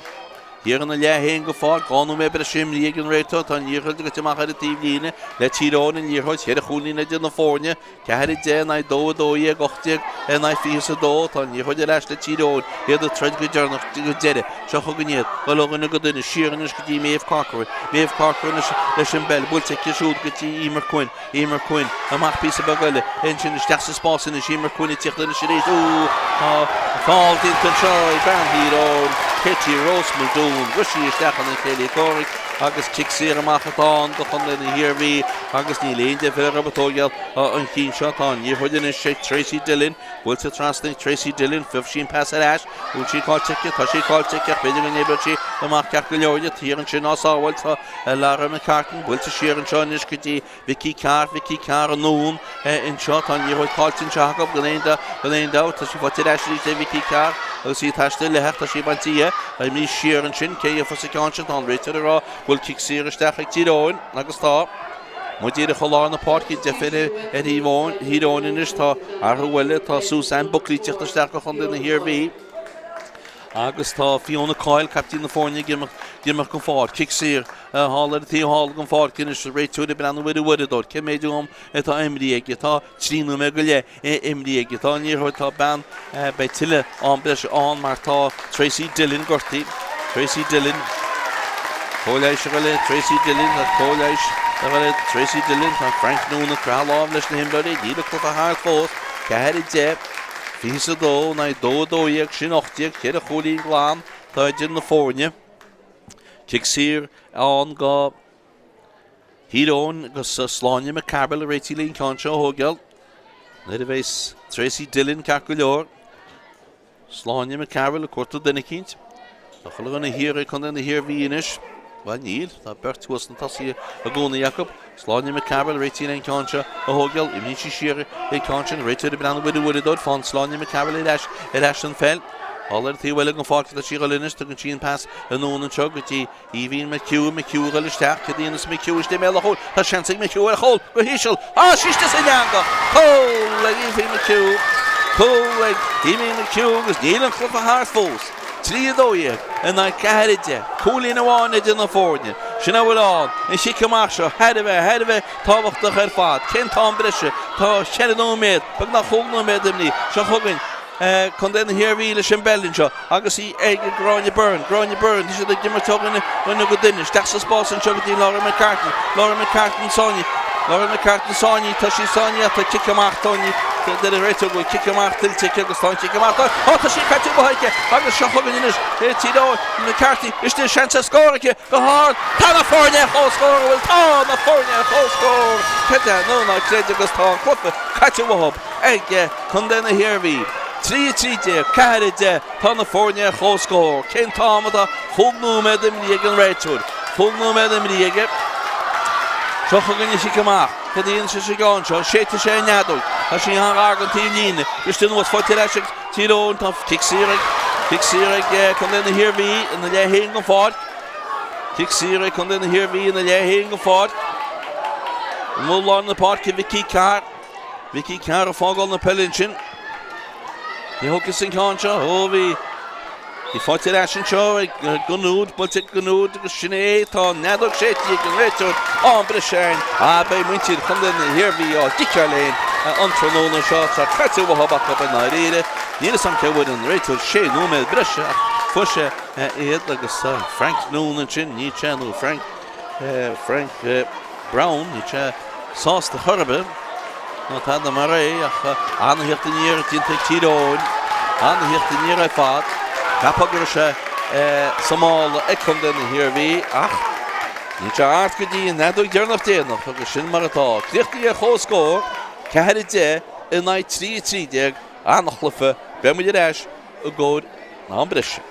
Thiar ina leath féin den pháirc, 2 nóiméad breise imrithe ag an réiteoir. Tá an liathróid goite amach ar an taobh líne le Tír Eoghain, an liathróid, 4 chúilín idir na foirne, 4, 10 in aghaidh 2, 12, 18 in aghaidh 22. Tá an liathróid ar ais le Tír Eoghain, iad ag troid go deireanach, go deireadh. Seo chugainn iad, dul ó dhuine go duine, siar anois go dtí Méabh Corcoran. Méabh Corcoran anois leis an bpeil, buailte aici siúd go dtí Emer Quinn. Emer Quinn amach píosa beag eile, ansin isteach sa spás anois, Emer Quinn ag tíocht anois arís, Ó, tá feall déanta anseo ag bean Thír Eoghain, Katie Rose Muldoon, rith sí isteach ina céile comhraic agus cic saor amach atá ann do chontae na hIarmhí agus níl aon deifir orthu ag tógáil an chinn seo. Tá an liathróid anois ag Tracy Dillon, buailte trasna ag Tracy Dillon, fuair sí an pas ar ais, bhfuil sí caillte aici, tá sí caillte aici ach b'fhéidir go n-oibreoidh sí amach ceart go leor thiar ansin á sábháil, tá Lara McCartan buailte siar anseo anois go dtí Vicky Carr, Vicky Carr anonn anseo, tá an liathróid caillte anseo acu gan aon gan aon dabht, tá sí faighte ar ais arís ag Vicky Carr agus í ag taisteal léi ach tá sí bainte dhi, imithe siar ansin, cé gheofas an ceann sin, tá an réiteoir ag rá go bhfuil cic saor isteach ag Tír Eoghain agus tá. Muid díreach i lár na páirce, deifir ar Thír Eoghain anois, tá athrú eile, tá Susan Buckley ag tíocht isteach do chontae na hIarmhí. Agus tá Fiona Coyle, caiptín na foirne, ag imeacht den pháirc. Cic saor thall ar an taobh thall den pháirc anois. Réiteoir ag breathnú ar an uaireadóir. Cé méid am atá imrithe aige? Tá 3 nóiméad go leith imrithe aige. Tá an liathróid, tá bean, beidh tuilleadh am breise ann mar tá Tracy Dillon gortaithe. Tracy Dillon. Cóir leighis a dhul ar Tracy Dillon. Tá cóir leighis a dhul ar Tracy Dillon. Tá Frank Noone ag croitheadh lámh leis na himreoirí. Níl an cluiche thart fós. 4, 10. 22 in aghaidh 2, 12, sin 18, ceithre chúilín glan atá idir na foirne. Cic saor ann go Thír Eoghain agus Sláine McCarville ag réiteach leis an ceann seo a thógáil. Nuair a bheas Tracy Dillon ceart go leor. Sláine McCarville ag cuartú duine eicínt. Tá chuile dhuine thiar ag Contae na hIarmhí anois. Bhuel níl, tá beirt thuas sna tosaithe i gcónaí acu. Sláine McCarville réitithe an ceann seo a thógáil. Imíonn sí siar an ceann sin. Réiteoir ag breathnú ar an uaireadóir. Faigheann Sláine McCarville ar ais ar ais an pheil. Thall ar an taobh eile den pháirc atá sí a dhul anois. Tugann sí an pas anonn anseo go dtí Aoibhín McHugh. McHugh a dhul isteach. Céard a dhéanfas McHugh istigh i mbéal an chúil? Tá seans ag McHugh ar chúl go híseal. Tá sí istigh san eangach! Cúl ag Aoibhín McHugh. Cúl ag Aoibhín McHugh agus níl an cluiche thart fós. 3, 12 in aghaidh 4, 10. Cúilín amháin idir na foirne. Sin a bhfuil ann. An chic amach seo thar a bheith, thar a bheith tábhachtach ar fad. Cén t-am breise? Tá cheithre nóiméad, beagnach chúig nóiméad imithe. Seo chugainn Contae na hIarmhí leis an bpeil anseo agus í ag Gráinne Byrne. Gráinne Byrne, tá siad ag imirt ó dhuine go duine. Isteach sa spás anseo go dtí Laura McCartan. Laura McCartan sáinnithe. Laura McCartan sáinnithe. Tá sí sáinnithe. Tá cic amach Tony. Deir an réiteoir go bhfuil cic amach tuillte aici agus tá an cic amach. Ó tá sí caite uaithi aici agus seo chugainn anois Tír Eoghain McCarthy istigh seans ar scór aici go hard. Tá na foirne ar comhscór an bhfuil? Tá na foirne ar comhscór. Creid é nó ná creid agus tá an cluiche caite uathu ag Contae na hIarmhí. 3, 13, 4, 10. Tá na foirne ar comhscór. Cén t-am atá? Chúig nóiméad imithe ag an réiteoir. Chúig nóiméad imithe aige. Seo chugainn an chic amach. Cad a dhéanann sé sa gceann seo? Séidfidh sé an fheadóg. Tá sí an-ghar don taobh líne. Briste anuas, faighte ar ais ag Tír Eoghain. Tá cic saor ag cic saor ag Contae na hIarmhí ina leath féin den pháirc. Cic saor ag Contae na hIarmhí ina leath féin den pháirc. I lár na páirce Vicky Carr. Vicky Carr ag fágáil na peile ansin. Cé thógfas an ceann seo? Ó bhí Bhí faighte ar ais anseo ag Gonood, buailte ag Gonood agus sin é, tá an fheadóg séidte ag an réiteoir, am breise ann. Ah, beidh muintir Chontae na hIarmhí á gciceáil féin an tráthnóna seo. Tá caite uathu acu i ndáiríre. Níl a fhios agam cé bhfuair an réiteoir sé nóiméad breise ach fuair sé iad agus Frank Noone ansin, níl sé nó Frank Frank Brown, níl sé sásta chor ar bith, ná tada mar é, ach ana-thíocht aniar déanta ag Tír Eoghain, ana-thíocht aniar ar fad. Cheapfá go raibh sé sa mála ag Contae na hIarmhí, ach níl sé thart go dtí an fheadóg dheireanach déanach agus sin mar atá. Críochnaithe ar comhscór, 4, 10 in aghaidh 3, 13, an-chluiche, beidh muid ar ais i gcomhair an am breise.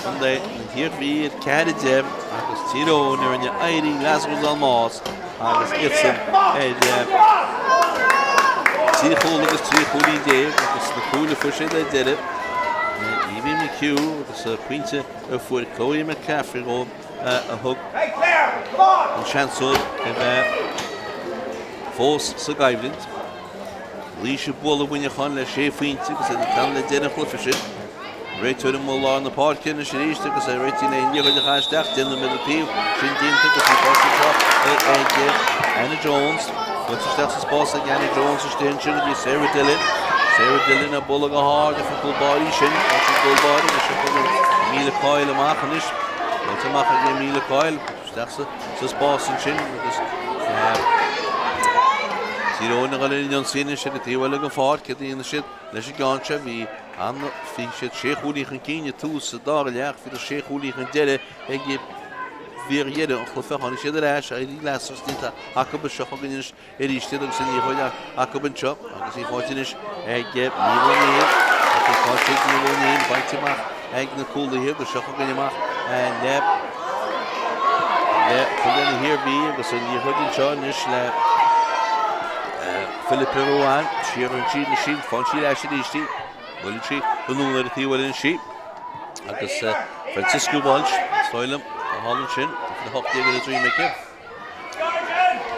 Contae na hIarmhí ar 4-10 agus Tír Eoghain a rinne éirí leathscoth almás agus iadsan ar 3 chúl agus 13 chúilín agus na cúil a fuair siad ar deireadh, Evie McHugh agus pointe a fuair Chloe McCaffrey dhóibh a thug an seans dóibh a bheith fós sa gcoimhlint. Laois ag bualadh Mhuineacháin le sé phointe agus iad ag teannadh le deireadh an chluiche sin. Réiteoir amuigh i lár na páirce anois arís agus é réitithe le an liathróid a chaitheamh isteach, déanamh ar an taobh sin déanta agus í faighte anseo ag Anna Jones. Buailte isteach sa spás ag Anna Jones istigh ansin go dtí Sarah Dillon. Sarah Dillon ag bualadh go hard ach an cúl báire í sin. Tá sí cúl báire agus seo chugainn Amelia Coyle amach anois. Buailte amach ag Amelia Coyle isteach sa spás ansin agus Tír Eoghain a dhul ar an ionsaí anois ar an taobh eile den pháirc. Céard a dhéanfaidh siad leis an gceann seo? Bhí an bhí siad sé chúilín chun cinn ag tús an dara leath ach bhí sé chúilín chun deiridh ag fíordheireadh an chluiche. Tháinig siad ar ais, éirí leathscoth déanta acu seo chugainn anois arís iad agus an liathróid acu anseo agus í faighte anois ag Niamh O'Neill. Tá sí faighte ag Niamh O'Neill, bainte amach ag na cúlaithe agus seo chugainn amach le le Contae na hIarmhí agus an liathróid anseo anois le Philippa Ruane. Siar ansin anois í, faigheann sí ar ais arís í. Buaileann sí anonn ar an taobh eile anois í. Agus Francisca Walsh, is dóigh liom, atá thall ansin, 18 ar a droim aici.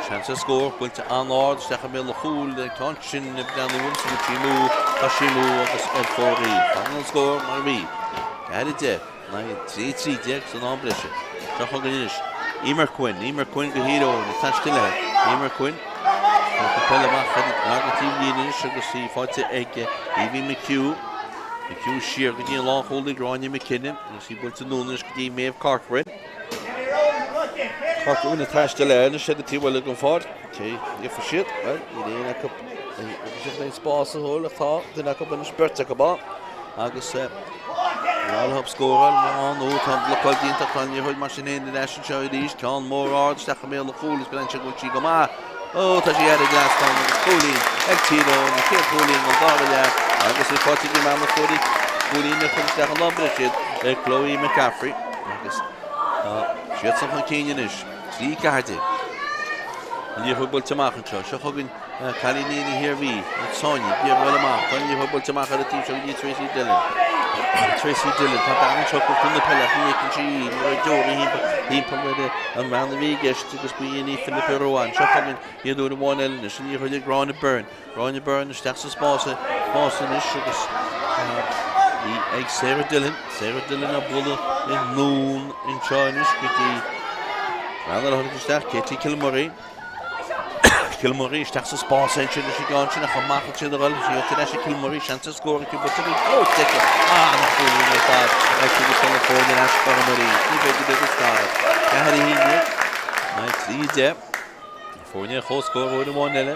Seans ar scór, buailte an-ard isteach i mbéal an chúil, an ceann sin ag breathnú uaimse go dtí amú, tá sí amú agus ar fóraoil. Fanann an scór mar a bhí. 4 10, 9 3 13 san am breise. Seo chugainn anois. Emer Quinn, Emer Quinn do Thír Eoghain, ag taisteal léi. Emer Quinn, Tá peil amach ar an taobh líne anois agus í faighte ag Evie McHugh. McHugh siar go dtí an lánchúlaí Gráinne McKenna agus í buailte anonn anois go dtí Maeve Corcoran. Corcoran ag taisteal léi anois ar an taobh eile den pháirc. Cé gheobhaidh siad? Bhuel, níl aon acu agus siad aon spás a thóil ach tá duine acu anois, beirt acu ann. Agus lá le scóráil má nó tá an bhlocáil déanta ach tá an liathróid mar sin féin ar ais anseo arís. Ceann mór ard isteach i mbéal an chúil is breathnaíonn sé go bhfuil sí go maith. Ó, tá sí thar an dtrasnán agus cúilín ag Tír Eoghain, an chéad chúilín den dara leath agus í faighte ag bean na cúilín a chur isteach an am breise ag Chloe McCaffrey agus tá siadsan chun cinn anois. 3 14. An liathróid buailte amach anseo. Seo chugainn cailíní na hIarmhí, an tSáinn, ag iarraidh dul amach. Tá an liathróid buailte amach ar an taobh seo go dtí Tracy Dillon. Tracy Dillon, tá bean anseo ag cur na peile ach ní fheiceann sí í. Ní raibh deoraí thimpeall ar an mbean a bhí i gceist agus ba í Philippa Ruane. Seo chugainn iad uair amháin eile anois. An liathróid ag Gráinne Byrne. Gráinne Byrne isteach sa spás spás anois agus í ag Sarah Dillon. Sarah Dillon á bualadh anonn anseo anois go dtí bean eile a tháinig isteach, Katie Kilmurray. Kilmurray isteach sa spás ansin leis an gceann sin ach amach ansin a dhul sí ar ais ag Kilmurray seans ar scór aici buailte go dóite aici an-chúilín ar fad aici agus tá na foirne ar ais cothrom arís. Ní féidir leo scaradh. 4 1 9 3 10. Foirne ar comhscór uair amháin eile.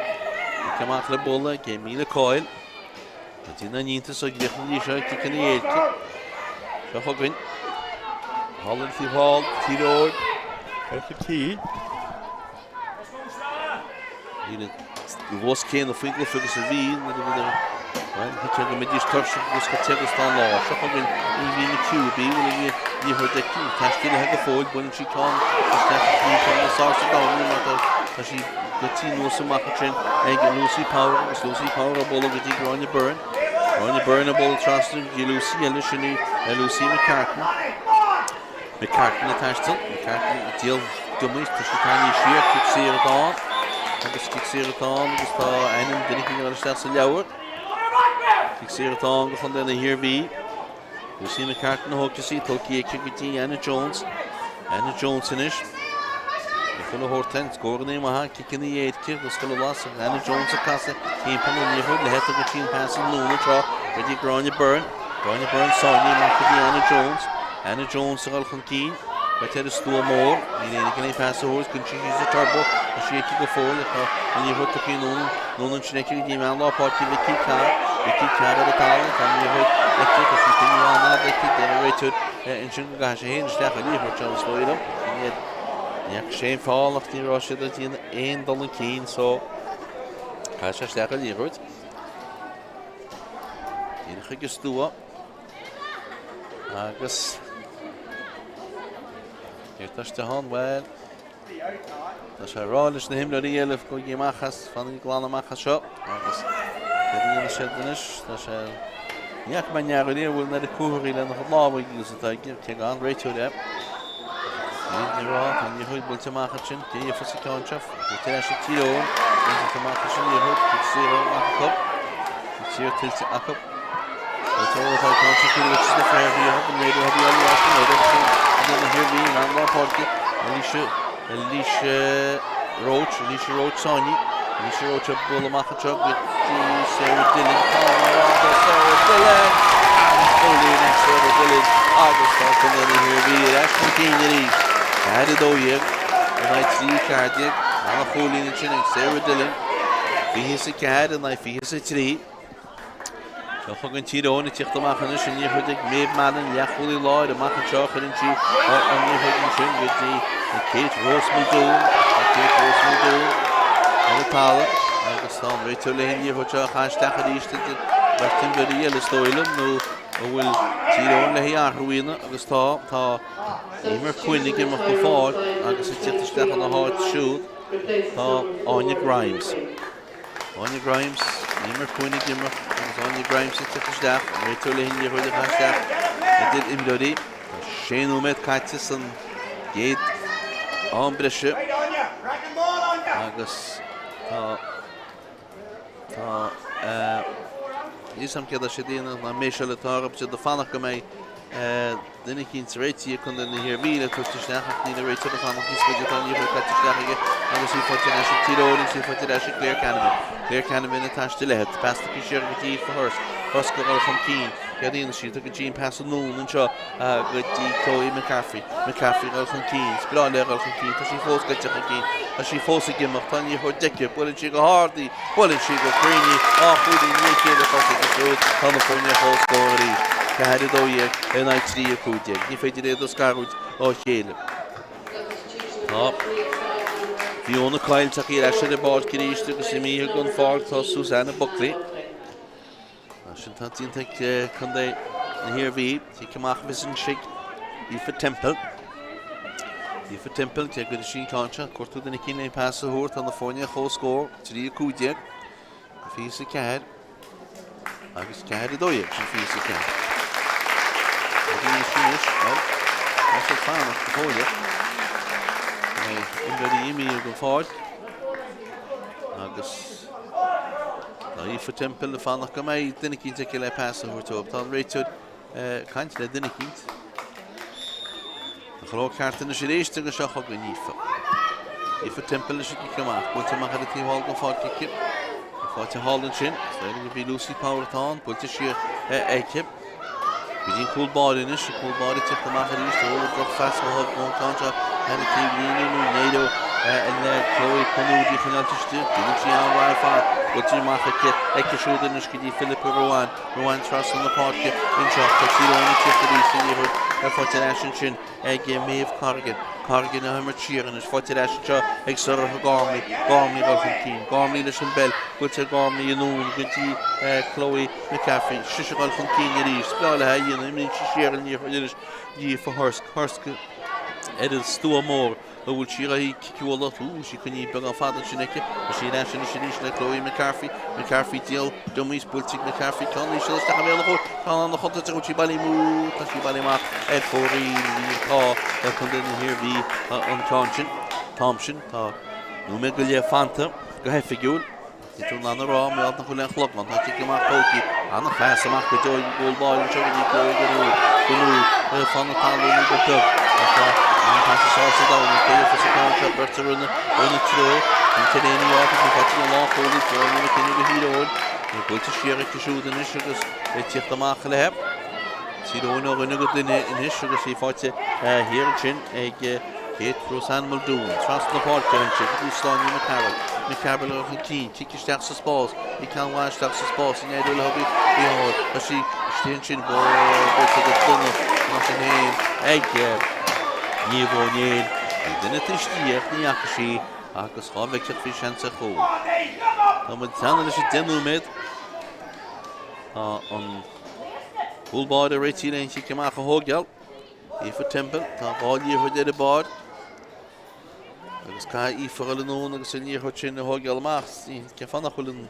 Cic amach le bualadh ag Amelia Coyle. Tá déanamh an iontais ó gcríochnaigh í seo ag ciceanna éirice. Seo chugainn. Thall an taobh thall, Tír Eoghain ar chun cinn. Níl an luas céanna faoin gcluiche agus a bhí nuair a bhí Bhuel, thuigfeá go mbeidís tuirseach agus chomh te agus atá an lá. Seo chugainn Aoibhín McHugh, bhí bhfuil an liathróid aici, ag taisteal léi go fóill, baineann sí ceann isteach ní ceann is fearr sa domhan í mar tá sí goití anuas amach ansin ag Lucy Power agus Lucy Power ag bualadh go dtí Gráinne Byrne. Gráinne Byrne ag bualadh trasna go dtí Lucy eile, sin í Lucy McCartan. McCartan ag taisteal, McCartan ag díol diomaí, tá sí tarraingthe siar, cic saor atá ann agus cic saor atá ann agus tá ainm duine éigin ag dul isteach sa leabhar. Cic saor atá ann do chontae na hIarmhí. Lucy McCartan a thógfas í, tógtha aici go dtí Anna Jones. Anna Jones anois. Chuile shórt ann, scóranna maithe, ciceanna éirice, agus chuile bhlas Anna Jones ag casadh timpeall an liathróid le heitilt go dtí an pas anonn anseo go dtí Gráinne Byrne. Gráinne Byrne sáinnithe amach go dtí Anna Jones. Anna Jones ag dul chun cinn. Beirt ar an stua mór. Níl éinne ag aon phas a thabhairt. Cuireann sí síos an turbo. Tá sí aici go fóill ach tá an liathróid tugtha anonn anonn ansin aici go dtí meán lár páirce Vicky Carr. Vicky Carr ar an talamh. Tá an liathróid aici. Tá sí coinnithe an-fhada aici. Deir an réiteoir ansin go gcaithfidh sé féin isteach an liathróid seo is dóigh liom. Ní fhaca sé aon feall ach ní raibh siad ag déanamh aon dul chun cinn so caithfidh sé isteach an liathróid. Díreach ag an stua. Agus céard tá istigh ann? Bhuel, tá sé ag rá leis na himreoirí eile gabhaigí amach as, fanaigí glan amach as seo. Agus céard a dhéanfaidh siad anois? Tá sé Ní fhaca mé neamhaire an bhfuil an oiread cuarthaí lena chuid lámha agus atá aige, cé gur an-réiteoir é. Ní rá, tá an liathróid buailte amach ansin, cé a gheofas an ceann seo? Buailte ar ais ag Tír Eoghain, buailte amach leis an liathróid, cic saor amach acu. Cic saor tuillte acu. Alicia Roche, Alicia Roche Sáinní, Alicia Roche ag bualadh amach anseo go dtí Sarah Dillon, Sarah Dillon! An-chúilín ag Sarah Dillon agus tá Contae na hIarmhí ar ais chun cinn arís. 4 12 in aghaidh 3 14. An-chúilín ansin ag Sarah Dillon. 24 in aghaidh 23. Seo chugainn Tír Eoghain ag tíocht amach anois, an liathróid ag Méabh Mallon, leathchúlaí láir amach anseo, cuireann sí an liathróid ansin go dtí Kate Rose Muldoon, tá Kate Rose Muldoon ar an talamh agus tá an réiteoir léi an liathróid seo a chaitheamh isteach arís idir beirt imreoirí eile is dóigh liom nó an bhfuil Tír Eoghain le athrú a dhéanamh agus tá, tá Eimear Quinn ag imeacht den pháirc agus ag tíocht isteach ina háit siúd tá Áine Grimes. Áine Grimes, Eimear Quinn ag imeacht agus Áine Grimes ag teacht isteach, an réiteoir léi an liathróid a chaitheamh isteach idir imreoirí. Tá sé nóiméad caite san gcéad am breise agus tá tá níl a fhios agam céard atá siad a dhéanamh ná méiseáil atá orthu, siad ag fanacht go mbeidh Duine eicínt réitithe ag Contae na hIarmhí le tabhairt isteach ach níl an réiteoir ag fanacht níos faide tá an liathróid caite isteach aige agus í faighte ar ais ag Tír Eoghain agus í faighte ar ais ag Claire Canavan. Claire Canavan ag taisteal léi. Pas tugtha siar go dtí Aoife Hurst. Hurst ag dul chun cinn. Céard a dhéanann sí? Tugann sí an pas anonn anseo go dtí Chloe McCaffrey. McCaffrey ag dul chun cinn. Is breá léi a dhul chun cinn. Tá sí fós gaite chun cinn. Tá sí fós ag imeacht. Tá an liathróid aici. Buaileann sí go hard í. Buaileann sí go cruinn í, á chúilín i ndiaidh a chéile faighte aici siúd, tá na foirne ar comhscór arís, 4 12 in aghaidh 3 15. Ní féidir iad a scarúint ó chéile. Tá Fiona Coyle tagtha ar ais ar an bpáirc arís agus imithe den pháirc tá Susanna Buckley. Mar sin tá déanta ag Contae na hIarmhí. Cic amach a bheas anseo ag Aoife Temple. Aoife Temple, cé go gcuirfidh sí an ceann seo, cuartú duine eicínt le pas a thabhairt, tá na foirne ar comhscór, 3 15, 24 agus 4 12, sin 24. Agus sin anois, bhuel, tá siad fanacht go fóill. Go mbeidh imreoirí imithe den pháirc agus Tá Aoife Temple ag fanacht go mbeidh duine eicínt aici le pas a thabhairt dóibh. Tá an réiteoir ag caint le duine eicínt. An chró ceart anois arís agus seo chugainn Aoife. Aoife Temple leis an gcic amach. Buailte amach ar an taobh thall den pháirc aici. Faighte thall ansin. Is léir gurb í Lucy Power atá ann. Buailte siar aici. Go dtí an cúl báire anois, an cúl báire ag teacht amach arís, ó drochphas a thug ón ceann seo ar an taobhlíne nó n-éireodh le Chloe Cunúd í a choinneáilt istigh. Déanann sí an-mhaith ar fad. Buailte amach aici, aici siúd anois go dtí Philippa Ruane. Ruane trasna na páirce anseo. Tá Tír Eoghain ag teacht arís an liathróid faighte ar ais ansin ag Méabh Corrigan. Corrigan á himirt siar anois, faighte ar ais anseo ag Sorcha Gormley. Gormley ag dul chun cinn. Gormley leis an bpeil. Buailte ag Gormley anonn go dtí Chloe McCaffrey. Sise ag dul chun cinn arís. Is breá léi a dhéanamh. Imríonn sí siar an liathróid anois go dtí Aoife Hurst. Hurst ar an stua mór a bhfuil sí a cic a bhualadh. Bhí sí coinnithe beagán fada ansin aici. Tá sí ar ais anois arís le Chloe McCarthy. McCarthy díol dummies buailte ag McCarthy. Ceann íseal isteach i mbéal an chúil. Ceann an-chontúirteach a bhfuil sí bailithe amú. Tá sí bailithe amach ar fóraoil. Bhí an t-ádh le Contae na hIarmhí an ceann sin. An t-am sin tá nóiméad go leith fanta go hoifigiúil. Ní tú in ann a rá, mar gheall nach bhfuil aon chlog ann, tá cic amach tógtha, an-phas amach go deo ag an gcúl báire anseo go dtí Chloe Gonoud, Gonoud fan na talún go beag ach tá an pas is fearr sa domhan ag Cé fós an ceann seo, beirt a rinne rinne treo, an Delaney áfach ní faighte ag an lánchúlaí, Gráinne McKenna do Thír Eoghain, buailte siar aici siúd anois agus ag tíocht amach léi. Tír Eoghain ó dhuine go duine anois agus í faighte thiar ansin ag Kate Roseanne Muldoon, trasna na páirce ansin go dtí Sláine McCarroll. McCarroll ag dul chun cinn, cic isteach sa spás, bhí ceann mhaith isteach sa spás, an éireoidh le hObair Mhícheáil? Tá sí istigh ansin, buailte go dona mar sin féin ag Niamh Ó Néill. Bhí duine taobh istigh ach ní fhaca sí agus dhá bhfeicfeadh bhí seans ar chúl. Tá muid teannadh leis an 10 nóiméad. Tá an. Cúl báire réitithe le an chic amach a thógáil. Aoife Temple, tá 2 liathróid ar an bpáirc agus caithfidh Aoife dhul anonn agus an liathróid sin a thógáil amach. Cén fáth nach bhfuil an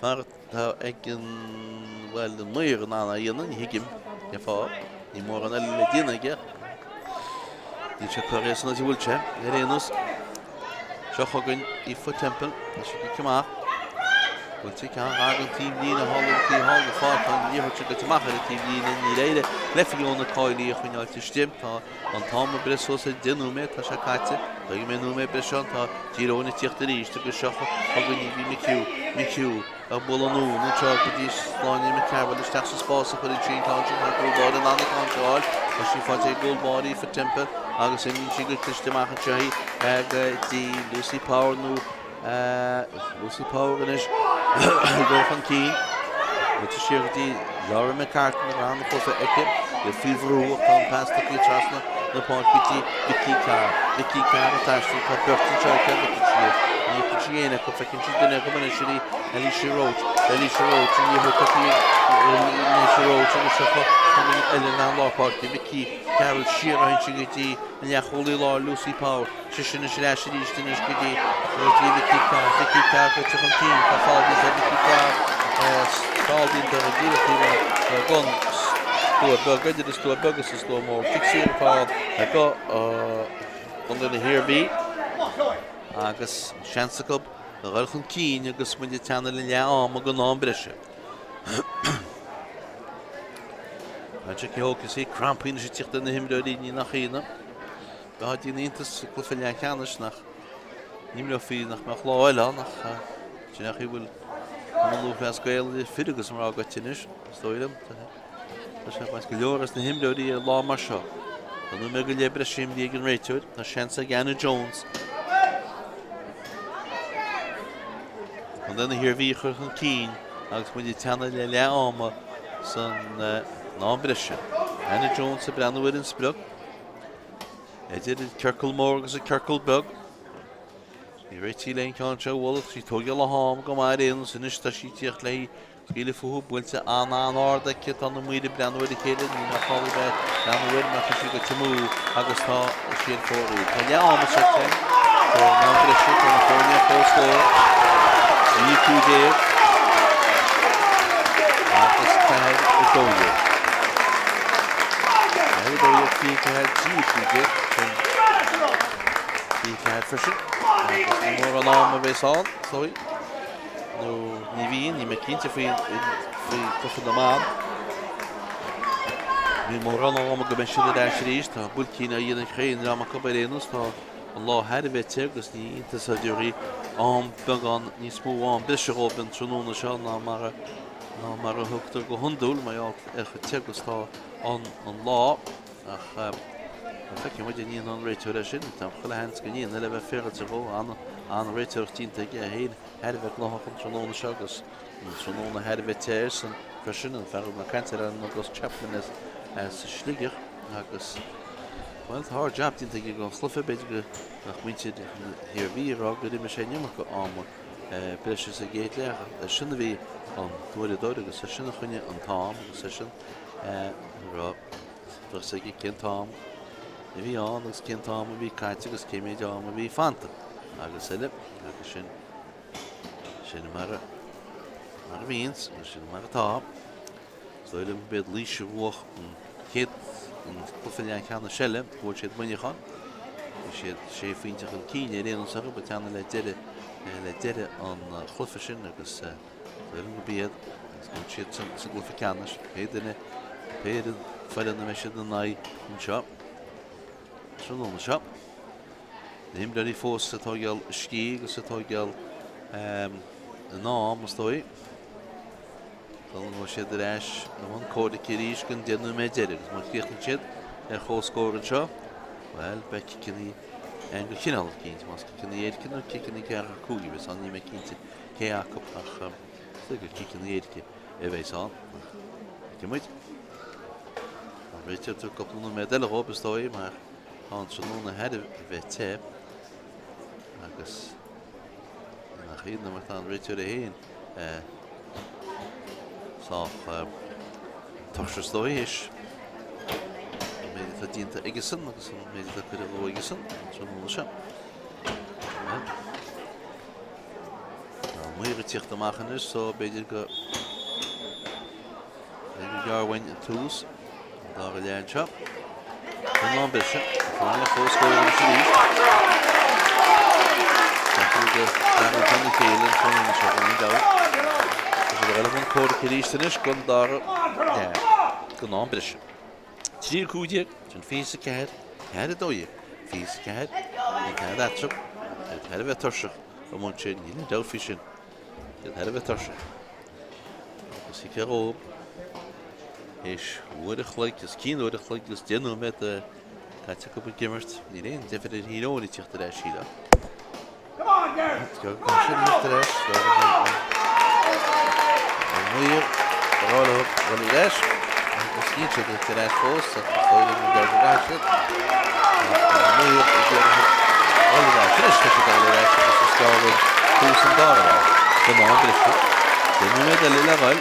fear atá ag an, bhuel, an maor in ann é a dhéanamh, ní thuigim cén fáth. Níl mórán eile le déanamh aige. Níl sé curtha san áit a bhfuil sé, ar aon nós. Seo chugainn Aoife Temple, tá sí ag cic amach. Buailte ceann ag an taobh líne thall ar an taobh thall de pháirc, tá an liathróid seo gaibhte amach ar an taobh líne, níor éirigh le Fiona Coyle í a choinneáilt istigh. Tá an t-am ag breith suas ar 10 nóiméad, tá sé caite. Tuigim é nóiméad breise ann, tá Tír Eoghain ag tíocht arís agus seo chugainn Evie McHugh, McHugh ag bualadh anonn anseo go dtí Sláine McCarroll isteach sa spás a chuireann sí an ceann sin, tá cúl báire in ann an ceann seo a fháil, tá sí faighte ag gcúl báire Aoife Temple agus imíonn sí go cliste amach anseo í go dtí Lucy Power nó Lucy Power anois ag dul chun cinn. Buailte siar go dtí Laura McCartan a raibh an-chluiche aici le faoi bhrú ach tá an pas tugtha trasna na páirce go dtí Vicky Carr. Vicky Carr ag taisteal, tá beirt anseo aici, feiceann sí ní fheiceann sí éinne acu, feiceann sí duine acu anois, sin í Alicia Roche. Alicia Roche, an liathróid tugtha ag Alicia Roche agus seo chugainn eile in lár páirce Vicky Carroll siar ansin go dtí an leathchúlaí láir Lucy Power. Sise anois ar ais arís anois go dtí go dtí Vicky Carr. Vicky Carr gaibhte chun cinn. Tá feall déanta ar Vicky Carr. Feall déanta ar díreach taobh den stua beag idir an stua beag agus an stua mór. Cic saor atá ann do Chontae na hIarmhí agus seans acu a dhul chun cinn agus muid ag teannadh le leath ama den am breise. Tá sé thógtha crampaí anois ag tíocht ar na himreoirí ní nach ionadh. Bheadh daoine iontas sa gcluiche leathcheannais nach n-imreofaí, nach mbeadh lá eile ann ach sin é an chaoi a bhfuil Cumann Lúthchleas Gael idir fir agus mná goite anois, is dóigh liom. Tá sé ag baint go leor as na himreoirí ar lá mar seo. Tá nóiméad go leith breise imeartha ag an réiteoir. Tá seans ag Anna Jones. Contae na hIarmhí a chur chun cinn agus muid ag teannadh le leath ama san am breise. Anna Jones ag breathnú ar an sprioc. Idir an ciorcal mór agus an ciorcal beag. Ní réití le an ceann seo a bhualadh, tá sí ag tógáil a ham go maith ar aon nós anois, tá sí ag tíocht léi, scaoileadh fúithi, buailte an-an-ard aici, tá na maoir ag breathnú ar a chéile, ní nach amhlaidh a bheith breathnú air mar tá sí goite amú agus tá sí ar fóraoil. Tá leath ama sroichte san am breise, tá na foirne ar comhscór, 3, 15 agus 4, 12. 4, 12, 24, 3, 15, sin 24 freisin. Agus ní mór an am a bheas ann, is dóigh. Nó ní bhíonn, níl mé cinnte faoi faoi cluiche na mban. Níl mórán ama go mbeidh siad ar ais arís. Tá buailcín á dhéanamh ag chaon dream acu ar aon nós. Tá an lá thar a bheith te agus ní iontas dá dtabharfaí am beagán níos mó am breise dhóibh an tráthnóna seo ná mar a ná mar a thugtar go hiondúil mar gheall ar chomh te agus tá an an lá. Ach feicfidh muid an ndéanfaidh an réiteoir é sin. Tá chuile sheans go ndéanfaidh le bheith féaráilte dhó. An-réiteoireacht déanta aige é féin thar a bheith gnóthach an tráthnóna seo agus an tráthnóna thar a bheith te airsean freisin, an fear a raibh mé ag caint air ar Gus Chapman as Sligeach agus, bhuel, tá ard-jab déanta aige don chluiche, b'fhéidir go mbeadh muintir na hIarmhí ag rá gur imir sé an iomarca ama breise sa gcéad leath ach eisean a bhí an t-uaireadóir agus eisean a choinnigh an t-am agus eisean a raibh fhios aige cén t-am a bhí ann agus cén t-am a bhí caite agus cé méid am a bhí fanta agus eile agus sin Sin mar a mar a bhíonns, agus sin mar atá. Is dóigh liom gurb iad Laois a bhuach an chéad an cluiche leathcheannais eile, bhuail siad Muineachán. Bhí siad sé phointe chun cinn ar aon nós orthu, ag teannadh le deireadh le deireadh an chluiche sin agus is dóigh liom gurb iad agus go bhfuil siad sa gcluiche ceannais. Pé duine, pé ar an foireann a mbeidh siad ina n-aghaidh anseo tráthnóna seo. Na himreoirí fós ag tógáil scíth agus ag tógáil a n-am, is dóigh. Sula ngabhfaidh siad ar ais i mbun comhraic arís don 10 nóiméad deiridh agus má chríochnaíonn siad ar chomhscór anseo, bhuel, beidh ciceanna ann de chineál eicínt, más ciceanna éirice nó ciceanna ceathracha cúig a bheas ann, níl mé cinnte cé acu ach is dóigh gur ciceanna éirice a bheas ann. Feicfidh muid. Tá an réiteoir ag tabhairt cúpla nóiméad eile dhóibh, is dóigh, mar Tá an tráthnóna thar a bheith te agus nach ionadh mar tá an réiteoir é féin sách Tuirseach is dóigh théis an méid atá déanta aigesan agus an méid atá curtha dhó aigesan an tráthnóna seo. Tá an maor ag tíocht amach anois so b'fhéidir go b'fhéidir gur gearr uainn an tús an dara leath anseo. An am breise, fán le comhscór anois arís. Deacair go dtagann chun a chéile an tráthnóna seo gan aon dabht. Tá siad ag dul i mbun comhraic arís anois don dara leath den am breise. 3 15, sin 24, 4 12, 24, níl tada eatarthu. Iad thar a bheith tuirseach amuigh ansin, níl aon dabht faoi sin. Iad thar a bheith tuirseach. Agus thiocfadh dhóibh théis uair a chloig, os cionn uair a chloig agus 10 nóiméad caite acu ag imirt. Níl aon deifir ar Thír Eoghain ag tíocht ar ais, sílim. Go sin tíocht ar ais. An maor a rá leo dul ar ais. Agus níl siad ag tíocht ar ais fós ach is dóigh liom go gcaithfidh siad. An maor ag iarraidh dul ar ais. Anois tá siad ag dul ar ais agus is gearr linn tús an dara leath. Den am breise. 10 nóiméad eile le dhul.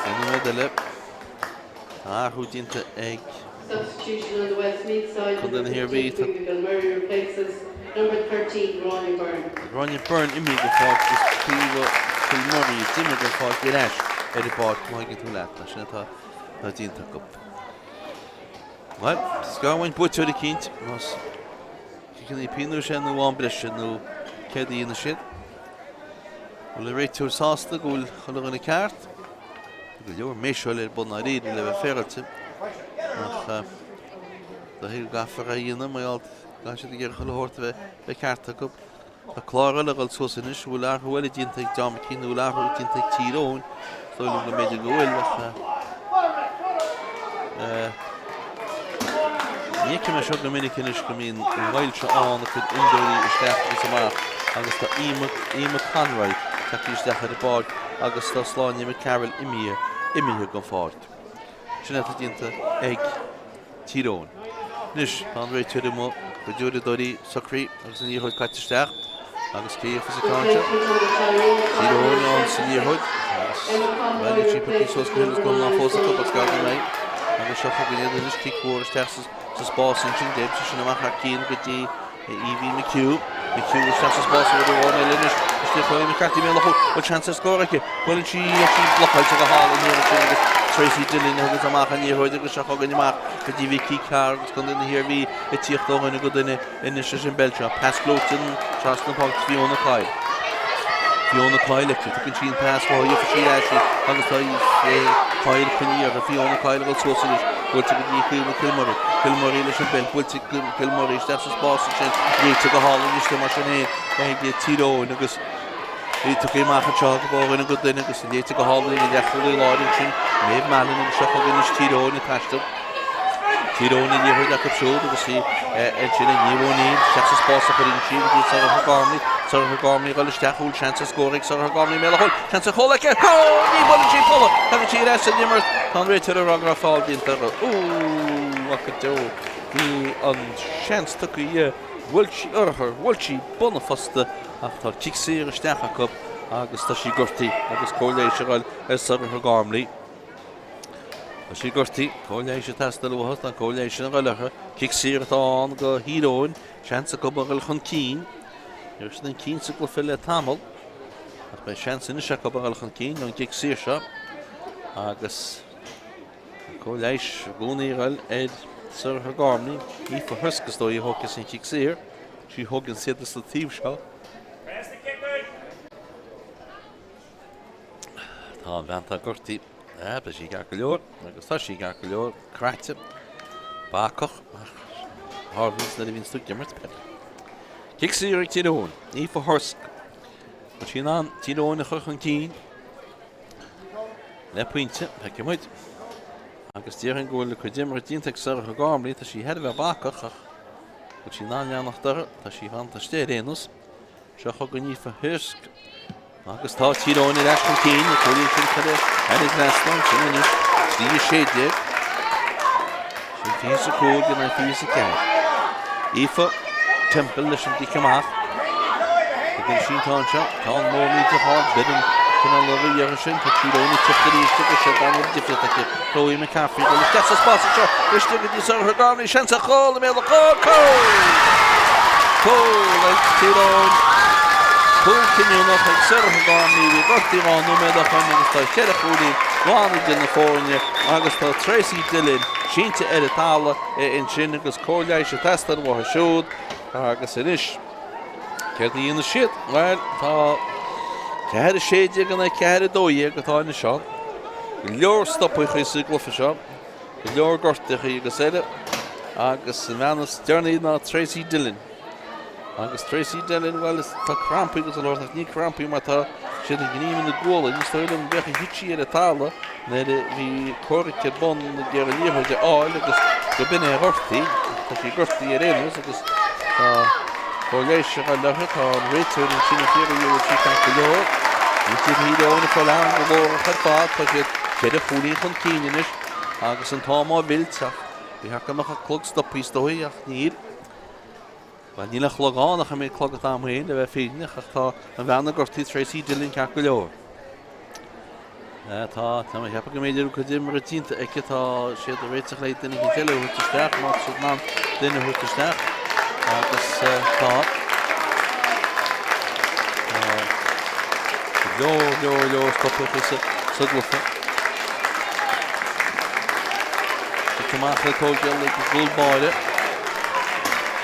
10 nóiméad eile. Tá athrú déanta ag Substitution on the Westmeath side, Contae number na hIarmhí. 15 Caoimhe Kilmurray replaces number 13 Gráinne Byrne. Gráinne Byrne imithe den pháirc agus Caoimhe Kilmurray imithe den pháirc ar ais ar an bpáirc má thuigeann tú leat. Sin atá déanta acu. Bhuel, is gá uainn buaiteoir eicínt, más ciceanna pionóis é nó am breise nó céard a dhéanfaidh siad. Bhfuil an réiteoir sásta go bhfuil chuile dhuine ceart? Tá go leor méiseáil ar bun dáiríre le bheith féaráilte ach do thuig go gcaithfear é a dhéanamh mar gheall go gcaithfidh siad ag iarraidh chuile shórt a bheith ceart acu. Tá clár eile ag dul suas anois, an bhfuil athrú eile déanta ag John McKeon nó an bhfuil athrú déanta ag Tír Eoghain? Is dóigh liom go mb'fhéidir go bhfuil ach ní fheicim é seo go minic anois go mbíonn an mhoill seo ann ag cur imreoirí isteach agus amach agus tá Eimear Conroy tagtha isteach ar an bpáirc agus tá Sláine McCarroll imithe imithe den pháirc. Sin atá déanta ag Tír Eoghain. Anois tá an réiteoir amuigh, cuid uaireadóirí socraithe agus an liathróid caite isteach agus cé a gheofas an ceann seo? Tír Eoghain ann sa liathróid agus bhuel níl sí pioctha suas go huile is go hiomlán fós acu ach gar go mbeidh agus seo chugainn iad anois cic mhór isteach sa spás ansin d'oibrigh sin amach thar cionn go dtí Evie McHugh. McHugh isteach sa spás uair amháin eile anois. Istigh Chloe McCarthy i mbéal an chúil. Bhfuil seans ar scór aici? Buaileann sí ach í blocáilte go hálainn thiar ansin agus Tracy Dillon a thuganns amach an liathróid agus seo chugainn amach go dtí Vicky Carr agus Contae na hIarmhí ag tíocht ó dhuine go duine anois leis an bpeil seo. Pas gleoite trasna an pháirc Fiona Coyle. Fiona Coyle aici. Tugann sí an pas uaithi gheobhaidh sí ar ais í agus tá Coyle coinnithe uirthi. Fiona Coyle ag dul suas anois. Buailte go dtí Caoimhe Kilmurray. Kilmurray leis an bpeil. Buailte Kilmurray isteach sa spás ansin. Léite go hálainn istigh mar sin féin ag Tír Eoghain agus í tugtha amach anseo acu ó dhuine go duine agus léite go hálainn ag an leathchúlaí láir ansin Maeve Mallon agus seo chugainn anois Tír Eoghain ag taisteal. Tír Eoghain an liathróid acu siúd agus í ansin ag Niamh O'Neill isteach sa spás a chuireann sí go dtí Sorcha Gormley. Sorcha Gormley ag dul isteach bhfuil seans ar scór ag Sorcha Gormley i mbéal an chúil. Seans ar chúl aici. Cúl! Ní bhuaileann sí polla! Tagann sí ar ais san imirt. Tá an réiteoir ag rá go raibh feall déanta uirthi. Ooh, ach go deo. Bhí an seans tugtha di, bhuail sí urchar, bhuail sí bun an phosta ach tá cic saor isteach acu agus tá sí gortaithe agus cóir leighis a dhul ar Sorcha Gormley. Tá sí gortaithe, cóir leighis ag teastáil uathu, tá an cóir leighis sin a dhul uirthi. Cic saor atá ann do Thír Eoghain, seans acu a dhul chun cinn. Ní raibh siad chun cinn sa gcluiche le tamall ach beidh seans anois acu a dhul chun cinn ón gcic saor seo agus Cóir leighis i gcónaí a dhul ar Sorcha Gormley, Aoife Thrisk is dóigh a thógfas an chic saor. Sí a thógann siad sa taobh seo. Tá an bhean atá gortaithe. Ah, tá sí ceart go leor agus tá sí ceart go leor, craite, bacach ach tharlaíonn nuair a bhíonn tú ag imirt peile. Cic saor ag Tír Eoghain, Aoife Thrisk. Tá sí in ann Tír Eoghain a chur chun cinn. Le pointe, feicfidh muid. Agus déarfainn go bhfuil a cuid imeartha déanta ag Sorcha Gormley, tá sí thar a bheith bacach ach bhfuil sí in ann leanacht uirthi, tá sí fanta istigh ar aon nós. Seo chugainn Aoife Thrisk. Agus tá Tír Eoghain ar ais chun cinn, an cúilín sin curtha thar an trasnán sin anois, 3 16. Sin 25 in aghaidh 24. Aoife Temple leis an gcic amach. Ag an síntán seo, ceann mór millteach ard, beireann Cineál a bhí uirthi sin, tá Tír Eoghain ag teacht arís agus siad an difríocht aici. Chloe McCaffrey ag dul isteach sa spás anseo, istigh go dtí Sorcha Gormley, seans ar chúl i mbéal an chúil, cúl! Cúl ag Tír Eoghain. Cúl cinniúnach ag Sorcha Gormley, bhí gortaithe 2 nóiméad ó shoin agus tá cheithre chúilín glan idir na foirne agus tá Tracy Dillon sínte ar an talamh ansin agus cóir leighis ag teastáil uaithi siúd agus anois Céard a dhéanfaidh siad? Bhuel, tá 4, 16 in aghaidh 4, 12 atá anois ann. Go leor stopachaí sa gcluiche seo, go leor gortachaí agus eile, agus an bhean is deireanaí ná Tracy Dillon. Agus Tracy Dillon, bhuel, tá crampaí agus a lorg, ach ní crampaí mar tá siad ag gníomh ina gualainn. Is dóigh liom bheadh a thit sí ar an talamh nuair a bhí comhrac ar bun ag iarraidh liathróid a fháil agus go b'in é a ghortaigh. Tá sí gortaithe ar aon nós agus tá cóir leighis ag dul uirthi. Tá an réiteoir ansin ag fiafraí an bhfuil sí ceart go leor. Muintir Thír Eoghain ag fáil an-ghlórach ar fad. Tá siad ceithre chúilín chun cinn anois agus an t-am á mhillt ach bhí thart go mbeadh an clog stoptha is dóigh ach níl. Bhuel, níl an clog ann ach an mbeidh clog an t-am féin le bheith fírinneach ach tá an bhean a gortaíodh Tracy Dillon ceart go leor. Tá, tá mé ag ceapadh go mb'fhéidir go cuid imeartha déanta aici, tá siad ag réiteach le duine éicint eile a thabhairt isteach, má tá siad in ann duine a thabhairt isteach agus tá go leor, leor, leor stopacha sa gcluiche. Cic amach le tógáil ag an gcúl báire.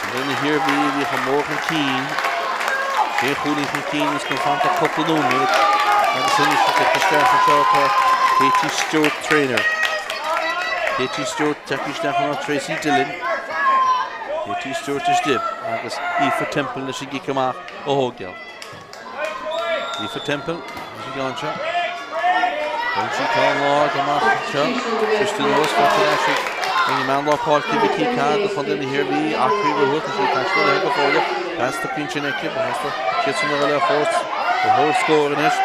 Contae na hIarmhí a bhí chomh mór chun cinn, sé chúilín chun cinn is gan fanta ach cúpla nóiméad agus anois ag teacht isteach anseo tá Katie Stewart Traynor. Katie Stewart tagtha isteach in áit Tracy Dillon. Katie Stewart istigh agus Aoife Temple leis an gcic amach a thógáil. Aoife Temple, leis an gceann seo. Bhain sí ceann ard amach anseo. Sroiste anuas, faighte ar ais ag an mbean lár páirce Vicky Carr do chontae na hIarmhí. Acraí uathu, tá sí ag taisteal léi go fóill. Pas tugtha ansin aici, ba theastaigh siadsan a dhul ar thóir ar thóir scóir anois.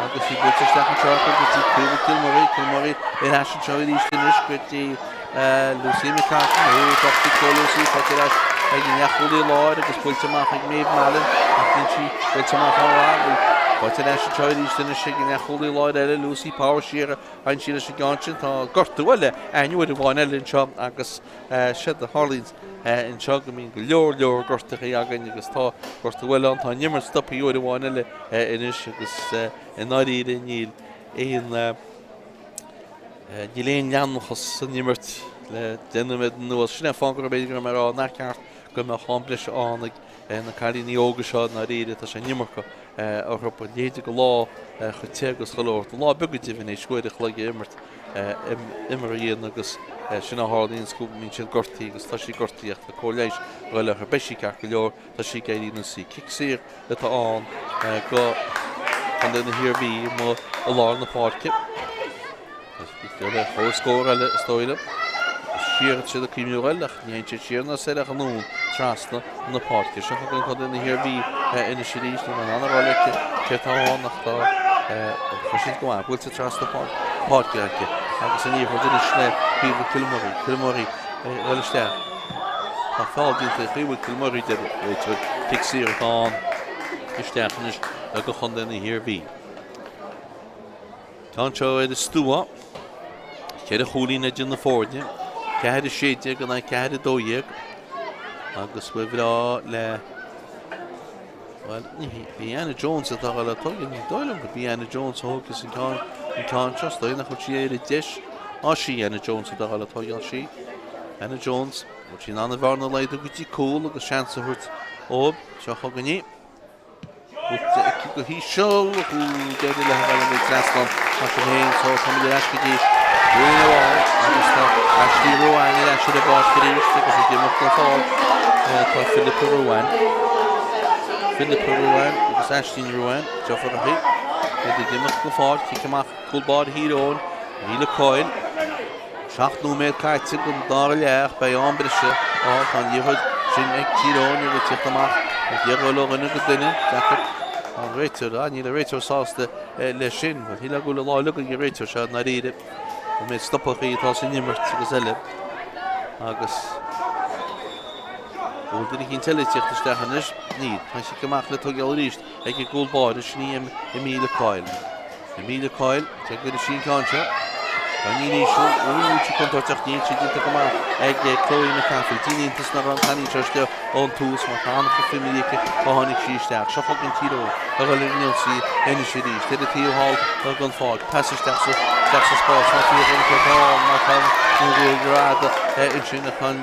Agus í buailte isteach anseo acu go dtí Caoimhe Kilmurray. Kilmurray ar ais anseo arís anois go dtí Lucy McCartan, ó droch-chic ó Lucy, faighte ar ais ag an leathchúlaí láir agus buailte amach ag Maeve Mallon ach níl sí buailte amach rómhaith. Faighte ar ais anseo arís anois ag an leathchúlaí láir eile, Lucy Power, siar a thagann sí leis an gceann sin. Tá gortú eile againn uair amháin eile anseo agus séard a tharlaíonn anseo go mbíonn go leor leor gortuithe againn agus tá gortú eile ann. Tá an imirt stoptha uair amháin eile anois agus i ndáiríre níl aon Níl aon leanúnachas san imirt le 10 nóiméad anuas. Sin é an fáth go b'fhéidir go raibh mé ag rá nach ceart go mbeadh am breise ann ag na cailíní óga seo i ndáiríre. Tá sé an iomarca orthu. A leithéid de lá chomh te agus chuile shórt. Lá beag go deimhin théis uair a chloig a imirt imeartha a dhéanamh agus sin a tharlaíonn go mbíonn siad gortaithe agus tá sí gortaithe ach tá cóir leighis ag dul uirthi. Beidh sí ceart go leor. Tá sí ag éirí níos Cic saor atá ann go Contae na hIarmhí amuigh i lár na páirce. Ar thóir scór eile is dóigh liom. Siar atá siad ag cuimhniú air ach ní théann siad siar ná soir ach anonn trasna na páirce. Seo chugainn Contae na hIarmhí anois arís. Níl mé in ann a rá leat cé atá ann ach tá tá siad go maith. Buailte trasna páirce aici agus an liathróid anois le Caoimhe Kilmurray. Kilmurray ag dul isteach. Tá feall déanta ag Caoimhe Kilmurray deir an réiteoir. Cic saor atá ann isteach anois go Chontae na hIarmhí. Tá anseo ar an stua. Ceithre chúilín idir na foirne. 4 16 in aghaidh 4 12. Agus ba bhreá le Bhuel, ní hí Anna Jones atá le tógáil, ní dóigh liom gurb í Anna Jones a thógfas an ceann an ceann seo, is dóigh nach bhfuil sí ar an deis. Á sí Anna Jones atá le tógáil sí. Anna Jones, bhfuil sí in ann an bhearna a laghdú go dtí cúl agus seans a thabhairt dóibh. Seo chugainn í. Buailte aici go híseal, d'éirigh léi a ghabháil an trasnán mar sin féin so táimid ar ais go dtí cúilín amháin agus tá Ashley Ruane ar ais ar an bpáirc arís agus ag imeacht den pháirc tá Philippa Ruane. Philippa Ruane agus Aisling Ruane, deirfiúracha, iad ag imeacht den pháirc, cic amach cúl báire Thír Eoghain, Míle Coyle. 7 nóiméad caite den dara leath ach beidh am breise ann. Tá an liathróid sin ag Tír Eoghain ag tíocht amach ag iarraidh dul ó dhuine go duine. Deacair an réiteoir, ah níl an réiteoir sásta leis sin. Bhuel, shílfeá go bhfuil an lá uilig ag an réiteoir seo i ndáiríre. An méid stopachaí atá san imirt agus eile. Agus bhfuil duine eicínt eile ag tíocht isteach anois? Níl. Tá cic amach le tógáil arís ag an gcúl báire, sin í Emilia Coyle. Amelia Coyle, cé go gcuirfidh sí an ceann seo? Beainín íseal, bhfuil sí contúirteach, níl sí déanta go maith ag Chloe McCaffrey. Díol iontais nach raibh an cailín seo istigh ón tús mar tá an-chuid imní aici ó tháinig sí isteach. Seo chugainn Tír Eoghain a dhul ar an ionsaí anois arís. Ar an taobh thall den pháirc, pas isteach sa isteach sa spás, má bhí an ceart ann mar tá an ghuail rada ansin a chun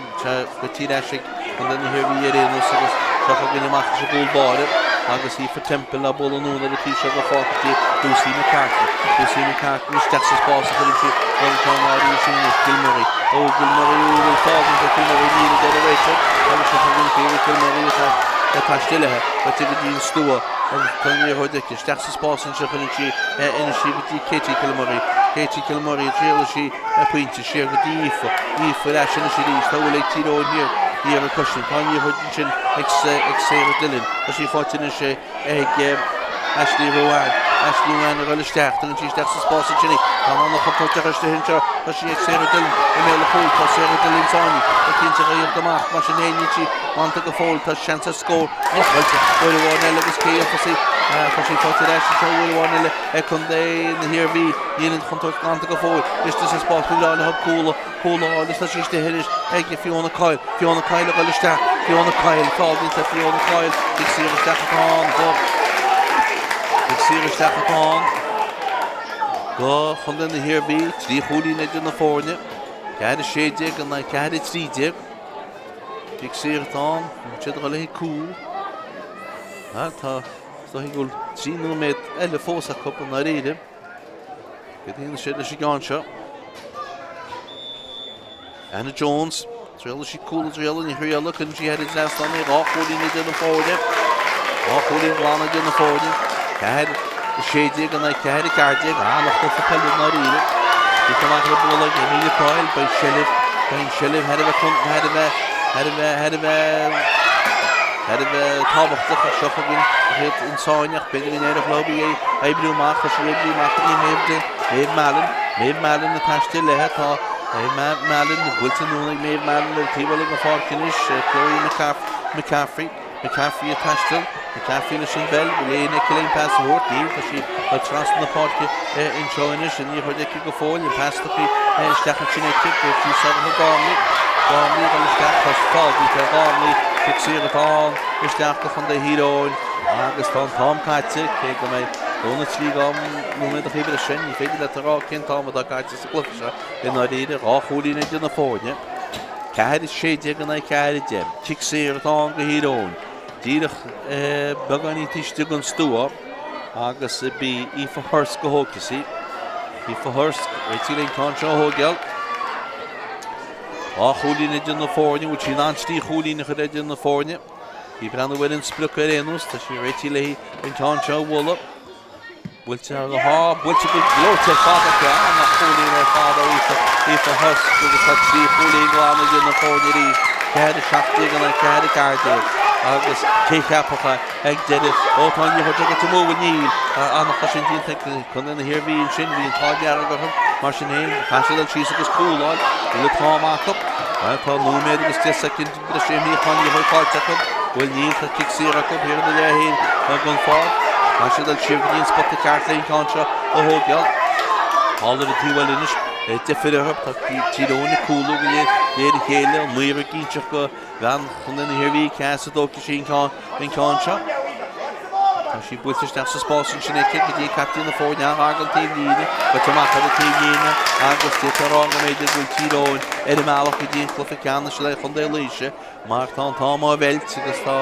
go tír ais ag Contae na hIarmhí ar aon nós agus seo chugainn amach leis an gcúl báire agus Aoife Temple á bualadh anonn ar an taobh seo den pháirc go dtí Lucy McCarthy. Lucy McCarthy isteach sa spás a chuireann sí an ceann áirithe sin anois. Kilmurray. Ó Kilmurray ó bhfuil fág anseo Kilmurray níl a deir an réiteoir agus seo chugainn Ciara Kilmurray atá ag taisteal léi go dtí an stua agus tá an liathróid aici. Isteach sa spás anseo chuireann sí anois í go dtí Katie Kilmurray. Katie Kilmurray a thriailfidh sí a pointe siar go dtí Aoife. Aoife ar ais anois arís. Tá bhfuil ag Tír Eoghain thiar thiar ag coisint. Tá an liathróid ansin ag Sarah Dillon. Tá sí faighte anois ag Ashley Ruane. Ashley Ruane ag dul isteach. Tugann sí isteach sa spás ansin í. Tá an an-chontúirteach istigh anseo. Tá sí ag Sarah Dillon i mbéal an chúil. Tá Sarah Dillon sáinnithe. Tá cinnte a dhíocht amach. Mar sin féin níl sí glanta go fóill. Tá seans ar scór. Blocáilte. Uair amháin eile agus cé a dhéanfas í? Tá sí faighte ar ais anseo uair amháin eile ag contae na hIarmhí. Níl an chontúirt glanta go fóill. Istigh sa spás ba bhreá leo cúl, cúl a fháil agus tá sí istigh anois ag Fiona Coyle. Fiona Coyle ag dul isteach. Fiona Coyle. Feall déanta ar Fiona Coyle. Cic saor isteach atá ann do. Cic saor isteach atá ann do Chontae na hIarmhí. 3 chúilín idir na foirne. 4 16 in aghaidh 4 13. Cic saor atá ann. Tá siad ag dul le haghaidh cúl. Tá Is dóigh go bhfuil 3 nóiméad eile fós acu i ndáiríre. Céard a dhéanfaidh siad leis an gceann seo? Anna Jones, triailfidh sí cúl a thriail, ní thriailfidh, cuireann sí thar an trasnán é, 2 chúilín idir na foirne. 2 chúilín glan idir na foirne. 4, 16 in aghaidh 4, 14, an-chluiche peile i ndáiríre. Cic amach le bualadh ag Amelia Coyle, beidh seilbh, beidh an seilbh thar a bheith, thar a bheith, thar a bheith, thar a bheith, Thar a bheith tábhachtach ach seo chugainn an chéad ionsaí ach b'fhéidir go n-éireodh leo í a oibriú amach. Tá sí oibrithe amach go dtí Maeve Maeve Mallon. Maeve Mallon ag taisteal léi. Tá Maeve Mallon buailte anonn ag Maeve Mallon ar an taobh eile den pháirc anois. Chloe McCaffrey. McCaffrey ag taisteal. McCaffrey leis an bpeil. Bhfuil éinne aici le pas a thabhairt? Níl. Tá sí ag trasna na páirce anseo anois. An liathróid aici go fóill. An pas tugtha isteach ansin aici. Go dtí Sorcha Gormley. Gormley ag dul isteach. Tá feall déanta ar Gormley. Cic saor atá ann isteach do Chontae Thír Eoghain agus tá an t-am caite. Cé go mbeidh dó nó 3 nóiméadachaí breise, ní féidir leat a rá cén t-am atá caite sa gcluiche seo i ndáiríre. 2 chúilín idir na foirne. 4, 16 in aghaidh 4, 10. Cic saor atá ann do Thír Eoghain. Díreach beagáinín taobh istigh den stua agus b'í Aoife Hursk a thógfas í. Aoife Hursk, réitithe le an ceann seo a thógáil. 2 chúilín idir na foirne, bhfuil sí in ann 3 chúilín a chur idir na foirne? Í ag breathnú ar an sprioc ar aon nós, tá sí réitithe léi an ceann seo a bhualadh. Buailte go hard, buailte go gleoite ar fad aici, an-chúilín ar fad ó Aoife Hursk agus tá 3 chúilín glan idir na foirne arís, 4, 17 in aghaidh 4, 14 agus cé cheapfadh é ag deireadh, ó tá an liathróid agat amú, bhuel níl, an-chosaint déanta ag Contae na hIarmhí ansin, bhí an t-ádh dearg orthu, mar sin féin, caithfidh siad dul síos agus cúl a fháil, bhfuil an t-am acu? Bhuel tá nóiméad agus 10 soicind. Breis imithe tá an liathróid faighte acu. Bhuel níl, tá cic saor acu thiar ina leath féin den pháirc. Caithfidh siad dul siar go dtí an spota ceart le an ceann seo a thógáil. Thall ar an taobh eile anois, deifir orthu, tá Tír Eoghain ag cúlú de réir a chéile, an maor ag inseacht do bhean Chontae na hIarmhí cá as a dtógfaidh sí an ceann seo. Tá sí buailte isteach sa spás ansin aici go dtí captaen na foirne gar don taobhlíne, goite amach ar an taobhlíne agus d'fhéadfá a rá go mb'fhéidir go bhfuil Tír Eoghain ar a mbealach go dtí an cluiche ceannais le Contae Laoise mar tá an t-am á mheilt agus tá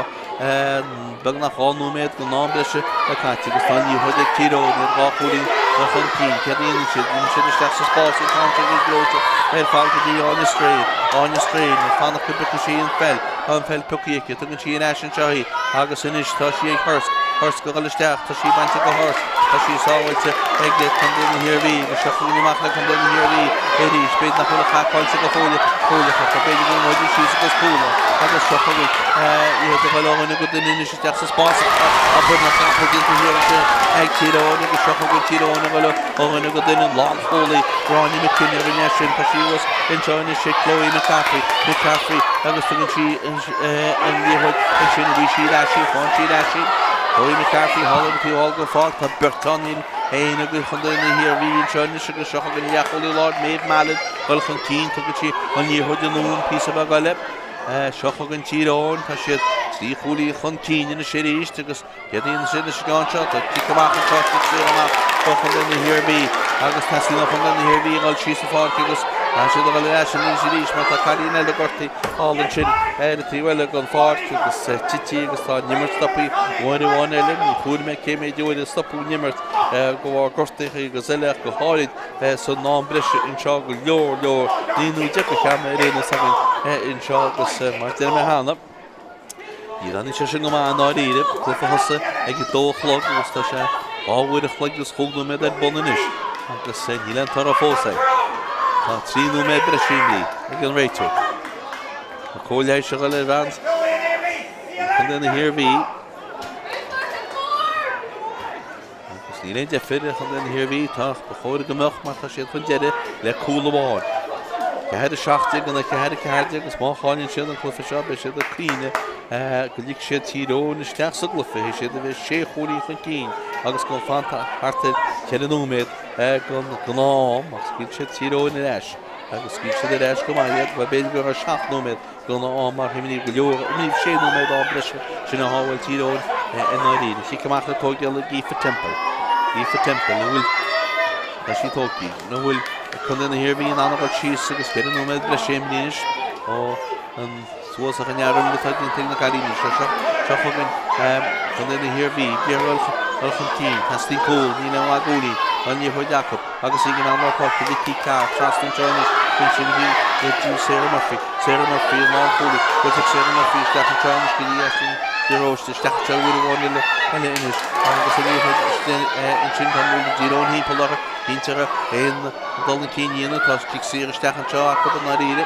beagnach 2 nóiméad den am breise caite agus tá an liathróid ag Tír Eoghain ar 2 chúilín chun cinn. Céard a dhéanann siad? Dhéanann siad isteach sa spás an t-am sin go gleoite ar fad go dtí Áine Strain. Áine Strain ag fanacht go bpiocfaidh sí an pheil. Tá an pheil pioctha aici. Tugann sí ar ais anseo í agus anois tá sí ag Hursk. Hursk ag dul isteach. Tá sí bainte go Hursk. Tá sí sábháilte ag Contae na hIarmhí. Agus seo chugainn amach le Contae na hIarmhí arís. B'fhéidir nach bhfuil an chac faighte go fóill ach b'fhéidir go ngabhfaidís síos agus cúl. Agus seo chugainn iad ag dul ó dhuine go duine anois isteach sa spás. Obair na gcapall déanta thiar ansin ag Tír Eoghain agus seo chugainn Tír Eoghain ag dul ó dhuine go duine. Lánchúlaí Gráinne McKenna a rinne é sin. Tá sí thuas anseo anois ag Chloe McCaffrey. McCaffrey agus tugann sí an liathróid ansin arís í ar ais í, faigheann sí ar ais í. Chloe McCarthy thall ar an taobh thall den pháirc, tá beirt ann Féin ag Contae na hIarmhí anseo anois agus seo chugainn an leathchúlaí láir Maeve Mallon dul chun cinn tugann sí an liathróid anonn píosa beag eile. Seo chugainn Tír Eoghain, tá siad trí chúilín chun cinn anois arís agus céard a dhéanfaidh siad leis an gceann seo? Tá cic amach anseo, cic saor amach do Chontae na hIarmhí agus teastaíonn ó Chontae na hIarmhí a dhul síos an pháirc agus tá siad ag dul ar ais anois arís mar tá cailín eile gortaithe thall ansin ar an taobh eile den pháirc agus tite agus tá an imirt stoptha uair amháin eile. Ní chuala mé cé méid uair a stopadh an imirt de bharr gortuithe agus eile ach go háirid san am breise anseo go leor leor 9 nó 10 de cheanna ar aon nós againn anseo agus mar a deir mé cheana, ní raghnaigh sé sin go maith i ndáiríre. Cluiche thosaigh ag a dó a chlog agus tá sé dhá uair a chloig agus chúig nóiméad ar bun anois agus níl aon toradh fós air. Tá 3 nóiméad breise imithe ag an réiteoir. Tá cóir leighis a dhul ar bhean Chontae na hIarmhí. Agus níl aon deifir ar Chontae na hIarmhí, tá, ba chóir go mbeadh mar tá siad chun deiridh le cúl amháin. 4 17 in aghaidh 4 14 agus má chailleann siad an cluiche seo beidh siad ag caoineadh go lig siad Tír Eoghain isteach sa gcluiche, théis iad a bheith sé chúilín chun cinn agus gan fanta thart ar cheithre nóiméad den ghnáth-am ach scaoil siad Tír Eoghain ar ais agus scaoil siad ar ais go maith iad, bhuel b'fhéidir go raibh seacht nóiméad den am mar imríodh go leor, imríodh sé nóiméad am breise sin a shábháil Tír Eoghain i ndáiríre. Chic amach le tógáil ag Aoife Temple. Aoife Temple, an bhfuil, tá sí tógtha, an bhfuil Contae na hIarmhí in ann a dhul síos agus ceithre nóiméad breise imithe anois ó an suas ach an neamhirme atá déanta ag na cailíní seo. Seo, seo chugainn Contae na hIarmhí, ag iarraidh dul chun cinn, teastaíonn cúl, níl aon mhaith gcúilín, tá an liathróid acu. Agus í ag an am páirce Vicky Carr trasna anseo anois ansin bhí go dtí Sarah Murphy. Sarah Murphy an lánchúlaí. Buailte ag Sarah Murphy isteach anseo anois go dtí Aisling de Róiste. Isteach anseo uair amháin eile eile anois agus an liathróid ansin tá muid ag díriú an thimpeall orthu. Cinnte aon dul chun cinn a dhéanamh. Tá cic saor isteach anseo acu i ndáiríre.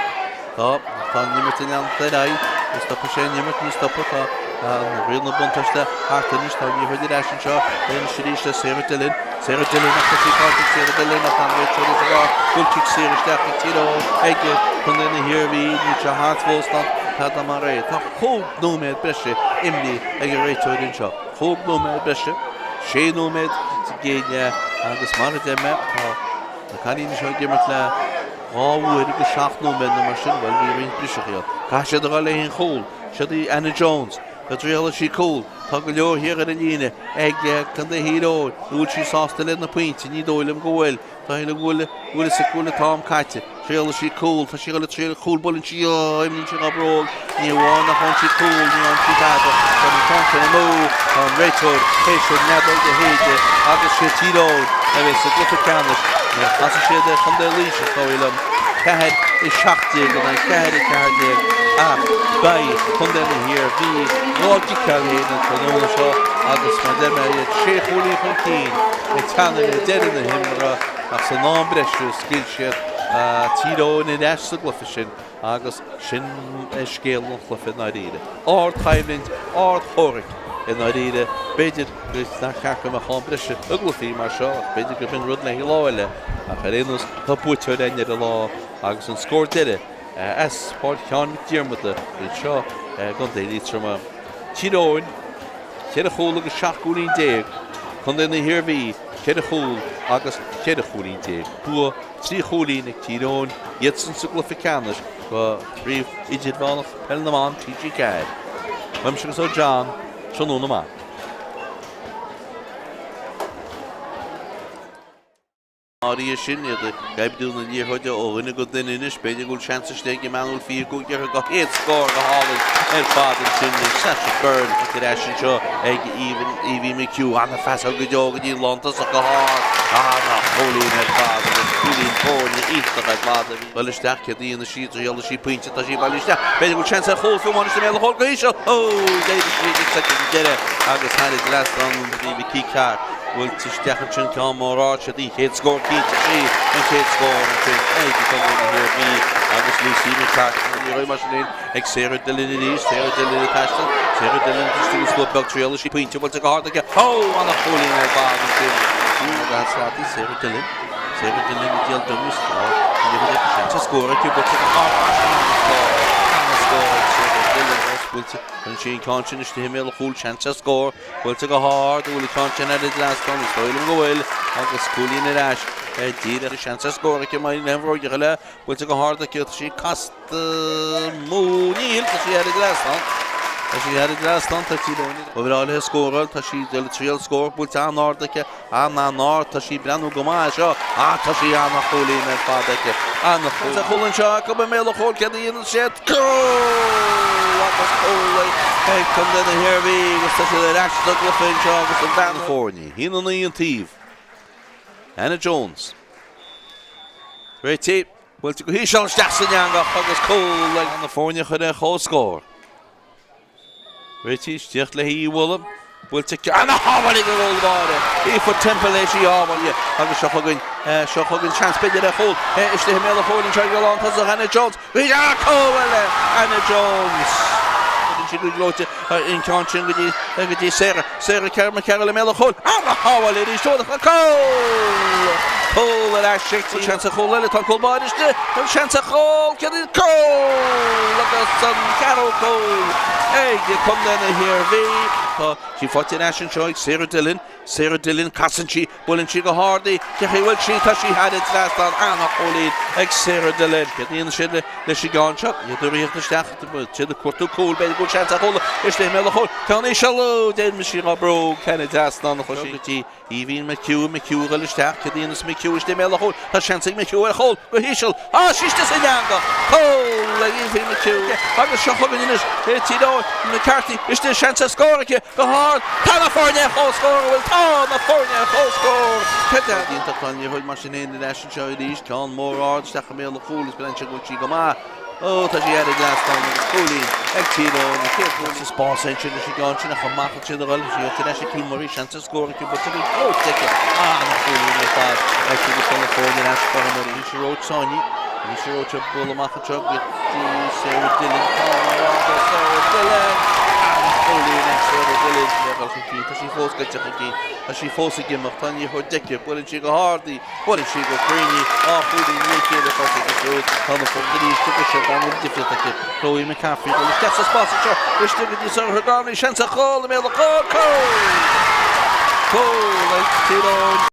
Tá, tá an imirt ag leanacht ar aghaidh. Ní stopfaidh sé an imirt, ní stopfaidh. Tá an riail na buntáiste thart anois. Tá an liathróid ar ais anseo anois arís le Sarah Dillon. Sarah Dillon ach tá sí faighte ag Sarah Dillon ach tá an réiteoir ag rá go bhfuil cic saor isteach ag Tír Eoghain ag Contae na hIarmhí. Níl sé thart fós ná tada mar é. Tá chúig nóiméad breise imithe ag an réiteoir anseo. Chúig nóiméad breise, sé nóiméad sa gcéad leath agus mar a deir mé, tá na cailíní seo ag imirt le dhá uair agus seacht nóiméad nó mar sin, bhuel, bhí roinnt briseachaí ann. Caithfidh siad a dhul le haon chúl. Siod í Anna Jones. Go dtriailfidh sí cúl. Tá go leor thiar ar an líne ag Contae Thír Eoghain. An bhfuil sí sásta le na pointí? Ní dóigh liom go bhfuil. Tá shílim go bhfuil, go bhfuil a fhios aici go bhfuil an t-am caite. Triailfidh sí cúl. Tá sí ag dul ag triail cúl. Buaileann sí, ó, imíonn sí dá bróg. Ní amháin nach bhfaigheann sí cúl, ní fhaigheann sí tada. Tá an ceann sin amú. Tá an réiteoir théis an fheadóg a shéideadh agus sé Tír Eoghain a bheidh sa gcluiche ceannais nuair a chasfaidh siad ar Chontae Laoise, is dóigh liom, 4, 17 in aghaidh 4, 14 ach beidh Contae na hIarmhí dhá gciceáil féin an tráthnóna seo agus mar a deir mé iad sé chúilín chun cinn ag teannadh le deireadh na himeartha ach san am breise scaoil siad Tír Eoghain ar ais sa gcluiche sin agus sin é scéal an chluiche i ndáiríre. Ardchoimhlint, ardchomhrac i ndáiríre. B'fhéidir nár cheart go mbeadh am breise i gcluichí mar seo ach b'fhéidir gurb in rud le haghaidh lá eile ach ar aon nós tá buaiteoir againn ar an lá agus an scór deiridh as Páirc Sheáin Mhic Diarmada anseo i gContae Liatroma. Tír Eoghain, ceithre chúl agus 17 gcúilín, Contae na hIarmhí, ceithre chúl agus 14 chúilín. Bua trí chúilín ag Tír Eoghain, iadsan sa gcluiche ceannais do Chraobh Idirmheánach Peil na mBan TG4. Uaimse agus ó John, tráthnóna maith. Áirithe sin, iad ag oibriú na liathróide ó dhuine go duine anois. B'fhéidir go bhfuil seans istigh ag an mbean a bhfuil 25 uirthi go chéad scór go hálainn ar fad ansin ag Sasha Byrne ar ais anseo ag Evie McHugh. Ana-phas go deo go dtí an lántosach go hard. Ana-chúilín ar fad agus cúilín foirne iontach ar fad a bhí. Dul isteach, céard a dhéanfaidh sí? Triailfidh sí pointe, tá sí ag bailiú isteach. B'fhéidir go bhfuil seans ar chúl fiú amháin istigh i mbéal an chúil go híseal. Ó! D'éirigh sí ag an soicind deiridh agus thar an dtrasnán an dtí Vicky Carr. Buailte isteach ansin ceann mór ard, siod í an chéad scór cinnte, sí an chéad scór ansin ag Contae na hIarmhí agus Lucy McCarthy an liathróid mar sin féin ag Sarah Dillon arís, Sarah Dillon ag taisteal, Sarah Dillon istigh i slua beag triailfidh sí pointe buailte go hard aici, ó! Ana chúilín ar fad ansin. Agus Slatty, Sarah Dillon, Sarah Dillon ag díol domhus, tá an liathróid aici sin, tá scór aici buailte go hard, ana scór, ana scór ag Sarah Dillon. Buailte ansin an ceann sin istigh i mbéal an chúil, seans ar scór. Buailte go hard, an bhfuil an ceann sin thar an dtrasnán, is dóigh liom go bhfuil agus cúilín ar ais díreach. Seans ar scór aici Máirín na hEimhreoige eile, buailte go hard aici, tá sí casta amú, níl, tá sí thar an dtrasnán. Tá sí thar an dtrasnán, tá Tír Eoghain. Ba bhreá léi scóráil, tá sí ag triail scór, buailte an-ard aici. An-an-ard, tá sí ag breathnú go maith anseo. Ah, tá sí an-chúilín ar fad aici. An-chúl. Sa chúl anseo acu i mbéal an chúil, céard a dhéanann siad? Cúl! Agus cúl ag Contae na hIarmhí agus tá siad ar ais sa gcluiche anseo agus an bhean foirne. 1-9 an taobh. Anna Jones. Réitigh. Buailte go híseal isteach san eangach agus cúl ag na foirne a chur ar comhscór. Réitigh isteach léi í a bhualadh. Buailte aici. Ana-shábháil ag an gcúl báire. Aoife Temple leis í a shábháil agus seo chugainn, seo chugainn seans b'fhéidir ar chúl. Istigh i mbéal an chúil anseo ag an lántosach Anna Jones. Bhí cúl eile Anna Jones. Cuireann sí go gleoite an ceann sin go dtí, go dtí Sarah. Sarah McCarroll i mbéal an chúil. Ana-shábháil arís. Cúl! Cúl ar ais ag seans ar chúl eile. Tá an cúl báire istigh. Tá seans ar chúl. Céard é? Cúl! Agus an ceathrú cúl ag Contae na hIarmhí. Tá sí faighte ar ais anseo ag Sarah Dillon. Sarah Dillon, casann sí, buaileann sí go hard í. Cé chaoi bhfuil sí? Tá sí thar an trasnán. Ana-chúilín ag Sarah Dillon. Céard a dhéanann siad leis an gceann seo? Iad ag ritheacht isteach. Siad ag cuartú cúil. B'fhéidir go bhfuil seans ar chúl istigh i mbéal an chúil. Ceann íseal. D'imigh sí dhá brú. Thar an trasnán. Chuir sí go dtí Aoibhín McHugh, McHugh a ghoil isteach, céard a dhéanfas McHugh istigh i mbéal an chúil, tá seans ag McHugh ar chúl, go híseal, tá sí istigh san eangach, cúl ag Aoibhín McHugh agus seo chugainn anois Tír Eoghain, McCarthy istigh, seans ar scór aici, go hard, tá na foirne ar comhscór, an bhfuil, tá na foirne ar comhscór, cad é? Iontach, tá an liathróid mar sin féin ar ais anseo arís, ceann mór ard isteach i mbéal an chúil, is breathnaíonn sé go bhfuil sí go maith. Ó, tá sí thar an dtrasnán agus cúilín ag Tír Eoghain, an chéad chúl sa spás ansin leis an gceann sin ach amach ansin a ghoil sí ar ais ag Kilmurray, seans ar scór aici buailte go gleoite aici. An-chúilín ar fad aici agus tá na foirne ar ais cothrom arís. Roach Sáinní, Anois Roach ag bualadh amach anseo go dtí Sarah Dillon, tá mar ard ar Sarah Dillon! An-chúilín ag Sarah Dillon. Le dhul chun cinn, tá sí fós gaite chun cinn, tá sí fós ag imeacht, tá an liathróid aici, buaileann sí go hard í, Buaileann sí go cruinn í, á chúilín i ndiaidh a chéile faighte aici siúd. Tá na foirne arís tugtha siad gan aon difríocht aici. Chloe McCaffrey dul isteach sa spás anseo, istigh go dtí Sarah Gormley, seans ar chúl i mbéal an chúil, cúl! Cúl ag Tír Eoghain.